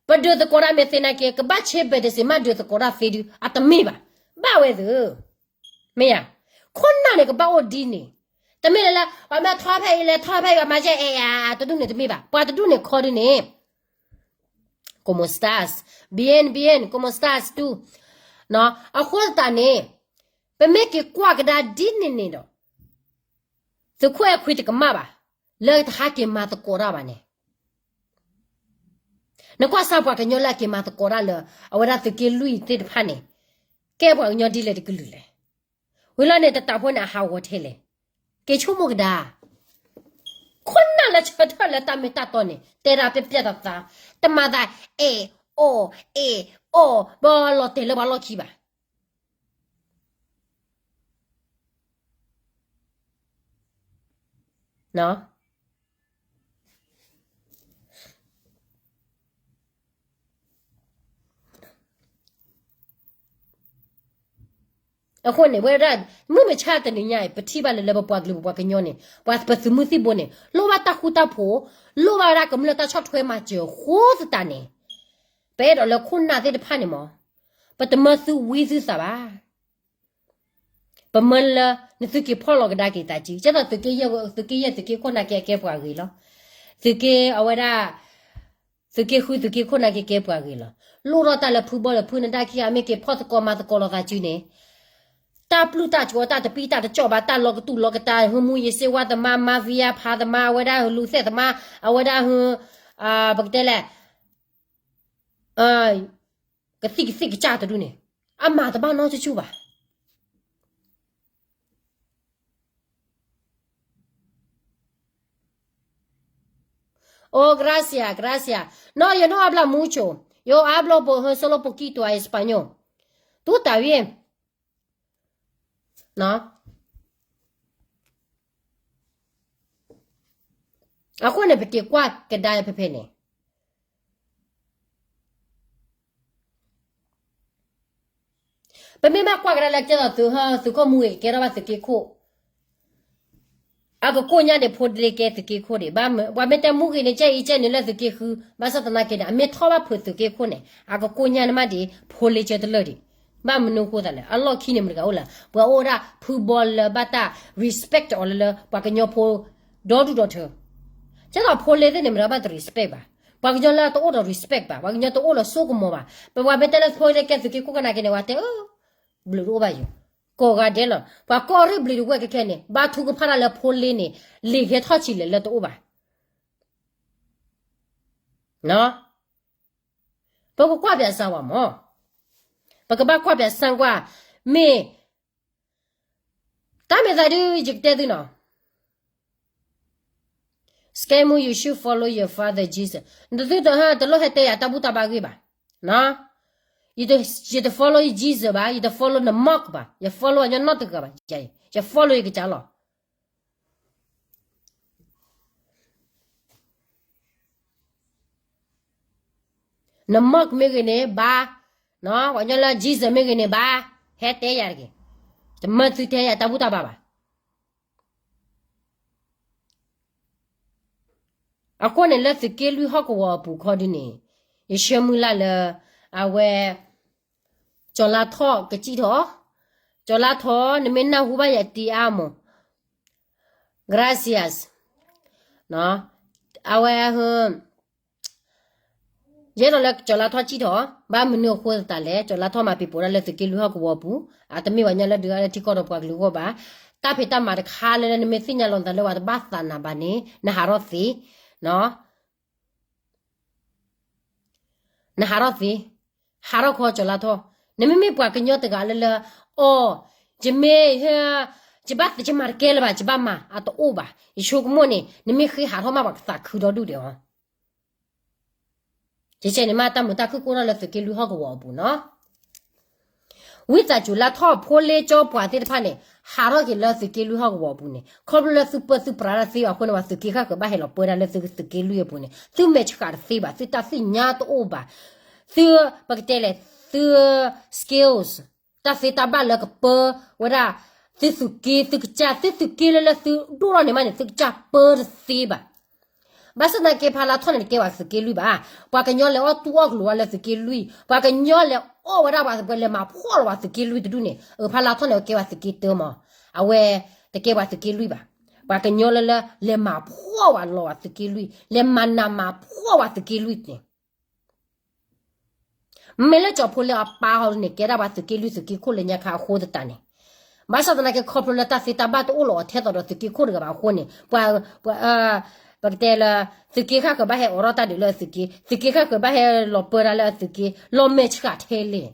ပဒုးသကိးတၢ်မ့ၢ်သ့နာ်က့ ကဘၣ်ဆဲးဘဲးတစ့း မ့ၢ်ဒုးသကိးတၢ်သ့ဒု အတမ့ၢ်ဘၣ်. ဘၣ်ဝဲသု မ့ၢ်ဧါ. ခိၣ်နၢ်န့ၣ် ကဘၣ်အိၣ်ဒ်န့ၣ်, တမ့ၢ်လၢလၢ ပှၤမ့ၢ်ထီဖဲအံၤလဲၤထီဖဲအံၤ ပှၤမၤယဲအဲၣ်ယၤ တဒူၣ်န့ၣ်တမ့ၢ်ဘၣ်. ပှၤတဒူၣ်န့ၣ်ခီဒ်န့ၣ် como estás, bien, bien, como estás tú. အဃိသတးန့ၣ် ပမ့ၢ်က့ၤကွၢ်ကဒါဒ်န့ၣ်န့ၣ်ဒီး သုးခိၣ်အဲၣ်ခွံတကမၣ်ဘၣ် လၢတဟးက့ၤမၤသကိးတၢ်ဘၣ်န့ၣ် နကွၢ်စၢ်ပှၤကညီလၢအက့ၤမၤသကိးတၢ်လၢ အဝဲဒၣ်သုးက့လွံၢ်သ့ၣ်တဖၣ်န့ၣ် ကဲပှၤကညီဒ်လဲၣ်တကလုာ်လဲၣ်. ဝံၤလီၤန့ၣ် တတးဖိန့ၣ် အဟးဂီၤထဲလဲၣ်. က့ၤဆိကမိၣ်ကဒါ ခိၣ်နၢ်လၢဆၢထၢၣ်လၢတၢ်မ့ၢ်တၢ်တီန့ၣ် တဲဒၣ်ပျဲပျဲသးသး, တမၤသး အဲၣ်အီၣ် အဲၣ်အီၣ် ဘၣ်လီၤတဲာ်လၢပှၤလီၢ်ခံဘၣ်. အဃိန့ၣ် ဝဲဒၣ် မုၢ်မဆါတနံၤညါအံၤ ပထံၣ်ဘၣ်လၢလၢပပှၤကလုာ်ပပှၤကညီန့ၣ် ပှၤပသုးမုၢ်သံၣ်ဘိန့ၣ် လိၣ်ဘၣ်တၢ်ဃူတၢ်ဖိး, လိၣ်ဘၣ်ဝဲဒၣ်ကမျၢၢ်တၢ်ဆီၣ်ထွဲမၤစၢၤအဃိသတးန့ၣ် ပအဲၣ်ဒိးလၢခိၣ်နၢ်သ့ၣ်တဖၣ်န့ၣ်မး ပတမၢသုဝံသုသးဘၣ်. ပမၢလၢ နသုက့ၤဖီၣ်လီၤကဒါက့ၤသးစု, ကဲသိးသုးက့ယဲၢ် သုးက့ယဲၢ် သုးက့ခိၣ်နၢ်က့ အကဲပှၤဂ့ၤလီၤ. သုးက့အဝဲဒၣ် သုးက့ဃု သုးက့ခိၣ်နၢ်က့ ကဲပှၤဂ့ၤလီၤ. လိၣ်ထီၣ်တၢ်လၢဖုဘီလၢဖုနဒါခံဂၤ မ့ၢ်က့ၤဖီၣ်သကိးမၤသကိးလိာ်သးစုန့ၣ် တၢ်ပျုၢ်တၢ်ကီတၢ်တပံတၢ်တကၠီၣ်ဘၣ် တၢ်လီၤကတူၢ်လီၤကတာ် ဟူမူယစ့ဝါသမား mafia ဖးသမား အဝဲဒၣ်ဟူလူၤသဲၣ်သမား အဝဲဒၣ်ဟူ ပကတဲလဲၣ် ကသံၣ်ကသံၣ်ကစၢ်တဒူၣ်န့ၣ် အမၤတဘၣ်နီတကၠူၢ်ဘၣ်. Oh, gracias, gracias. No, yo no habla mucho. Yo hablo po-, solo poquito a español. Tú está bien. အဃိန့ၣ် ပက့ၤကွၢ်ကဒါဖဲဖဲန့ၣ် ပမ့ၢ်ဘၣ်ကွၢ်ကဒါလၢကဲသိးသုး သုးခိၣ်မူဂ့ၤ ကဲထီၣ်ဘၣ်သုးက့ခိၣ် အကကိၣ်ညါန့ၣ် ဖိလ့ကဲသုးက့ခိၣ်ဒံး ပှၤမ့ၢ်တဲမူဂ့ၤန့ၣ် ကဲအံၤကဲန့ၣ်လၢသုးက့ဃု ဘၣ်ဆၣ်သနာ်က့ဒီး အမ့ၢ်ထီၣ်ဘၣ်ဖုးသုးက့ခိၣ်န့ၣ် အကကိၣ်ညါန့ၣ်မးဒံး ဖိလ့ကဲတလၢာ်ဒံး ဘၣ်မနုၤအဃိသတးလဲၣ် အလီၢ်ခံန့ၣ်မတၤတဂၤအိၣ်လဲၣ် ပှၤအိၣ်ဝဲဒၣ်ဖုဘီလၢဘၣ်တၢ် respect အီၤလၢလၢ ပှၤကညီဖိ ဒီဒူၣ်ဒီထၢ ကဲသိးဖိလ့သ့ၣ်န့ၣ် မတၤဘၣ်တ respect ဘၣ် ပှၤကညီလၢတအိၣ်ဒီး respect ဘၣ် ပှၤကညီတအိၣ်ဒီးစိကမီၤဘၣ် ပဝဲမ့ၢ်တဲလၢဖိလ့ကဲသုးက့ခိၣ်ကနာ်က့န့ၣ် ဝဲတဲအၢ ဘျုးတအိၣ်ဘၣ်ယိၤ ကိးဂၤဒဲးလီၤ ပှၤကိးရ့ၣ်ဘျုးတဝဲၢ်ခဲခဲန့ၣ် ဘါထုကဖၣ်တၢ်လၢဖိလ့န့ၣ် လံာ်ဂဲၤထီၣ်ဆံးလဲၣ်လၢတအိၣ်ဘၣ် ပကကွၢ်ပၠးစၢ်ဝဲမၢ် ပကဘၣ်ကွၢ်ပၠးစၢ်ကွၢ် မ့ၢ် တၢ်မ့ၢ်သးဒုး ယကတဲသုနီၤ Scammer, you should follow your father Jesus. နသုတဟဲ တလိၣ်ဟဲတဲယၤတၢ်ဘူၣ်တၢ်ဘါဂ့ၢ်ဘၣ်. ယတ follow ယ Jesus ဘၣ်, ယတ follow န Mark ဘၣ်, ယ follow အညီနီတဂၤဘၣ်, ယ follow ယကစၢ်လီၤ. န Mark မ့ၢ်ဂ့ၤန့ၣ် ဘါ, ပှၤကညီလၢ Jesus မ့ၢ်ဂ့ၤန့ၣ် ဘါ, ဟဲတဲယၤတဂ့ၤ. တမၢသုတဲယၤတၢ်ဘူၣ်တၢ်ဘါဘၣ်. အဃိန့ၣ်လၢသုးက့လွံၢ်ဟီၣ်ကဝီၤအပူၤခီဒုန့ၣ် ယဆၢမုၢ်လၢ်လၢ အဝဲ ကၠီၤလါထီၣ်ကစံၣ်ထီၣ်, ကၠီၤလါထီၣ် နမ့ၢ်နၢ်ဟူဘၣ်ယၤတံၤအါမး, gracias, အဝဲ ယအဲၣ်ဒိးလၢကၠီၤလါထီၣ်စံၣ်ထီၣ်, ဘၣ်မနုၤအဃိသတးလဲၣ်, ကၠီၤလါထီၣ်မၤပံၤပိာ်ဒၣ်လၢသုးက့လွံၢ်ဟီၣ်ကဝီၤပူၤ, အတမ့ၢ်ပှၤကညီလၢဒုးဂၤလၢထံကီၢ်ဒီးပှၤကလုာ်အဂီၢ်ဘၣ်, တၢ်ဖံးတၢ်မၤတခါလၢလၢနမ့ၢ်သ့ၣ်ညါလီၤနသးလၢပှၤတဘၣ်သးနၤဘၣ်န့ၣ် နဟးထီၣ်သ့, နဟးထီၣ်သ့, ဟးထီၣ်ခီကၠီၤလါထီၣ်, နမ့မ့ၢ်ပှၤကညီတဂၤလၢလၢ အီ, ယမ့ၢ် ယဘၣ်သ့ၣ်ယမၤတကဲလၢၤဘၣ် ယဘၣ်မၤ အတအိၣ်ဘၣ်, ယဆိကမိၣ်န့ၣ် နမ့ၢ်ဃ့ဟးထီၣ်မးပှၤကသးခုဒီဒူၣ်ဒံးအီၤ, ကဲကဲန့ၣ်မးတၢ်မုာ်တၢ်ခုၣ်ကအိၣ်ထီၣ်လၢသုးက့လွံၢ်ဟီၣ်ကဝီၤအပူၤနီၤ. ဝံသးစူၤလၢထီၣ်ဖိလ့ကၠီပှၤသ့ၣ်တဖၣ်န့ၣ် ဟးထီၣ်က့ၤလၢသုးက့လွံၢ်ဟီၣ်ကဝီၤအပူၤန့ၣ် ခီဖျိလၢသုပၢသုပြးတၢ်သ့ဘၣ်အဃိန့ၣ် ပှၤသုးက့ဃၣ်ဃၢၤဘၣ်ဟဲလီၤပၢတၢ်လၢသုးက့လွံၢ်အပူၤန့ၣ် သုမဲာ်ဆှးတသ့ဘၣ်, သုတၢ်သ့ၣ်ညါတအိၣ်ဘၣ်, သု ပကတဲလဲၣ် သု skills တၢ်သ့တၢ်ဘၣ်လၢကပၢဝဲဒၣ် သုသုးက့သုကစၢ် သုသုးက့လၢလၢသုဒိၣ်ထီၣ်န့ၣ်မးန့ၣ် သုကစၢ်ပၢတသ့ဘၣ်. ဘၣ်ဆၣ်သနာ်က့ဖါလါထီၣ်န့ၣ် တကဲပှၤသုးက့လွံၢ်ဘၣ်. ပှၤကညီလဲၤအီၣ်တူၢ်အီၣ်ကလိၤဝဲလၢသုးက့လွံၢ်, ပှၤကညီလဲၤအီၣ်ဝဲဒၣ်ပှၤသုးက့လဲၤမၤဖှီၣ်လီၤပှၤသုးက့လွံၢ်တဒူၣ်န့ၣ် ဖါလါထီၣ်န့ၣ် ကဲပှၤသုးက့တၢမး, အဝဲ တကဲပှၤသုးက့လွံၢ်ဘၣ်. ပှၤကညီလၢလၢ လဲၤမၤဖှီၣ်ဝဲလီၤပှၤသုးက့လွံၢ်, လဲၤမၤနးမၤဖှီၣ်ပှၤသုးက့လွံၢ်န့ၣ် မ့ၢ်လၢကၠီၤဖိလ့အပၢ်ဟီန့ၣ် ကဲဒၣ်ပှၤသုးက့လွံၢ်သုးက့ခိၣ်လၢညါခါအဃိသတးန့ၣ်, ဘၣ်ဆၣ်သနာ်က့ခီဖျိလၢတၢ်သ့တၢ်ဘၣ်တအိၣ်လီၤအီၤထဲသိးဒီးသုးက့ခိၣ်တဂၤဘၣ်အဃိန့ၣ် ပှၤ ပှၤ ပကတဲလၢ သုးက့ဃၣ်ဃၢၤဘၣ်ဟဲအိးထီၣ်တၢ်ဒုးလၢအသုးက့, သုးက့ဃၣ်ဃၢၤဘၣ်ဟဲလီၤပၢတၢ်လၢအသုးက့, လီၤမဲာ်ဆှးထဲလဲၣ်,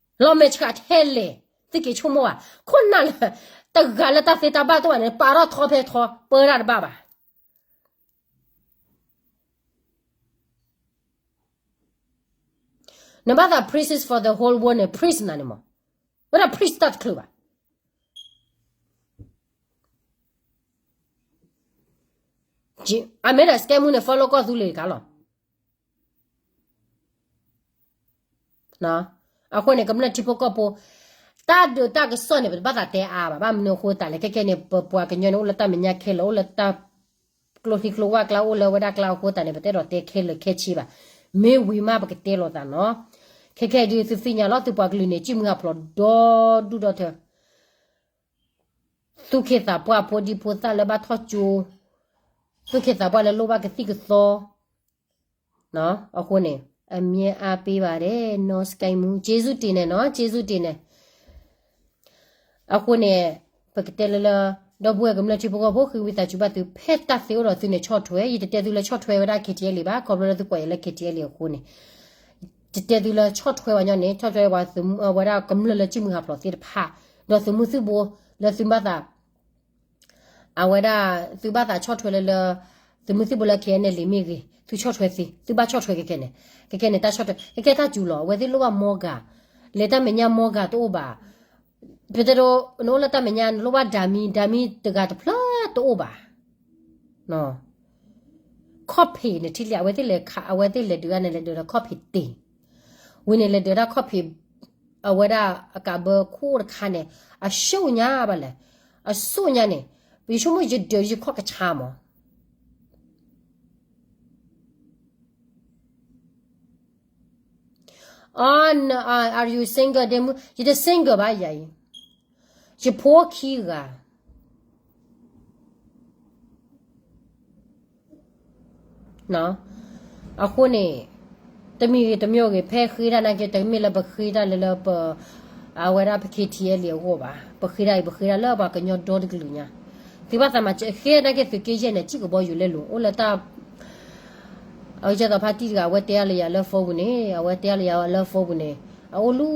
လီၤမဲာ်ဆှးထဲလဲၣ်, သုးက့ဆိကမိၣ်ဘၣ်, ခိၣ်နၢ်လၢ တဂၤလၢတၢ်သ့တၢ်ဘၣ်တအိၣ်ဘၣ်န့ၣ် ပာ်ထီၣ်ထီဖဲထီ ပၢတၢ်တဘၣ်ဘၣ်. နဘၣ်သး priest is for the whole world န့ၣ် priest နၤန့ၣ်မး, ဝဲဒၣ် priest တၢ်တချုးဘၣ်. အမ့ၢ်ဒီး scam မူန့ၣ် follow ကီၢ်သူလ့ၤတခါလီၤ. အဃိန့ၣ် ကမျၢၢ်ထံဖိကီၢ်ဖိ တၢ်ဒုးတၢ်ကစီၣ်န့ၣ် ပတဘၣ်သးတဲအါဘၣ်, ဘၣ်မနုၤအဃိသတးလဲၣ်, ခဲခဲန့ၣ် ပပှၤကညီန့ၣ် အိၣ်လၢတၢ်မဲာ်ညါခဲလၢာ်, အိၣ်လၢတၢ်ကျိချံကျိဝၣ်ကျါ အိၣ်လၢဝဲဒၣ်ကျါအဃိသတးန့ၣ် ပတအဲၣ်ဒိးတဲခဲလၢာ်ခဲဆ့ဘၣ်. မ့ၢ်ဝံၤမး ပကတဲလိာ်သးနီၤ. ခဲခဲအံၤဒုး သုသ့ၣ်ညါလီၤ, သုပှၤကလုာ်န့ၣ် စံၣ်မုၢ်ဟးဖျိးဒီဒူၣ်ဒီထၢ သူၣ်က့သးပှၢ်ဖိဒံဖိသၣ်လၢဘၣ်ထီၣ်ကၠိ, သူၣ်က့သးပှၢ်လၢလိၣ်ဘၣ်ကသံၣ်ကသီ, အဃိန့ၣ် အမြဲအားပေးပါတယ်နီၤ စကဲမူ, ကျေးဇူးတင်တယ်နော်, ကျေးဇူးတင်တယ်. အဃိန့ၣ် ပကတဲလၢလၢ ဒီပုၢ်ဝဲၢ်ကမျၢၢ်ထံဖိကီၢ်ဖိ ဃ့ဝံသးစူၤဘၣ်သု ဖဲတၢ်သ့အိၣ်ဒီးသုန့ၣ်ဆီၣ်ထွဲ, ယတတဲသုလၢဆီၣ်ထွဲဝဲဒၣ် K T L A ဘၣ်, ခီဖျိလၢသုကွၢ်ယၤလၢ K T L A အဃိန့ၣ် တတဲသုလၢဆီၣ်ထွဲဝဲညီန့ၣ် ဆီၣ်ထွဲဝဲသု ဝဲဒၣ်ကမျၢၢ်လၢကံၣ်မုၢ်ဟးဖျိးသ့ၣ်တဖၣ်, ဒီးသုးမုၢ်သုးဘိလၢသုဘၣ်သး အဝဲဒၣ် သုဘၣ်သးဆီၣ်ထွဲလၢလၢ သုးမုၢ်သုးဘိလၢ K N L A မ့ၢ်ဂ့ၤ သုဆီၣ်ထွဲသ့, သုဘၣ်ဆီၣ်ထွဲခဲခဲန့ၣ်, ခဲခဲန့ၣ် တၢ်ဆီၣ်ထွဲ ခဲခဲတၢ်စူၤလီၤ, အဝဲသ့ၣ်လိၣ်ဘၣ်မီဂၤ, လဲၤတၢ်မဲာ်ညါမီဂၤတအိၣ်ဘၣ်, ပတဲဒိ နအိၣ်လၢတၢ်မဲာ်ညါ နလိၣ်ဘၣ်ဒၤမံ, ဒၤမံတဂၤတဖျၢၣ်တအိၣ်ဘၣ် ခီၣ်ဖံးန့ၣ်ထံၣ်လံ အဝဲသ့ၣ်လဲၤခး အဝဲသ့ၣ်လဲၤဒုးဂၤန့ၣ် လဲၤဒုးဒီးခီၣ်ဖံးတ့ၢ်, ဝံၤန့ၣ်လဲၤဒုးတၢ်ခီၣ်ဖံး အဝဲဒၣ်အကးဘၢခိၣ်တခါန့ၣ် အစိၣ်ညါဘၣ်လဲၣ်, အစိၣ်ညါန့ၣ် ပယဆိကမိၣ်ယဒုးယခီၣ်ကဆါမး အ are you single ဒ့မုၣ်, ယတ single ဘၣ်ယၤအံၤ, ယဖိခံဂၤ အဃိန့ၣ် တမံၤဂ့ၤတမံၤဂ့ၤ ဖဲဃ့တၢ်နာ်က့ တမ့ၢ်လၢပဃ့တၢ်လၢလၢပ အဝဲဒၣ်ပ K T L A အဂီၢ်ဘၣ်, ပဃ့တၢ်အံၤ ပဃ့တၢ်လၢပှၤကညီဒီတကလုာ်ညါ, သုဘၣ်သးမၤစၢၤ ဃ့နာ်က့သုးက့ယဲၢ်န့ၣ် စံၣ်ကဘီယူၤလဲလိာ် အိၣ်လၢတၢ် အကဲသိးဖါတံၢ်တဂၤ အဝဲတဲအါလၢယၤလၢ phone ပူၤန့ၣ်, အဝဲတဲအါလၢယၤလၢ phone ပူၤန့ၣ်, အအိၣ်လူ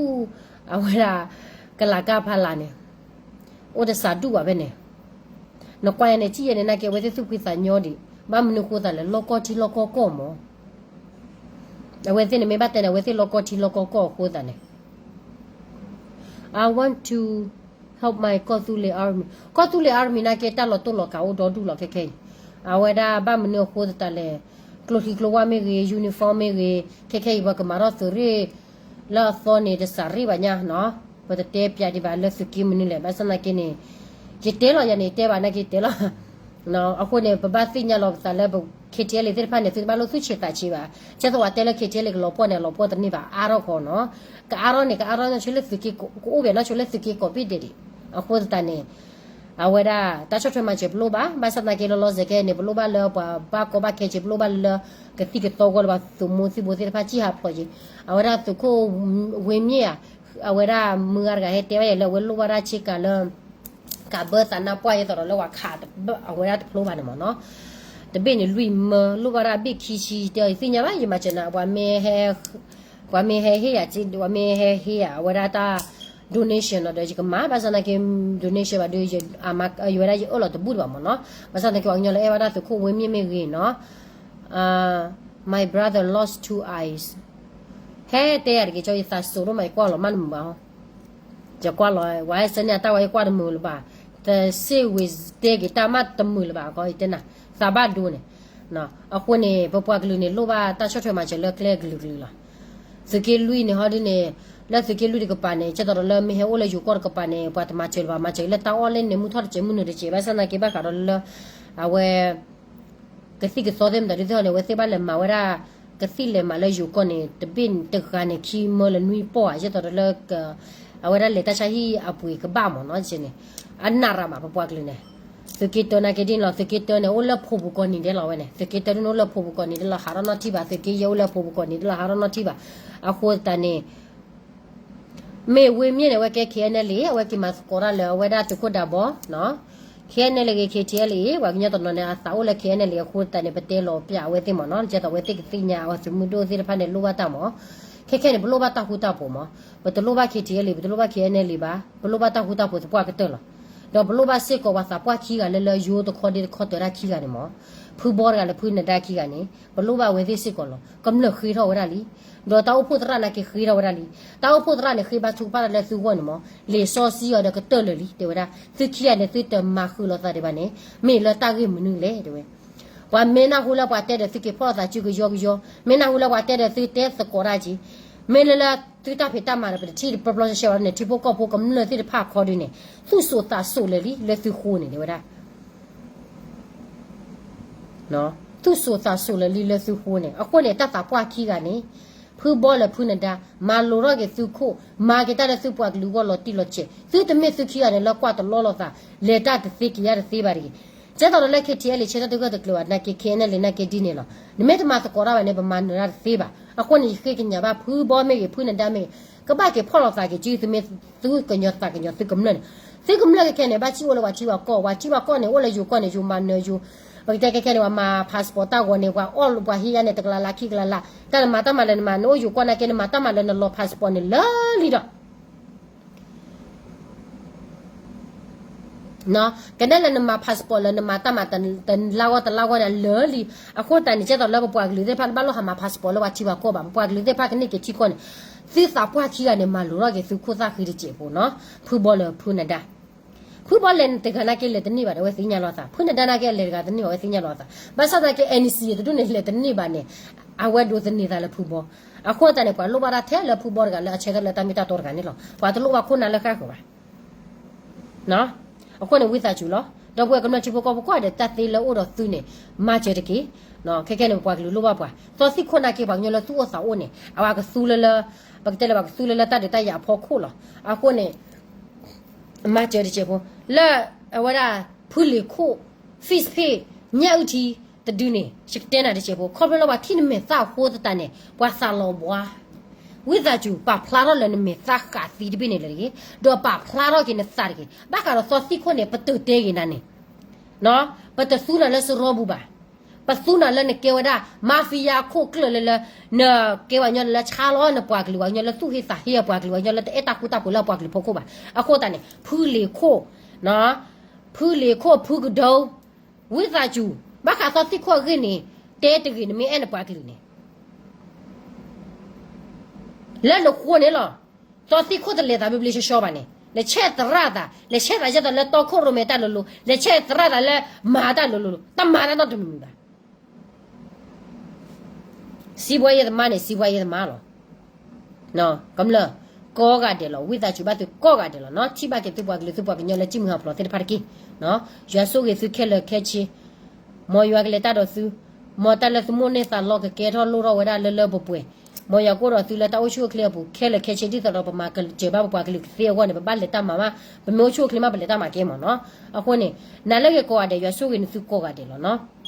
အဝဲဒၣ် ကလၤကၢ်ဖးလၢ်န့ၣ် အိၣ်တစးဒူၣ်ဘၣ်ဖဲန့ၣ်, နကွၢ်ယၤန့ၣ် စံၣ်ယဲၢ်န့ၣ် နာ်က့ အဝဲသ့ၣ်သူၣ်ဖှံသးညီဒံး, ဘၣ်မနုၤဃိသးလဲၣ် လီၢ်ကီၢ်ထံလီၢ်ကီၢ်ကီၢ်မး, အဝဲသ့ၣ်န့ၣ် မ့ၢ်ဘၣ်တဲန့ၣ် အဝဲသ့ၣ်လီၢ်ကီၢ်ထံလီၢ်ကီၢ်ကီၢ်အဃိသးန့ၣ် I want to help my ကီၢ်သူလ့ၤ army, ကီၢ်သူလ့ၤ army နာ်က့ တၢ်လီၤတိၢ်လီၤကးအိၣ်ဒီဒူၣ်လီၤခဲခဲအံၤ, အဝဲဒၣ်ဘၣ်မနုၤအဃိသတးလဲၣ်, ကျိချံကျိဝါမ့ၢ်ဂ့ၤ, uniform မ့ၢ်ဂ့ၤ, ခဲခဲအံၤပှၤကမၤထီၣ်သုးရ့ၣ်လၢအသီန့ၣ် တစးရ့ၣ်ဘၣ်ညါနီၤ, ပတတဲပၠးဒံးဘၣ်လၢသုးက့မနုၤလဲၣ်, ဘၣ်ဆၣ်သနာ်က့န့ၣ် ယတဲလီၤယၤန့ၣ် ယတဲဘၣ်နာ်က့ ယတဲလီၤ အဃိန့ၣ် ပဘၣ်သ့ၣ်ညါလီၤပသးလၢပ K T L A သ့ၣ်တဖၣ်န့ၣ် သုတဘၣ်လိၣ်သူၣ်ဆံးသးဆံးဘၣ်, ကဲသိးဝဲတဲလၢ K T L A ကလီၤပှီၢ်န့ၣ် အလီၤပှီၢ်တန့ၢ်ဘၣ် အါထီၣ်ဃီနီၤ, ကအါထီၣ်န့ၣ် ကအါထီၣ်နီၢ်ဆိလၢသုးက့ ကအိၣ်ဘၣ်နီၢ်ဆိလၢသုးက့ကိးဘ့ၣ်ဒဲးဒံး, အဃိသတးန့ၣ် အဝဲဒၣ် တၢ်ဆီၣ်ထွဲမၤစၢၤပလိၣ်ဘၣ်, ဘၣ်ဆၣ်သနာ်က့လီၤလီၤဆဲးကဲန့ၣ် ပလိၣ်ဘၣ်လၢပှၤဘၣ်ကီဘၣ်ခဲက့ၤ ပလိၣ်ဘၣ်လၢ ကသံၣ်ကသီဂီၢ်လၢပှၤသုးမုၢ်သံၣ်ဘိသ့ၣ်တဖၣ်စံၣ်ဟးဖျိးက့ၤ, အဝဲဒၣ်သုးခိၣ်ဝ့မ့ၢ်ဧါ, အဝဲဒၣ်မုၢ်ဂၤတဂၤဟဲတဲဘၣ်ယၤလၢအဝဲလိၣ်ဘၣ်ဒၣ်ဆ့ကၤလၢ ကးဘၢသးနါပှၢ် ယသိးဒီးလၢပှၤခးအဝဲဒၣ်တဖျိဘၣ်န့ၣ်မ့ၢ်နီၤ, တဘ့ၣ်န့ၣ်လွံၢ်မၢ လိၣ်ဘၣ်ဒၣ်ဘ့ၣ်ခံဆံ တဲအီၤ ယသ့ၣ်ညါဘၣ် ယမၤစၢၤနၤ ပှၤမ့ၢ်ဟဲ ပှၤမ့ၢ်ဟဲဟ့ၣ်ယၤ ပှၤမ့ၢ်ဟဲဟ့ၣ်ယၤ အဝဲဒၣ်တၢ် donation နီၤဒီး ယကမၤ ဘၣ်ဆၣ်သနာ်က့ donation ဘၣ်ဒီး ယဝဲဒၣ်ယအၢၣ်လီၤတဘူၣ်တဘၣ်မ့ၢ်နီၤ, ဘၣ်ဆၣ်သနာ်က့ပှၤကညီလၢအဲၣ်ဘၣ်တၢ်သုးခိၣ်ဝ့မ့ၢ်မ့ၢ်ဂ့ၤနီၤ My brother lost two eyes. ဟဲတဲယၤတက့ၢ် ကၠီယသးစိာ်ဒိၣ်မး ယကွၢ်လီၤမးနမုာ်ဘၣ်ဟီ, ယကွၢ်လီၤ ဝဲစဲန့ၣ်အတၢ်ဝဲယကွၢ်တမုာ်လၢၤဘၣ်, တစ့ဝံၤတဲက့ၤတၢ်မးတမုာ်လၢၤဘၣ် ခီယတဲနၤ, သးဘၣ်ဒိန့ၣ်, အဃိန့ၣ် ပပှၤကလုာ်န့ၣ် လိၣ်ဘၣ်တၢ်ဆီၣ်ထွဲမၤစၢၤလၢကျဲကလုာ်ကလုာ်လီၤ. သုးက့လွံၢ်န့ၣ် ဟီဒ်န့ၣ်, လၢသုးက့လွံၢ်တကပၤန့ၣ် ကဲသိးဒီးလၢမ့ၢ်ဟဲအိၣ်လၢယိၤကီၢ်တကပၤန့ၣ် ပှၤတမၤစၢၤလၢၤဘၣ် မၤစၢၤလၢတၢ်အီၣ်လဲၣ်န့ၣ် မုၢ်ထီၣ်တစဲးမုၢ်နုာ်တစဲး ဘၣ်ဆၣ်သနာ်က့ဘၣ်ဃးဒီးလၢ အဝဲ ကသံၣ်ကသီသ့ၣ်မတၤဒုသ့ၣ်ဟီန့ၣ် အဝဲသ့ၣ်ဘၣ်လဲၤမၤဝဲဒၣ် ကသံၣ်လဲၤမၤလၢယိၤကီၢ်န့ၣ် တဘ့ၣ်တဂၤန့ၣ် ခံမၢလၢနွံပီၢ်ဧါ ယဲသိးဒီးလၢ အဝဲဒၣ်လဲၤတၢ်ဆါဟံၣ်အပှ့ၤကဘၣ်မ့ၢ်နီၤန့ၣ်, အနၢ်ရၤမးပပှၤကလုာ်န့ၣ်, သုးက့တၢနာ်က့ဒ်န့ၣ်လီၤ သုးက့တၢန့ၣ် အိၣ်လၢဖိပူၤကိးနံၤဒဲးလီၤဝဲန့ၣ် သုးက့တၢဒ်န့ၣ်အိၣ်လၢဖိပူၤကိးနံၤဒဲးလီၤ ဟးထီၣ်နီၣ်ထံၣ်ဘၣ် သုးက့ယဲၢ်အိၣ်လၢဖိပူၤကိးနံၤဒဲးလီၤ ဟးထီၣ်နီၣ်ထံၣ်ဘၣ်, အဃိသတးန့ၣ် မ့ၢ်ဝ့မ့ၢ်န့ၣ် အဝဲကဲ K N L A အဝဲက့ၤမၤသကိးတၢ်လၢအဝဲဒၣ်သုးခိၣ်ဒးဘီ, K N L A ဂ့ၤ K T L A ဂ့ၤ ပှၤကညီတနီၤန့ၣ် အသးအိၣ်လၢ K N L A အဃိသတးန့ၣ် ပတဲလီၤပၠးအဝဲသ့ၣ်မ့ၢ်နီၤ ကဲသိးအဝဲသ့ၣ်ကသ့ၣ်ညါအီၤ သုးမုၢ်ဒိၣ်သ့ၣ်တဖၣ်န့ၣ် လိၣ်ဘၣ်တၢ်မ့ၢ်, ခဲခဲန့ၣ် ပလိၣ်ဘၣ်တၢ်ဃူတၢ်ဖိးမ့ၢ်, ပတလိၣ်ဘၣ် K T L A ပတလိၣ်ဘၣ် K N L A ဘၣ် ပလိၣ်ဘၣ်တၢ်ဃူတၢ်ဖိးသပှၢ်ကတၢၢ်လီၤ. ဒီးပလိၣ်ဘၣ်စ့ၢ်ကီးပှၤသးပှၢ်ခံဂၤလၢလၢယိၤတခီဒ့တခီတၢၤတၢ်ခံဂၤန့ၣ်မ့ၢ်, ဖုဘီတဂၤလၢဖုနဒါခံဂၤန့ၣ် ပလိၣ်ဘၣ်အဝဲသ့ၣ်စ့ၢ်ကီးလီၤ ကမျၢၢ်ဃ့ထီၣ်ဝဲဒၣ်လံ ဒီးတၢ်အိၣ်ဖှိၣ်သရၣ်နာ်က့ဃ့ထီၣ်ဝဲဒၣ်လံ, တၢ်အိၣ်ဖှိၣ်သရၣ်န့ၣ် ဃ့ဘါထုကဖၣ်တၢ်လၢသုဂီၢ်န့ၣ်မ့ၢ် လံာ်စီဆှံအီၤဒီးကတၢၢ်လၢာ်လံ တဲဝဲဒၣ်, သုခံဂၤန့ၣ် သုတမၤဃုာ်လိာ်သးဒံးဘၣ်န့ၣ် မ့ၢ်လၢတၢ်ဂ့ၢ်မနုၤလဲၣ် တဲဝဲ. ပှၤမ့ၢ်နၢ်ဟူလၢပှၤတဲဒီးသုက့ၤဖီၣ်လိာ်သးစုကယီကယီ, မ့ၢ်နၢ်ဟူလၢပှၤတဲဒီးသုတဲသကိးတၢ်က့ၤ, မ့ၢ်လၢလၢသုတၢ်ဖံးတၢ်မၤဒီး ပတထံၣ်တပျီပျီဆှဲဆှဲဘၣ်န့ၣ် ထံဖိကီၢ်ဖိကမျၢၢ်သ့ၣ်တဖၣ်အခီဒုန့ၣ် သူၣ်စိၤသးစိၤလၢာ်လံလၢသုဃိန့ၣ် တဲဝဲဒၣ် သူၣ်စိၤသးစိၤလၢာ်လံလၢသုဃိန့ၣ် အဃိန့ၣ် တၢ်သးပှၢ်ခံဂၤန့ၣ် ဖုဘီလၢဖုနဒါ မၤလိာ်ထီၣ်က့ၤသုခိၣ် မၤက့ၤတၢ်လၢသုပှၤကလုာ်အဂီၢ်လီၤတံၢ်လီၤဆဲး, သုတမ့ၢ်သုခံဂၤန့ၣ် လၢကွၢ်တလီလိာ်သး လဲၤတၢ်တသ့က့ၤယၤတသ့ဘၣ်တဂ့ၤ. ကဲသိးဒီးလၢ K T L A ဆဲးတၢ်သုဂၢၢ်တကျၢၤဘၣ် နာ်က့ K N L A နာ်က့ဒ်န့ၣ်လီၤ. နမ့ၢ်တမၤသကိးတၢ်ဘၣ်န့ၣ် ပမၤနၢၤတၢ်တသ့ဘၣ်. အဃိန့ၣ် ယဃ့ကညးဘၣ် ဖုဘီမ့ၢ်ဂ့ၤ ဖုနဒါမ့ၢ်ဂ့ၤ ကဘၣ်က့ၤဖီၣ်လိာ်သးက့ၤ က့ၤသုမ့ၢ်သုကညီၤသးကညီၤသုကမျၢၢ်န့ၣ် သုကမျၢၢ်ခဲခဲန့ၣ် ဘၣ်စံၣ်အိၣ်လၢပှၤထံပှၤကီၢ်, ပှၤထံပှၤကီၢ်န့ၣ် အိၣ်လၢယိၤကီၢ်န့ၣ် ယိၤမၤနၢၤယိၤ, ပကတဲခဲခဲန့ၣ် ပှၤမၤ passport တၢ်ဂီၤန့ၣ် ပှၤအီၣ်ပှၤဟံးယါန့ၣ် တကလးလၢခံကလးလၢ, တၢ်နမၤတၢ်မၤလၢနမၤ နအိၣ်ယိၤကီၢ်နာ်က့ နမၤတၢ်မၤလၢနလီၤ passport န့ၣ်လၢာ်လံဒီး ကနဲၣ်လၢနမၤ passport လၢနမၤတၢ်မၤ တလါဂီၢ်တလါဂီၢ်န့ၣ် လၢာ်လံ. အဃိသတးန့ၣ် ကဲသိးလၢပပှၤကလုာ်သ့ၣ်တဖၣ် တဘၣ်လိၣ်ဟးမၤ passport လၢပှၤထံပှၤကီၢ်ဘၣ်, ပပှၤကလုာ်သ့ၣ်တဖၣ်ကန့ၢ်က့ၤထံကီၢ်န့ၣ် သုသးပှၢ်ခံဂၤန့ၣ် မၤလိၤထီၣ်က့ၤသုခိၣ်သၣ်ဃံတစဲးဖိနီၤ, ဖုဘီလၢဖုနဒါ ဖုဘီလဲၤတဂၤနာ်က့လဲၤတန့ၢ်ဘၣ်ဒီး အဝဲသ့ၣ်ညါလီၤအသး, ဖုနဒါနာ်က့အလဲၤတဂၤတန့ၢ်ဘၣ် အဝဲသ့ၣ်ညါလီၤအသး, ဘၣ်ဆၣ်သနာ်က့ NCA တဒူၣ်န့ၣ် လဲၤတန့ၢ်ဘၣ်န့ၣ် အဝဲဒိးသန့ၤသးလၢဖုဘီ, အဃိသတးန့ၣ် ပှၤလိၣ်ဘၣ်တၢ်ထဲလၢဖုဘီတဂၤလၢအဆၢထၢၣ်လၢတၢ်မ့ၢ်တၢ်တီတဂၤန့ၣ်လီၤ, ပှၤတလိၣ်ဘၣ်ခိၣ်နၢ်လၢဃၣ်ဃၢၤဘၣ်. အဃိန့ၣ် ဝံသးစူၤလီၤ, ဒီပုၢ်ဝဲၢ်ကမျၢၢ်ထံဖိကီၢ်ဖိကိးဂၤဒဲး တၢ်သ့လၢအိၣ်ဒီးသုန့ၣ် မၤစၢၤတက့ၢ်. ခဲခဲန့ၣ် ပပှၤကလုာ်လိၣ်ဘၣ်ပှၤ, သီသံၣ်ခိၣ်နာ်က့ ပှၤကညီလၢသူၣ်အိၣ်သးအိၣ်န့ၣ် အဝဲကသူလၢလၢ, ပကတဲလၢပှၤကသူလၢလၢတၢ်ဒုးတၢ်ယၤအဖီခိၣ်လီၤ. အဃိန့ၣ် မၤစၢၤတစဲးဖိ, လၢအဝဲဒၣ် ဖုလ့ၤခိၣ်, ဖံးဖ့း, ညၣ်အုၣ်ထံ တဒုန့ၣ် ယကတဲနၤတစဲးဖိ, ခီဖျိလၢပှၤထံၣ်နမဲာ်သၣ်အဃိသတးန့ၣ် ပှၤသးလီၤဘှါ, ဝံသးစူၤ ပာ်ဖျါထီၣ်လၢနမဲာ်သၣ်ဃးသံတဘ့ၣ်န့ၣ်လၢတဂ့ၤ, ဒီးပာ်ဖျါထီၣ်က့ၤနသးတဂ့ၤ, ဘၣ်ဃးဒီးသီသံၣ်ခိၣ်န့ၣ် ပတတဲဂ့ၤနၤန့ၣ်, ပတသူနၤလၢစရီပူၤဘၣ်, ပသူနၤလၢနကဲဝဲဒၣ် mafia ခိၣ်ကျၢၢ်လၢလၢ, နကဲပှၤကညီလၢဆါလီၤနပှၤကလုာ်, ပှၤကညီလၢသူၣ်ဟ့သးဟ့အပှၤကလုာ်, ပှၤကညီလၢတအဲၣ်တၢ်ဃူတၢ်ဖိးလၢအပှၤကလုာ်ဖီခိၣ်ဘၣ်. အဃိသတးန့ၣ် ဖုလ့ၤခိၣ်, ဖုလ့ၤခိၣ် ဖုကဒု, ဝံသးစူၤ, ဘၣ်ဃးသီသံၣ်ခိၣ်အဂ့ၢ်န့ၣ် တဲတဂ့ၤ နမ့ၢ်အဲၣ်နပှၤကလုာ်န့ၣ် လၢနဃိန့ၣ်လီၤ. သီသံၣ်ခိၣ်တလဲၤသးဘျ့ဘျ့ဆှီဆှီဘၣ်န့ၣ် လဲၤဆဲးသရၣ်သး, လဲၤဆဲးသးယဲၢ်သးလၢတီခိၣ်ရိၣ်မဲတၢ်လိၤလိၤ, လဲၤဆဲးသရၣ်သးလၢမၤတၢ်လိၤလိၤ, တမၤတၢ်နီတမံၤမံၤဘၣ်. စံးဘှါယဲၢ်သမါန့ၣ် စံးဘှါယဲၢ်သမါလီၤ. ကမျၢၢ်ကိးဂၤဒဲးလီၤ, ဝံသးစူၤဘၣ်သုကိးဂၤဒဲးလီၤနီၤ, ထံၣ်ဘၣ်က့ၤသုပှၤကလုာ်သုပှၤကညီလၢကံၣ်မုၢ်ဟးဖျိးသ့ၣ်တဖၣ်တက့ၢ်. ယွၤဆိၣ်ဂ့ၤသုခဲလၢာ်ခဲဆ့, မ်ယွၤကလဲၤတၢ်ဒီးသု, မ်တၢ်လၢသုမိၣ်န့ၢ်သးလီကကဲထီၣ်လိၣ်ထီၣ်ဝဲဒၣ်လၢလၢပှဲၤပှဲၤ, မ်ယွၤကအိၣ်ဒီးသုလၢတၢ်အိၣ်ဆူၣ်အိၣ်ချ့အပူၤခဲလၢာ်ခဲဆ့ ဒ်သိးဒီးပမၤစၢၤဘၣ်ပပှၤကလုာ်ကသ့အဂီၢ်န့ၣ် ပဘၣ်လဲၤတၢ်မၤဘၣ်, ပမ့ၢ်အိၣ်ဆူၣ်အိၣ်ချ့မး ပလဲၤတၢ်မၤကဲမ့ၢ်နီၤ. အဃိန့ၣ် နၤလၢဂ့ၤကိးဂၤဒဲး ယွၤဆိၣ်ဂ့ၤနသုကိးဂၤဒဲးလီၤနီၤ.